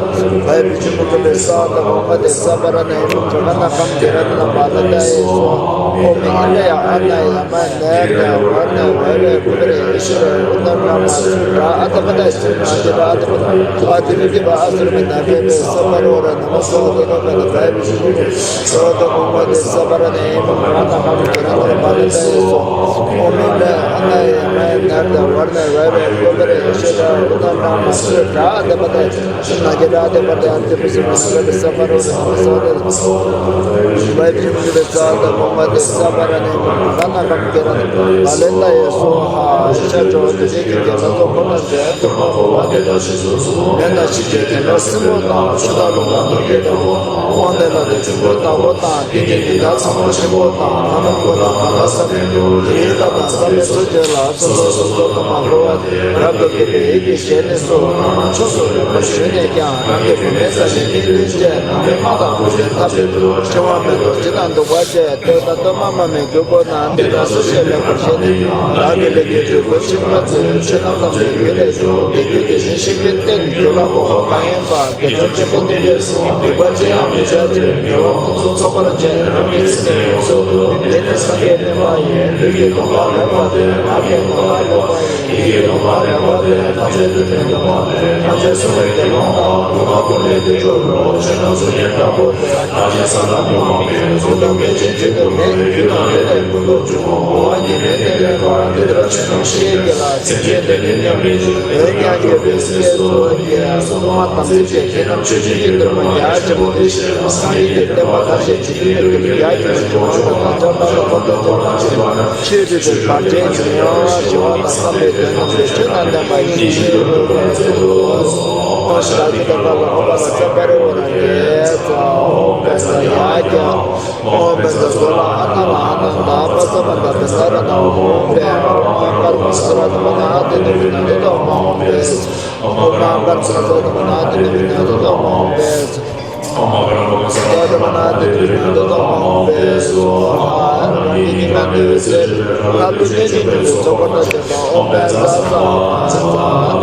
བ་ཡ་བི་ཇུ་མུ་ཀུ་ཏེ་ས་ཏ་ཀོ་མ་ཏེ་སརྦ་ར་ནཱི་མ་གྲ་ག་ཎ་ཀམ་གི་རཏྣ་མ་ལ་ཏ་ཡེ་སྭཱ་ཧཱ། ཨོཾ་ཨིནྡྲ་ཡ་ཨ་ཎཱ་ཡ་ཡ་མ་ནཱི་ཏ་ཝ་རུ་ཎ་ཝེ་ཝེ་ཀུ་བེ་ར་ཨི་ཤྭ་ར་ཨུ་ཏ་ཏ་མ་སུ་ར་ཨ་དྷི་པ་ཏ་ཡ་སུ་ར་ནཱ་ག་ཏ་ཨ་དྷི་པ་ཏ་ཨ་དྷི་པི་ཏི་བི་ཨ་སུ་ར་ནཱ་ག་ཏ་སརྦ་རོ་ཧི་ར་ནཱ་མ་སྭ་ཏ་ཀོ་མ་ཏེ་བ་ཡ་བི་ཇུ་མུ་ཀུ་ཏེ་ས་ཏ་ཀོ་མ་ཏེ་སརྦ་ར་ནཱི་མ་གྲ་ག་ཎ་ཀམ་གི་རཏྣ་མ་ལ་ཏ་ཡེ་སྭཱ་ཧཱ། ཨོཾ་ ཨ་ནི་ཡ་ང་ཡི་ནར་དང་བར་ནས་བས་པའི་བློ་འབར་ཡེ་ཤེས་དང་ཨུ་དང་ནང་མ་སུ་དྲག་དེ་པ་དང་ན་གི་ར་དེ་པ་དང་དེ་པ་སུ་མ་སུ་ར་དེ་ས་པ་རོ་རེ་ཧ་ས་དེ་བས་ཅིག་གི་རེ་ས་དང་མོ་མ་དེ་ས་པ་ར་ནས་ག་ན་གམ་གེ་ར་ནས་བ་ལེན་ད་ཡེ་སོ་ཧ་ཤ་ཅོ་དེ་དེ་གི་གེ་ས་ཚོ་ཁོ་ན་དེ་དུ་མ་བོ་བ་དེ་ད་ཤི་སོ་སོ་མེ་ན་ཤི་ཅེ་དེ་ན་སྲིན་མོ་དང་ཆུ་དང་རླུང་དང་ནོར་གྱི་དང་བོ། དབང་ལྡན་ལ་དེ་ཆུ་འགོའི་བདག་པོ་དང་དེ་ཉིད་ཀྱི་བདག་ཚངས་པ་ཆེན་པོ་དང་ཨ་ནམ་ཀུན་ལ་མ་ལ་ས་ནས་དེའི་རྟགས་དང་ས་བོན་ཚུལ་བཅས་ལ་སོ་སོ་སོ་སོ་དུ་མ་འགྲོ་བ་དེ་རབ་ཏུ་དགེ་བའི་ཡིད་ཀྱིས་ཞལ་ནས་སུ་རང་རང་ཕྱོགས་སུ་ལེགས་པར་ཞུས་ནས་ཀྱང་རང་གི་བུད་མེད་ས་གཞི་གཉིས་ལུས་བཅས་ནང་པའི་སྔགས་དང་ཀུན་གཞིའི་ཐབས་ཀྱིས་འཁྲུལ་བ་མེད་དོ་ཇི་ལྟར་འདུག་པ་བཅས། ལྟོས་དང་ལྟོས་མ་མ་མི་འགྱུར་པོ་ན་འདི་ལྟར་སུ་ཞིག་ལེགས་པར་ཤེས་ནས་བདག་གི་ལུས་ཀྱི་འབྲས་བུ་ཕྱིན་པ་ཚུལ་ཆོས་རྣམས་ལམ་གྱི་རྒྱུ་ལས་བྱུང་། དེ་རྒྱུ་དེ་བཞིན་གཤེགས་པའི་རྟེན་རྒྱུ་ལ་གོ་འཕང་མ་ཡིན་པ་དགེ་སྦྱོར་ཆེན་པོ་འདི་འདྲས་སུ་སྡིག་པ་ཅི་ཡང་མི་བྱ་སྟེ་དགེ་བ་ཕུན་སུམ་ཚོགས་པར་བྱས་རང་གི་སེམས་ནི་ཡོངས་སུ་འདུལ། འདི་ནི་སངས་རྒྱས་བསྟན་པ་ཡིན། ལུས་ཀྱི་སྡོམ་པ་ལེགས་པ་དེ་ངག་གི་སྡོམ་པ་ལེགས་པ་ཡིན། ཡིད་ཀྱི་སྡོམ་པ་ལེགས་པ་དེ་ཐམས་ཅད་དུ་ལྡན་སྡོམ་པ་སྟེ་ཐམས་ཅད་གཟུང་བའི་དགེ་སློང་དང་སྡོམ་པ་ཀུན་ལས་འདས་གྱུར་རོ། ཆོས་རྣམས་སུ་ཉེར་བསྡོམས་པོ་དེ། ཐམས་ཅད་ས་ལ་མི་དབང་པས་གཟུང་དང་མེད་ཅིང་བརྗོད་དུ་མེད། རྒྱུད་དང་འབྲེལ་ལས་ཀུན་ཏུ་འབྱུང་ངོ་། འོ་ཉི་མའི་གཏན་ལས་ཕར། འདི་ལྟར་ཆོས་རྣམས་ཤེས་ཀྱི་ལ། སེམས་ཅན་དེ་ནི་མཉམ་མེད་ཅིང་། འོན་ཀྱང་འགྱུར་བའི་སྲིད་པའི་ཚོགས་ཀྱི་སྲུང་མ་དམ་ཚིག་ཅན། ཁྱེད་རྣམས་ཆོས་བྱེད་ཀྱི་འདུན་པ་རྒྱ་ཆེན་པོ་དེ་བཞིན་དུ་སངས་རྒྱས་ཀྱི་བསྟན་པ་དར་ཞིང་རྒྱས་པར་གྱུར་ཅིག། ཡ་ཅིག་ཅིག་ཅིག་ཅིག་ཅིག་ཅིག་ཅིག་ཅིག་ཆོས་སྒྲུབ་པའི་བར་ཆད་ཅིག་ཡང་མི་འབྱུང་བར་བྱེད་པ་ནི། ཆོས་སྒྲུབ་པའི་བར་ཆད་ཅིག་ཡང་ཞི་བ་དང་བསམ་པའི་དོན་རྣམས་ཀྱི་ཆོས་དང་ལྡན་པ་ཡིན་ཞེས་འོ་ཞེས་དང་ཅི་ལྟར་ལ་འོ་བ་ལ་ས་པ་རི་ཝ་ར་ཏེ་ཙ་ཨོམ་བེ་ས་ཡ་ཀྱ་ཨོམ་བེ་ས་ཛོ་ལ་ཨ་ན་ལ་ཨ་ན་ད་པ་ས་མ་ད་བེ་ས་ར་ན་ཨོམ་བེ་ཨོམ་ཨ་ཀ་ལ་ས་ར་ན་མ་ན་ཨ་ཏེ་ཏེ་བི་ན་ཏེ་ཏོ་ཨོམ་བེ་ཨོམ་ཨ་ཀ་ལ་ས་ར་ན་མ་ན་ཨ་ཏེ་ཏེ་བི་ན་ཏེ་ཏོ་ཨོམ་བེ། ཨོ་མ་པ་ར་མ་པ་ས་ད་ད་མ་ན་དེ་དུས་ན་ད་ད་མ་འོང་པས་སོ། ཨ་རང་གི་སྙིང་ག་འདོད་པའི་ཚེ་ལྷ་ཀླུ་གནོད་སྦྱིན་འདོད་པའི་ཚོགས་པ་ན་དེ་དང་ཨོ་པའི་ས་ས་ཨ་ས་ཨ་ད་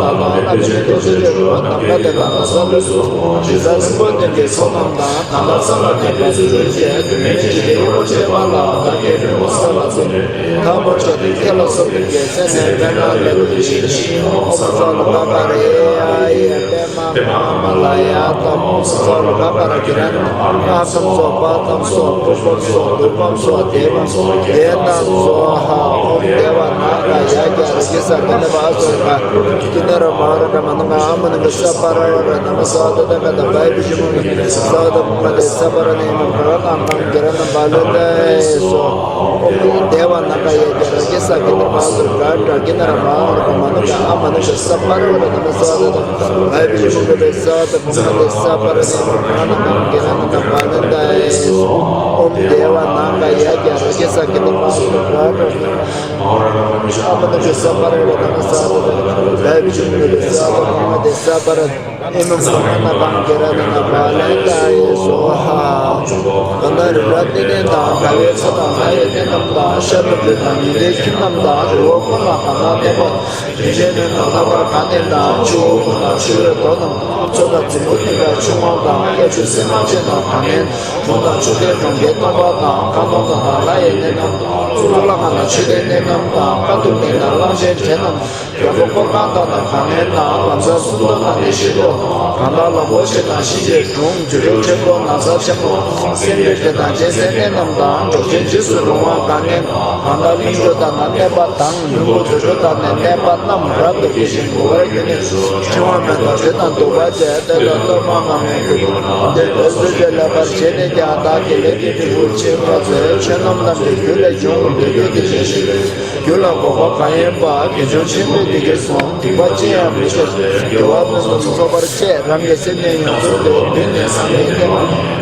ད་ད་ད་དེ་དེ་དེ་དེ་རུ་ནམ་མཁའ་དེ་ན་ན་ས་ལུས་སུ་དྲི་ཟ་རིང་པོ་ལྡན་གྱི་ཚོགས་རྣམས་དང་ད་ལྟ་ས་ལ་གནས་པའི་ཚུལ་བྱས་དུ་མེད་ཅིང་དེ་ཡོ་བྱེད་པ་ལ་བདག་གི་མེས་པོ་ས་ལ་བརྩོན་འགྲུས་ཐབས་པོ་བྱ་དུས་ཁྱེད་ལ་སོགས་པའི་རྒྱལ་མཚན་ནས་དཔེར་ན་ལེགས་པར་ཞིག་ཞིང་ཨོ་ས་ལ་ཀ་ཀ་རེ་ཨ་ཡེ་པད་མ་མ་ལ་ཡ་ཏམ་སོ་ལ་ག་པ་ར་གི་ར་ན་ཨ་ཏམ་སོ་པ་ཏམ་སོ་པུ་པམ་སོ་དུ་པམ་སོ་དེ་པམ་སོ་དེ་ན་སོ་ཧ་ཨོམ་དེ་བ་ན་ག་ཡ་ག་ར་གི་ས་ག་ན་བ་སོ་ག་ཀི་ན་ར་མ་ར་ག་མ་ན་ག་ཨ་མ་ན་ག་ས་པ་ར་བ་ར་ན་མ་ས་ད་ད་ག་ད་བའི་བི་ཞི་མ་ན་ས་ད་མ་དེ་ས་པ་ར་ནི་མ་ག་ར་ན་ན་ག་ར་ན་བ་ལ་ད་སོ། ཨོ་མ་ལ་དེ་བ་ན་ག་ཡ་ག་ར་གི་ས་གི་ན་བ་སོ་ག་ག་གི་ན་ར་མ་ར་ག་མ་ན་ག་ཨ་མ་ན་ག་ས་པ་ར་བ་ར་ན་མ་ས་ད་ད་བའི་བི་ཞི་མ་ན་ག་ས་ད་མ་ན་ག་ས་པ་ར་ནི་མ་ག་ར་ན་ག་གི་ན་ན་བ་ལ་ད་སོ། ཨོ་མ་ལ་དེ་བ་ན་ག་ཡ་ག་ར་གི་ས་གི་ན་བ་སོ་ག་ག་གི་ན་ཨ་མ་ན་ག་ས་པ་ར་བ་ར་ན་མ་ས་ད་ད་བའི་བི་ཞི་མ་ན་ག་ས་ད་མ་ན་ག་ས་པ་ར། ཨེ་མ་མ་ན་གང་གི་ར་ན་ན་བ་ལ་ད་ཡེ་སོ་ཧ། གང་ལྟར་རི་བྲག་ཏི་ནེ་དང་ཟླ་བའི་ཚ་དང་ལྷ་ཡི་གནས་རྣམས་དང་ཤར་ནུབ་རི་དང་ཉི་ཟླའི་ཁྱིམ་རྣམས་དང་རི་བོ་ཀུན་ལ་གང་ན་གནས་པ། རིན་ཆེན་སྣོད་དང་ལྷ་པར་གང་གནས་དང་ཆུ་བོ་ཀུན་དང་ཆུ་བོའི་མདོ་རྣམས་དང་མཚོ་དང་རྫིང་བུ་གཉིས་ཀ་ཆུ་ངོགས་དང་སྐྱེ་ཆུ་སིལ་མ་ཅན་དང་གང་གནས་མོ་དང་ཆུ་གཏེར་གྲོང་ཁྱེར་སྟོང་པ་དང་ཁ་སྟོང་དང་ལྷ་ཡི་གནས་རྣམས་དང་གཙུག་ལག་ཁང་དང་མཆོད་རྟེན་གནས་རྣམས་དང་དཀའ་ཐུབ་གནས་དང་གླང་ཆེན་བྲེ་རྣམས། རྒྱལ་པོ་འཁོར་གང་དག་དང་གང་ནས་ན་ང་ཚོ་སུམ་མདོ་ནང་ནས་ཤེས་རྟོགས་གང་དག་ལ་སྒོ་ཕྱེ་དང་གཤིན་རྗེའི་དྲུང་རྒྱུ་འབྲས་ཆེན་པོ་ན་ཚ་ཆེན་པོ་སེམས་པའི་འདྲེ་དང་གཅན་གཟན་གནས་རྣམས་དང་འབྲོག་ཆེན་འཇིགས་སུ་རུང་བ་གང་ནས་གང་དག་གླིང་བྲོ་དང་ན་གནས་པ་དང་ལྷུན་པོ་དུད་འགྲོ་དང་ནས་གནས་པ་རྣམས་རབ་ཏུ་སྐྱེ་ཞིང་གོ་བར་གྱུར་ནས་འཆི་བ་མེད་པར་ཞི་དང་སྡུག་པ་བཅས་དེ་ལ་གཏོར་མ་སྔ་མའི་དགེ་སྦྱོར་དེ་འདོད་ཚུལ་དེ་ལེགས་པར་བྱས་ནས་ཀྱང་བདག་གི་ལས་ཀྱི་འབྲས་བུ་ཆེས་མ་ཚོལ་ཆོས་རྣམས་ལམ་གྱི་རྒྱུ་ལས་བྱུང་དེ་རྒྱུ་དེ་བཞིན་གཤེགས་པའི། རྒྱུ་ལ་འགོག་པ་གང་ཡིན་པ་དགེ་སྦྱོར་ཆེན་པོའི་འདི་སྐད་གསུངས། སྡིག་པ་ཅི་ཡང་མི་བྱ་ཞིང་དགེ་བ་ཕུན་སུམ་ཚོགས་པར་སྤྱད། རང་གི་སེམས་ནི་ཡོངས་སུ་འདུལ། འདི་ནི་སངས་རྒྱས་བསྟན་པ།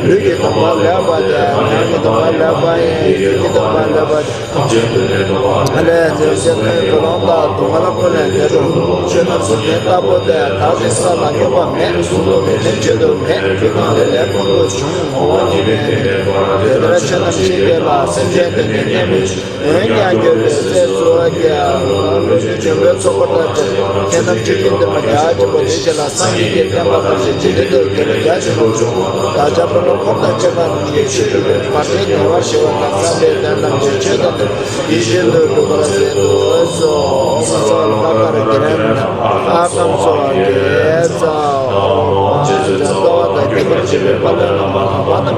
ལུས་ཀྱི་སྡོམ་པ་ལེགས་པ་སྟེ། ངག་གི་སྡོམ་པ་ལེགས་པ་ཡིན། ཡིད་ཀྱི་སྡོམ་པ་ལེགས་པ་སྟེ། ཐམས་ཅད་དུ་ནི་སྡོམ་པ་ལས་ལས་ཀྱི་ཁོན་ཀོ་ལོང་དང་སྡུག་བསྔལ་ཀུན་ལས་འདས་འགྲོ། ཆོས་རྣམས་སུ་ཉེར་བསྡོམས་པོ་སྟེ། བདག་གི་ས་ལ་སྙོམས་པ་མེད། གཟུགས་སྟོབས་མེད། ལྷན་ཅིག་ཏུ་མེད། རྒྱུ་དང་ལས་ལས་ཀུན་ཏུ་བྱུང་། འོ་ཉི་མའི་གཏན་ལས་ཕར། དེ་ལྟར་ཆོས་རྣམས་ཤེས་པའི་ལ། སེམས་ཅན་དེ་ནི་མཉམ་མེད་ཅིང་། འོན་ཀྱང་འགྱུར་བའི་སྲིད་པའི་ཚོགས་ཀྱི་ལུས་ཅན་འབྱུང་པོའི་ཚོགས་པ་ལྟར་ཏེ། ཁྱེད་རྣམས་ཆོས་ཀྱི་འདུན་པ་རྒྱ་ཆེན་པོ་དེ་བཞིན་ལ་སངས་རྒྱས་ཀྱི་བསྟན་པ་དར་ཞིང་རྒྱས་འགྲོ་དགེ་བ་རྒྱ་ཆེན་པོ་འབྱུང་བ་དང་། བདག་ཅག་དཔོན་སློབ་འཁོར་དང་བཅས་པ་རྣམས་ཀྱི་ཆོས་སྒྲུབ་པའི་བར་ཆད་ཉེ་བར་ཞི་བ་དང་བསམ་པའི་དོན་རྣམས་ཀྱི་ཆོས་དང་ལྡན་པ་ཡིད་བཞིན་དུ་འགྲུབ་པར་མཛད་དུ་གསོལ། ཨོཾ་ས་ལ་ཀ་ཀ་ར་གི་ར་ན་ཨ་ཀམ་སོ་ཨ་ཏེ་ཙ། ཨོཾ་རྗེ་བཙུན་རྩ་བ་དང་མཁྱེན་པར་བྱེད་པའི་དཔལ་ལྡན་ལྷ་མ་དམ་པ་རྣམས།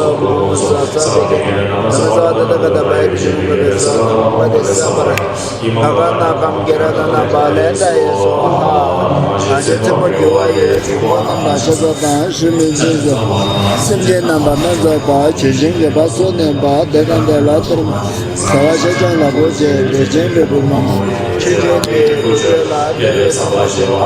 སོ་མོ་སོ་ས་བི་ཀེ་ན་ན་ས་བ་ད་ད་ག་ད་བ་ཡ་ཏི་ཇུ་མ་ག་ད་ས་ད་མ་པ་ཏི་ས་པ་ར། ཨི་མ་ག་ན་ཀམ་གེ་ར་ན་ན་བ་ལེ་ད་ཡེ་སོ་ཧ། ང་ཞའི་ཚེ་མོ་འགྱུར་བ་ཡི་ཆུ་མོ་ན་ན་ཤ་ས་དང་ཤུ་མི་ཚེ་ས། སེམས་ཅན་རྣམ་པ་སྨན་ཟ་བ་ཆོས་ཅན་གྱི་བ་སོ་ནས་བ་དེ་དང་དེ་ལ་ཏུར། ཟ་བ་ཤ་ཆང་ལ་གོ་ཆེ་བེ་ཆེན་བེ་བུ་མ་མ། ཆོས་ཅན་གྱི་བུ་ཆོས་ལ་དེ་བས་ས་བ་ཞེས་པ།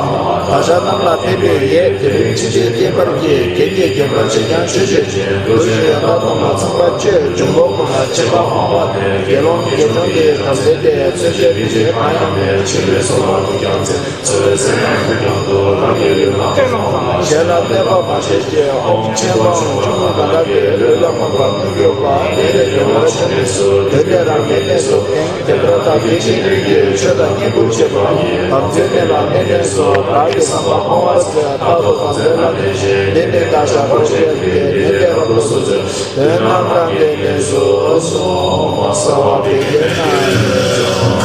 བ་ཤ་རྣམས་ལ་ཕན་པའི་ཡས་དེ་རིང་ཕྱི་དྲོའི་བསྟན་པར་བགྱི། གན་གྱིས་བརྒྱན་པར་བྱེད་ཀྱང་ཆོས་ཆོས་ཅན། འདུ་ཤེས་ཡོད་ན་སྟོང་པ་ཚངས་པར་སྤྱོད། འབྱུང་པོ་ཀུན་ལ་མཆེད་པ་སྤངས་པ་སྟེ། དགེ་སློང་དགེ་སྦྱོང་གི་དམ་ཚིག་སྟེ། བརྩོན་འགྲུས་མི་བྱེད་གང་ཡང་མེད། འཆི་བའི་གསོལ་བ་འདེབས་ཀྱང་བཙན། འཚོ་བའི་སེམས་ནི་ཁུར་ཀྱང་སྡུག་རང་གི་ལུས་ལ་ཕན་པ་མ། གཞན་ལ་གནོད་པ་མ་བྱེད་ཅིང་། ཨོཾ་མཆོད་པའང་ཆུང་ངུ་གང་དག་གིས། ལུས་ལ་སྨན་པ་མི་འགྱུར་བ། དེ་ལས་རྒྱལ་བ་ཆེན་པོས་སུ། དོན་དེ་རང་གི་གནས་སུ་ཕན། དེ་ལྟར་བདག་གིས་ཅི་ནུས་ཀྱིས། ཆོས་དང་སྙིང་པོར་བྱེད་པ་ཡི། དམ་ཚིག་གནད་ལ་གནས་གནས་སུ། བདག་གི་བསམ་པ་སྤོང་བར་མཛོད། རྟག་ཏུ་དམ་ཚིག་ལ་གནས་ཤིང་། ནད་ནི་བདག་བཞག་པར་བྱ་སྟེ། ནད་དེ་རབ་ཏུ་སོ་མཛོད། དོན་རྣམས་རང་གི་གནས་སུ་སོང་། གསོལ་བ་འདེབས་ཀྱི་ན།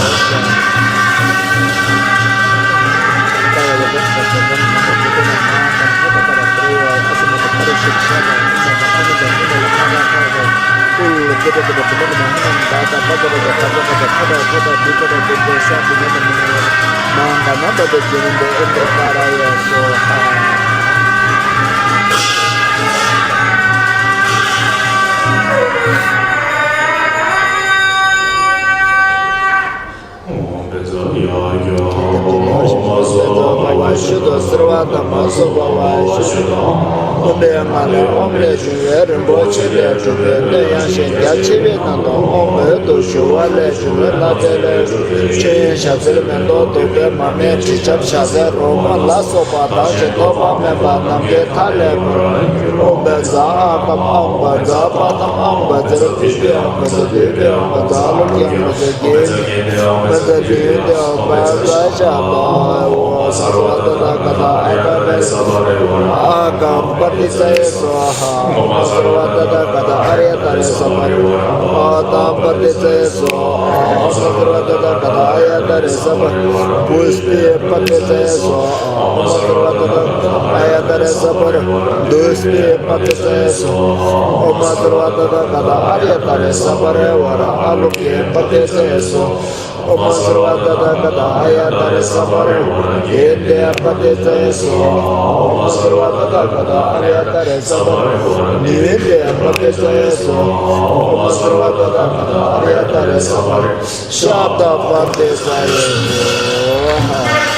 ཤུལ་དུ་གསོལ་བ་དམ་པ་གསོལ་བ་བ་ཤུལ་དུ། ཨོཾ་པདྨ་ལས། ཨོཾ་ལས་བྱུང་བའི་རིན་པོ་ཆེ་ལས་གྲུབ་པའི་སྣོད་ཡངས་ཤིང་རྒྱ་ཆེ་བའི་ནང་དུ། ཨོཾ་འོད་དུ་ཞུ་བ་ལས་བྱུང་བའི་ལྷ་རྫས་ལས་གྲུབ་པའི་མཆོད་ཡོན་ཞལ་ཟས་མེ་ཏོག་བདུག་སྤོས་མར་མེ་དྲི་ཆབ་ཞལ་ཟས་རོལ་མོ་ལ་སོགས་པ་དང་བཅས་ཐོགས་པ་མེད་པ་ནམ་མཁའི་མཐའ་ཀླས་པར་གྱུར། ཨོཾ་བཛྲ་ཨ་ཀཾ་ཨཱཿ་བཛྲ་པཱདྱཾ་ཨཱཿ་བཛྲ་པུཥྤེ་ཨཱཿ་བཛྲ་དཱི་པེ་ཨཱཿ་བཛྲ་ཨ་ལོ་ཀེ་ཨཱཿ་བཛྲ་གེ་ཏེ་ཨཱཿ་བཛྲ་དྷཱུ་ཏེ་ཨཱཿ་བཛྲ་ཤ་ཏ་ཨཱཿ་ཨོཾ་སརྦ་ཏ་ཐཱ་ག་ཏ་ཨཱརྱ་ཏཱ་རེ་སྦ་རེ་ཨཱཿ་ཀཾ་པྲ་ཏཱིཙྪ་ཡེ་སྭཱ་ཧཱ། ཨོཾ་སརྦ་ཏ་ཐཱ་ག་ཏ་ཨཱརྱ་ཏཱ་རེ་སྦ་རེ་ཨཱཿ་ཏཾ་པྲ་ཏཱིཙྪ་ཡེ་སྭཱ་ཧཱ། ཨོཾ་སརྦ་ཏ་ཐཱ་ག་ཏ་ཨཱརྱ་ཏཱ་རེ་སྦ་རེ་པུཥྤེ་པྲ་ཏཱིཙྪ་ཡེ་སྭཱ་ཧཱ། ཨོཾ་སརྦ་ཏ་ཐཱ་ག་ཏ་ཨཱརྱ་ཏཱ་རེ་སྦ་རེ་དྷཱུཥྤེ་པྲ་ཏཱིཙྪ་ཡེ་སྭཱ་ཧཱ། ཨོཾ་སརྦ་ཏ་ཐཱ་ག་ཏ་ཨཱརྱ་ཏཱ་རེ་སྦ་རེ་བ་ར་ཨ་ལོ་ཀེ་པྲ་ཏཱིཙྪ་ཡེ་སྭཱ་ཧཱ། ཨོཾ་སརྦ་ཏ་ཐཱ་ག་ཏ་ཨཱརྱ་ཏཱ་རེ་སྦ་རེ་བ་ར་གེ་ཏེ་པྲ་ཏཱིཙྪ་ཡེ་སྭཱ་ཧཱ། ཨོཾ་སརྦ་ཏ་ཐཱ་ག་ཏ་ཨཱརྱ་ཏཱ་རེ་སྦ་རེ་བ་ར་ནི་ཝི་ཏེ་པྲ་ཏཱིཙྪ་ཡེ་སྭཱ་ཧཱ། ཨོཾ་སརྦ་ཏ་ཐཱ་ག་ཏ་ཨཱརྱ་ཏཱ་རེ་སྦ་རེ་ཤབྡ་པྲ་ཏཱིཙྪ་ཡེ་སྭཱ་ཧཱ།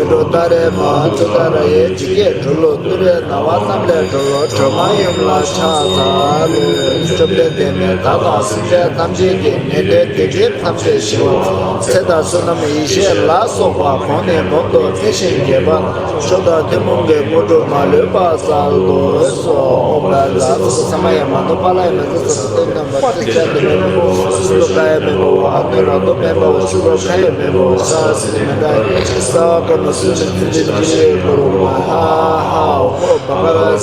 འགྲོ་ད་རེས་མ་ཚུ་ད་ར་ཡའི་ཇི་སྐད་འགྲོ་ལུགས་ཏུ་རེ་ན་བ་རྣམས་ལས་གྲོལ་ལོ་གྲོལ་མ་ཡུམ་ལ་ཕྱག་འཚལ་ལོ། བཅོམ་ལྡན་འདས་ནི་བདག་དང་སེམས་ཅན་ཐམས་ཅད་ཀྱི་ནད་གདོན་སྡིག་སྒྲིབ་ཐམས་ཅད་ཞི་བ། ཚེ་དང་བསོད་ནམས་ཡེ་ཤེས་ལ་སོགས་པ་གོང་ནས་གོང་དུ་འཕེལ་ཞིང་རྒྱས་པ། མཆོག་དང་ཐུན་མོང་གི་དངོས་གྲུབ་མ་ལུས་པ་སྩལ་དུ་གསོལ། ཨོཾ་བཛྲ་ས་ས་མ་ཡ་མ་ནུ་པཱ་ལ་ཡ་མ་ནུ་ས་ས་ཏེ་ན་མ་ཏི་ཅ་ཏི་མེ་མེ་བོ་སུ་ཏོ་ཀ་ཡ་མེ་མེ་བོ་ཨ་ཏི་ར་ཏོ་མེ་མེ་བོ་སུ་རོ་ཁ་ཡ་མེ་མེ་བོ་ས་སི་ཏི་མེ་ཏ་ཡ་ས་ཀ་མ་སུ་ནི་ཏི་ཏི་ཏི་ཀུ་རུ་མ་ཧ་ཧ་ཧོ། བྷ་ག་བ་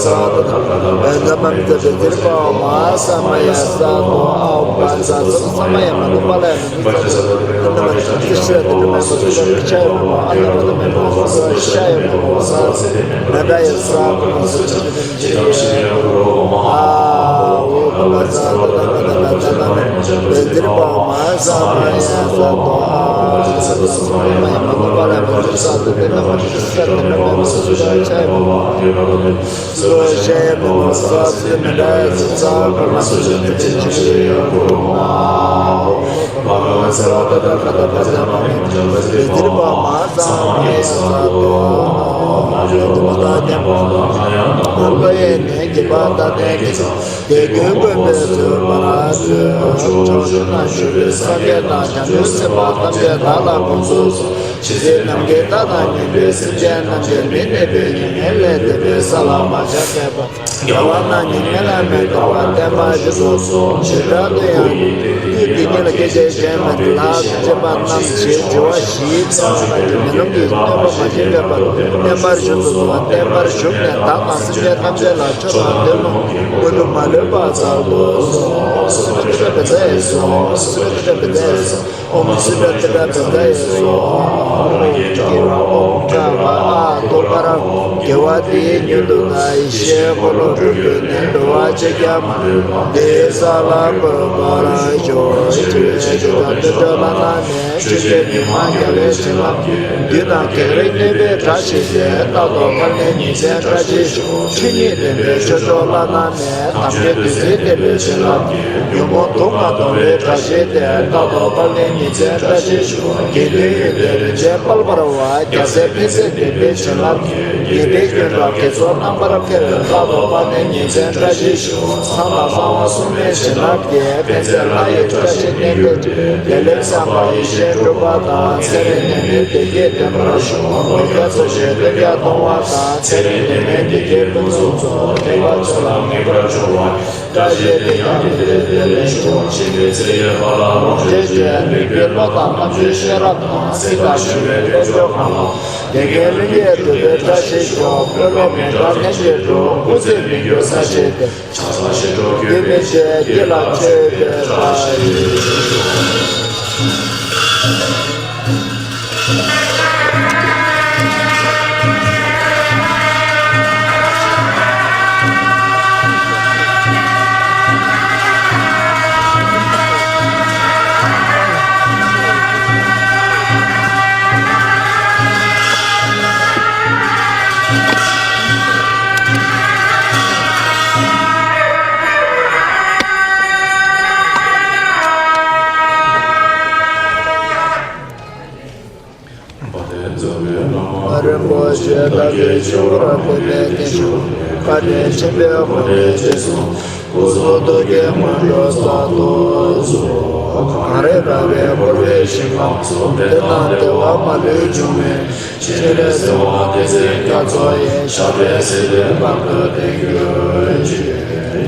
དེ་ཀུན་བསྐོར་བའི་ཚུལ་མར་མཛོད། བྱང་ཆུབ་ལ་བཞུགས་པའི་སངས་རྒྱས་དང་བྱང་ཆུབ་སེམས་དཔའ་ཐམས་ཅད་བདག་ལ་དགོངས་སུ་གསོལ། ཇི་སྲིད་ནམ་མཁའི་མཐའ་དང་མཉམ་པའི་སེམས་ཅན་རྣམས་ཀྱང་མི་གནས་པའི་ཉམས་ལས་འདས་པའི་ས་ལ་མ་ཆགས་པར། རྒྱལ་བ་རྣམས་ཀྱི་སྨོན་ལམ་མི་འདའ་བར་བརྟན་པར་བཞུགས་སུ་གསོལ། བྱེ་བྲག་ཏུ་ཡང་དུས་དེ་ཉིད་ལ་སྐྱེ་མཆེད་གཞན་མ་དེ་ལྷག་ཏུ་བཅས་པ་རྣམས་ཞེས་སྦྱོར་བ་བཞིའི་ཚུལ་གྱིས་མེ་ལོང་གི་སྟོན་པ་མ་བྱོན་པའི་བར་དུ་བརྟན་པར་བཞུགས་སུ་གསོལ། བརྟན་པར་བཞུགས་ནས་བདག་དང་སེམས་ཅན་ཐམས་ཅད་ལ་ཆོས་དང་ལྟད་མོ་མངོན་དུ་མ་ལུས་པ་སྩལ་དུ་གསོལ། སུ་ཏྲ་ཏྲ་བཛྲ་ཡེ་སྭཱ་ཧཱ། སུ་ཏྲ་ཏྲ་བཛྲ་ཡེ་སྭཱ་ཧཱ། ཨོཾ་སུ་ཏྲ་ཏྲ་བཛྲ་ཡེ་སྭཱ་ཧཱ། ཨོཾ་ཨ་ཏོ་པ་ར། དགེ་བ་འདི་ཉིད་དུ་བསྔགས། ཡེ་ཤེས་འཁོར་ལོ་སྒྲུབ་བརྒྱུད་ནས། འགྲོ་བ་གཅིག་ཀྱང་མ་ལུས་པ། འདི་ས་ལ་འཁོད་པར་ཤོག། ཞི་བའི་ཆོས་ཀྱི་དལ་འབྱོར་བླ་ན་མེད། ཆོས་ཀྱི་ཉི་མ་རྒྱལ་བའི་བྱིན་རླབས་ཀྱིས། བདུད་དང་བགེགས་རིགས་གནོད་པའི་དགྲ་ཞི་སྟེ། རྟ་ཐོག་དཀའ་ལས་ཉིན་མཚན་བཀྲ་ཤིས་ཤོག། ཆོས་ཉིད་བདེན་པའི་ཆོས་མཆོག་བླ་ན་མེད། དམ་ཆོས་བདུད་རྩིའི་བདེན་པའི་བྱིན་རླབས་ཀྱིས། ཉོན་མོངས་དུག་ལྔ་སྟོང་པའི་དགྲ་ཞི་སྟེ། རྟ་ཐོག་དཀའ་ལས་ཉིན་མཚན་བཀྲ་ཤིས་ཤོག། དགེ་འདུན་ཡོན་ཏན་རིན་ཆེན་དཔལ་འབར་བ། རྒྱལ་སྲས་ཕན་བསེ་བདེན་པའི་བྱིན་རླབས་ཀྱིས། ཉེས་པའི་རྐྱེན་དང་དགེ་ཚོགས་རྣམ་པར་འཕེལ། རྟ་ཐོག་དཀའ་ལས་ཉིན་མཚན་བཀྲ་ཤིས་ཤོག། ཚངས་དང་གསང་བ་སྲུང་མའི་བྱིན་རླབས་ཀྱིས། ཕན་མཛད་ལྷ་ཡི་བཀྲ་ཤིས་གནས་ལྡན་འཕྲོད། བདེ་ལེགས་བསམ་པ་ཡིད་བཞིན་འགྲུབ་པ་དང་། ཚེ་རིང་ནད་མེད་བདེ་སྐྱིད་ལྡན་པར་ཤོག། ལོ་བརྒྱ་འཚོ་ཞིང་སྟོན་ཁ་གཏོང་བ་དང་། ཚེ་རིང་ནད་མེད་བདེ་སྐྱིད་ཕུན་སུམ་ཚོགས། ཐེག་པ་ཆོས་ལ་ངེས་པར་འབྱུང་བ། བཀྲ་ཤིས་དེ་ཡང་དེ་ལས་དེ་ལས་བྱུང་། ཕྱིན་པའི་ཚེ་ཡི་བར་ལ་ལོངས་སྤྱོད་ཅིང་། མི་བསྐྱོད་བློ་དང་རྣམ་དཔྱོད་ཤེས་རབ་དང་། སྲིད་པ་ཞི་བའི་དལ་འབྱོར་གང་ལ། བདེ་དགེ་ལྷུན་གྱིས་གྲུབ་པའི་བཀྲ་ཤིས་ཤོག། དཔོན་སློབ་མི་འབྲལ་ལྷན་ཅིག་འགྲོ། སྐུ་ཚེ་མི་འགྱུར་ས་ཞིག་སྟེ། ཕྱག་འཚལ་ཞིང་མཆོད་བརྒྱུད་མི་ཆད། སྐྱེ་ལ་མཆོད་པའི་བཀྲ་ཤིས་ཤོག། རིན་པོ་ཆེ་བདག་གི་སྤྱི་བོར་གཏད་པའི་རྟེན་འབྱུང་བཀའ་དྲིན་ཆེན་པོའི་སྒོ་ནས་རྗེས་སུ་སྐུ་གསུང་ཐུགས་ཀྱི་སྔོན་དུ་བསྩལ་དུ་གསོལ། གངས་རི་ར་བས་བསྐོར་བའི་ཞིང་ཁམས་སུ། བདེ་དང་བདེ་བ་མ་ལུས་འབྱུང་བའི། སྤྱན་རས་གཟིགས་དབང་བསྟན་འཛིན་རྒྱ་མཚོ་ཡི། ཞབས་པད་སྲིད་མཐའི་བར་དུ་བརྟན་གྱུར་ཅིག།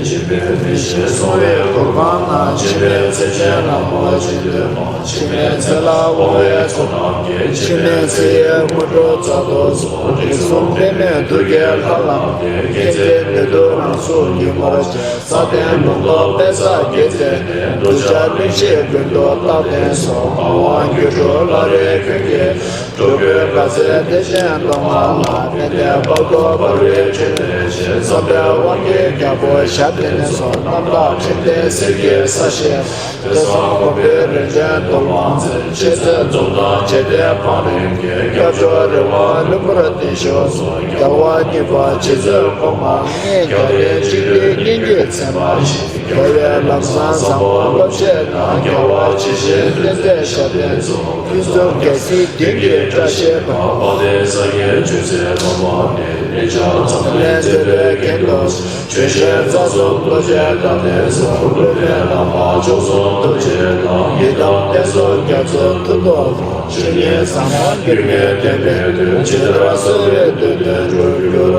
འཇིགས་པའི་མེ་ལྕེ་སྲུང་བའི་གུར་ཁང་ན། འཆི་མེད་མཚན་ཅན་ལྷ་མོ་འཇིགས་མཛད་མ། འཆི་མེད་ཚེ་ལ་དབང་བའི་ཚོགས་རྣམས་ཀྱིས། འཆི་མེད་ཚེ་ཡི་དངོས་གྲུབ་སྩལ་དུ་གསོལ། རིགས་གསུམ་པད་མོའི་ཐུགས་ཀྱི་ལྷ་རྣམས་ཀྱིས། བསྐྱེད་མཛད་ནུས་མཐུ་རང་གཟུགས་ཉིན་མོར་བཅས། སྲ་བརྟན་ལུང་རྟོགས་དཔལ་བཟང་དགྱེས་མཛད་དེ། གདུལ་བྱ་གླིང་བཞི་ཀུན་ཏུ་རྟག་བརྟན་སོགས། འབར་བ་སྒྱུ་འཕྲུལ་ལྷ་རིས་ཀུན་གྱི། སྒྲུབ་པའི་དགའ་ཚལ་བདེ་ཆེན་གདོང་ལྔ་ལ། དཔལ་ལྡན་དཔལ་རྡོར་འབར་བའི་ཕྲིན་ལས་ཆེ། འཛམ་བུའི་དབང་གི་རྒྱལ་པོ་ཞབས་བརྟན་སོགས། རྣམ་དག་ཕྲིན་ལྡན་གསེར་གྱི་ས་གཞི། དེ་སོགས་མགོན་པོའི་རིག་འཛིན་གདོལ་པ་མཛད། ཆོས་སྲིད་འཛོམས་དང་བཅས་ཏེ་བང་རིམ་གྱིས། སྐྱབས་མཆོག་རི་དབང་ལྷུན་པོར་བརྟན་ཤོག་གསུངས། རྒྱལ་བ་གཉིས་པ་རྗེ་བཙུན་གོང་མ་ལྔས། རྒྱ་རས་འཇིག་རྟེན་སྙན་བརྒྱུད་ཚད་མ་བཞི། རྒྱལ་བའི་ལམ་བཟང་བཟང་པོ་སློབ་བྱེད་དང་། རྒྱལ་བ་ཇི་བཞིན་སྟོན་མཛད་ཞབས་བརྟན་སོགས། ཕུན་སུམ་རྒྱལ་སྲིད་མདུན་གྱི་བཀྲ་ཤིས་པ། དཔལ་ལྡན་ས་སྐྱའི་ཆོས་སྲིད་ལམ་པ་ནི། གནས་ཆགས་མཚམས་ལས་འཛིན་པའི་རྒྱན་དུ། ཆོས་བཤད་རྩ་གསུམ་བློ་འཆད་རྟགས་བརྟན་སོགས། སློབ་པའི་ལམ་པ་མཆོག་གསུམ་ཐུགས་རྗེ་དང་། ཡི་དམ་བསྟན་སྲུང་རྒྱ་མཚོའི་མཐུ་སྟོབས་ལ། ཆོས་ཉིད་ཟབ་མོ་འགྱུར་མེད་བདེན་པའི་དོན། ཇི་ལྟར་གསོལ་བའི་དོན་དུ་འགྲུབ་གྱུར་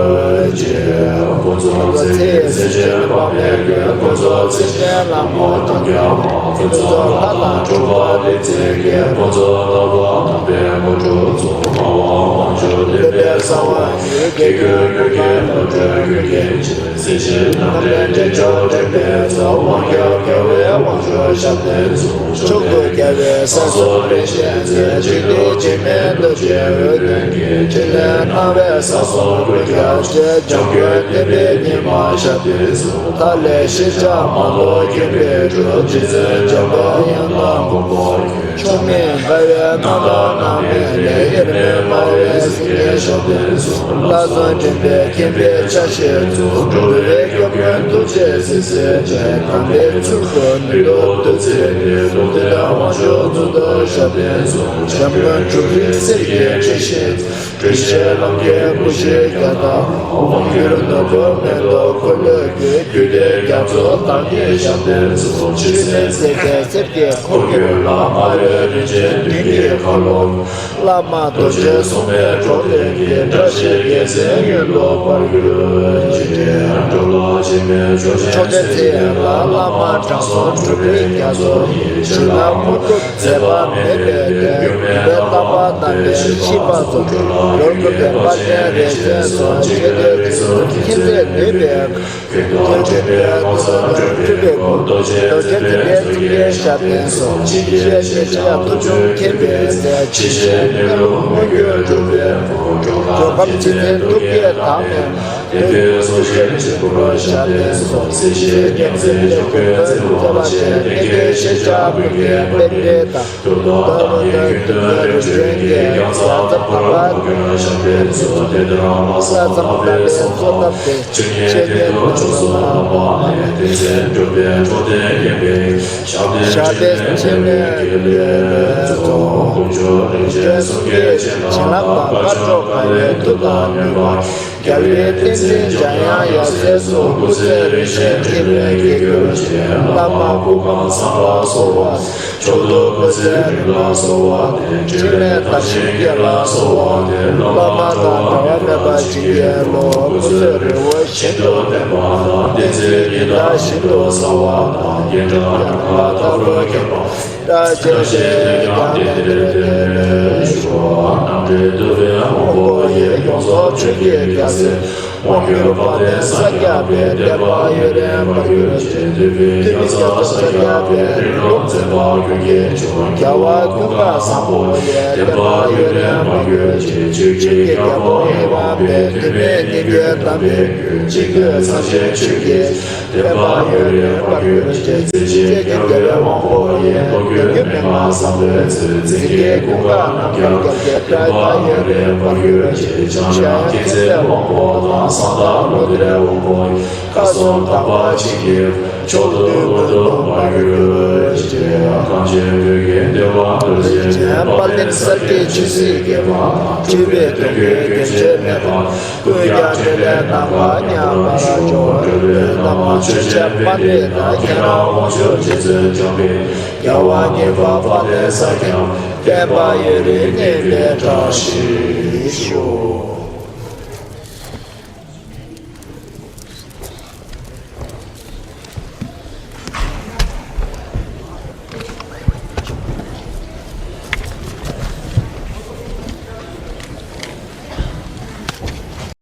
ཅིག། ཕུན་ཚོགས་ཚེ་ཡི་སེམས་ཅན་འཕགས་པའི་མགོན། ཕུན་ཚོགས་ཚེ་ཆེན་ལྷ་མོ་འཇམ་དབྱངས་མ། ཕུན་ཚོགས་ལྷ་དང་འགྲོ་བ་རིགས་བརྩེགས་ཀྱི། ཕུན་ཚོགས་ལྟ་བ་དམ་པའི་དངོས་གྲུབ་སྩོལ། དབང་ཕྱུག་བདེན་པའི་གསང་བ་ཉིད། སྐྱེ་དགུའི་ལུས་ཀྱི་བློ་གྲོས་ཀུན་མཁྱེན་ཅིང་། སྲིད་ཞིའི་རྣམ་འདྲེན་འདྲེན་མཆོག་འདྲེན་པའི་ཚོགས། དབང་རྒྱལ་རྒྱལ་བའི་དབང་ཕྱུག་ཞབས་བརྟན་སྲུང་། ཕྱོགས་དུས་རྒྱལ་བའི་ས་སྲོག་རིན་ཆེན་རྩེ། འཇིག་རྟེན་འཇིགས་མེད་རྡོ་རྗེའི་འོད་ལྡན་གྱིས། ཕྲིན་ལས་སྣང་བའི་ས་སྲོག་ཀུན་ཁྱབ་ཅིང་། འཇམ་མགོན་བདེན་པའི་ཉི་མ་ཞབས་བརྟན་སྲུང་། མཐའ་ཀླས་ཞི་འཇམ་མ་ལུས་མཁྱེན་པའི་སྤྲུལ། རྗེ་བཙུན་འཇམ་དཔལ་ཡང་དག་མགོན་པོ་ཁྱོད། མཆོག་མིན་དགའ་བའི་རྣམ་གྲངས་རྣམ་སྨིན་ལས། དབྱེར་མེད་སྨྲ་བའི་སེང་གེ་ཞབས་བརྟན་སྲུང་། ལྷ་བཟང་འདྲེན་པའི་མཁྱེན་པའི་ཆ་ཤས་མཚུངས། འགྲོ་བའི་སྐྱབས་མགོན་ཐུགས་རྗེའི་བསིལ་ཟེར་ཅན། དམ་པའི་ཚུལ་དུ་ནུས་མཐུ་བདུད་རྩི་འདི། ལུང་བསྟན་དབང་ཕྱུག་གཙུག་ཏོར་ཞབས་བརྟན་སྲུང་། འཇམ་མགོན་གྲུབ་རིགས་གསེར་གྱི་འཁྲི་ཤིང་། སྤྲུལ་ཆེན་ལམ་གྱི་སྐུ་བཞིའི་རྒྱ་མཚོ། དབང་སྒྱུར་ནོར་བུ་མེ་ཏོག་འཁོར་ལོས་སྒྱུར། རྒྱུད་སྡེའི་རྒྱ་མཚོ་བདག་ཉིད་ཞབས་བརྟན་སྲུང་། ཆོས་སྲིད་ཚེ་འདས་གསེར་གྱི་འཁོར་ཡུག་ལ། སྨྲ་བའི་རིན་ཆེན་བདུན་གྱི་ཁ་ལོ། བླ་མ་རྡོ་རྗེ་སྲུང་མའི་སྒྲོག་ལྡན་གྱིས། བཀྲ་ཤིས་རྒྱལ་མཚན་གཡུལ་ལས་སྤར་གྱུར་ཅིག། འགྲོ་ལ་འཆི་མེད་མཆོག་ཆེན་ཚེ་ཡི་ལྷ། བླ་མ་དྲང་སྲོང་གྲུབ་པའི་རྒྱ་མཚོ་ཡི། བྱིན་རླབས་དངོས་གྲུབ་འཛད་པ་མེད་པའི་གཏེར། བརྒྱུད་པའི་བསྟན་པ་དམ་པའི་གཤིས་པ་ཚོ། རོལ་གོ་པའི་དཔལ་ལྡན་རིན་ཆེན་སོགས། འཇིག་རྟེན་རིགས་གསུམ་མཁྱེན་བརྩེ་ནུས་པའི། ཁྱོད་དང་འདྲེན་པའི་ངོ་མཚར་སྤྲུལ་པའི་སྐུ། རྡོ་རྗེ་འཛིན་པའི་གཙུག་རྒྱན་ཞབས་བརྟན་སྲུང་། འཇིགས་བྱེད་ཤེས་བྱ་མཐུ་ཆུང་མཁྱེན་པའི་རྩལ། ཇི་བཞིན་གནས་ལུགས་མངོན་གྱུར་གྲུབ་པའི་སྐུ། འགྲོ་ཁམས་ཇི་མཐའི་ཐུགས་བསྐྱེད་བདག་མེད་མ། བདེན་པའི་གཟུངས་བཞིན་གཅིག་པུར་ཞབས་བརྟན་སྲུང་། སྲིད་ཞིའི་ཉམས་ཟིན་སྐྱོབ་མགོན་བརྩེ་བ་ཅན། གཏན་འཁེལ་ཤེས་བྱ་ཀུན་མཁྱེན་པཎྜི་ཏ། ཐུགས་དམ་བདག་ཉིད་ཀུན་འདུས་རིམ་བྱོན་གྱི། ཡང་རྩ་དང་པོ་རང་མགོན་ཞབས་བརྟན་སྲུང་། དེ་ལྟར་ལྷ་ས་དམ་པའི་གསོལ་གདབ་སྟེ། ཆོས་ཉིད་གཏེར་སྟོན་མཆོག་གསུམ་རྣམ་པ་ལྔའི། གཏེར་ཆེན་གྲུབ་པའི་འགྲོ་དོན་མཁྱེན་པའི། ཞབས་བརྟན་འཆི་མེད་ཀྱི་ལས་ཚོགས། དཀོན་མཆོག་རིན་ཆེན་གསུམ་གྱི་བྱིན་རླབས་དང་། དཀར་ཕྱོགས་དགའ་བའི་མཐུ་དང་ནུས་པ། རྒྱལ་བའི་བསྟན་འཛིན་འཇམ་དབྱངས་ཡབ་སྲས་སོགས། སྐུ་ཚེ་རིང་ཞིང་འཕྲིན་ལས་རྒྱས་གྱུར་ཅིག། བླ་མ་སྐུ་ཁམས་བཟང་ལ་གསོལ་བ། མཆོག་ཏུ་སྐུ་ཚེ་རིང་ལ་གསོལ་བ་འདེབས། འཕྲིན་ལས་དར་ཞིང་རྒྱས་ལ་གསོལ་བ་འདེབས། བླ་མ་དང་འབྲལ་བ་མེད་པར་བྱིན་གྱིས་རློབས། སྐུ་ཚེ་རིང་བོ་ཤིན་ཏུ་བརྟན་པ་དང་། བསྟན་འཛིན་ཉི་ཟླ་ཤིན་ཏུ་གསལ་བ་དང་། རྒྱན་ཕྲེང་ཡང་དག་ལྟ་བུར་ཁྱབ་པ། བཀྲ་ཤིས་དེ་ཡང་དེང་འདིར་སྟོན་པའི་ཞུ་བ། རྣམ་འདྲེན་འདུས་པའི་དབང་པོ་ཡི། ཡོངས་རྫོགས་ཆོས་ཀྱི་རྒྱལ་སྲས་དབང་སྒྱུར་དཔལ་ལྡན་ས་སྐྱ་པའི། བསྟན་པ་ཡུན་རིང་འཕེལ་གྱུར་ཅིག། འདུས་པའི་རྒྱལ་ཚབ་ས་སྐྱ་པའི། རིང་ལུགས་མཛད་པ་ཀུན་གྱི་མཆོག་རྒྱལ་བ་ཀུན་དགའ་བཟང་པོ་ཡི། བསྟན་པ་ཡུན་རིང་འཕེལ་གྱུར་ཅིག། ཆོས་ཀྱི་རྒྱལ་པོ་ཨེ་མ་པའི། ཐོགས་མེད་སྙིང་པོའི་དམ་པའི་རྒྱུད། གཅིག་བརྒྱུད་ཚངས་པའི་ཆོས་ཀྱི། བསྟན་པ་ཡུན་རིང་འཕེལ་གྱུར་ཅིག། རྩེ་གཅིག་རྒྱལ་བའི་དབང་པོ་ཡི། ལོ་རྒྱུས་མན་ངག་བཟང་པོའི་ཚུལ། འཛིན་སྐྱེས་ཀུན་དགའ་རྣམ་རྒྱལ་རྒྱལ་གྱི། བསྟན་པ་ཡུན་རིང་འཕེལ་གྱུར་ཅིག། འཇམ་དབྱངས་མཁྱེན་བརྩེའི་དབང་པོ་དང་། གསང་བདག་བློ་གཏེར་དབང་པོ་ཡི། བཀའ་སྲུང་དམ་པ་ཆོས་ཀྱི། མཆོག་ཏུ་མངོན་དུ་འཕེལ་གྱུར་ཅིག། གངས་ཅན་བོད་ཀྱི་འདུལ་བ་རྡོ་རྗེ་ཅན། དཔལ་ལྡན་གསེར་གྱི་ཆོས་སྲིད་ཀྱི་དབང་དང་། སྤྲུལ་པའི་དོན་ཀུན་རྒྱུན་ཆད་མེད་པར། ཀུན་ཀྱང་འཕྲིན་ལས་རྣམ་པར་མཉམ་པར་སྦྱོར། འགྲོ་བའི་ནང་མ་ཆོས་ཅན་པཎྜི་ཏ། ཁྱེད་རང་དབང་ཕྱུག་རྗེ་བཙུན་འཇམ་དཔལ། རྒྱལ་བ་ཉེ་བར་དཔལ་ལྡན་ས་སྐྱ། བསྟན་པ་ཡུན་རིང་གནས་པའི་བཀྲ་ཤིས་ཤོག།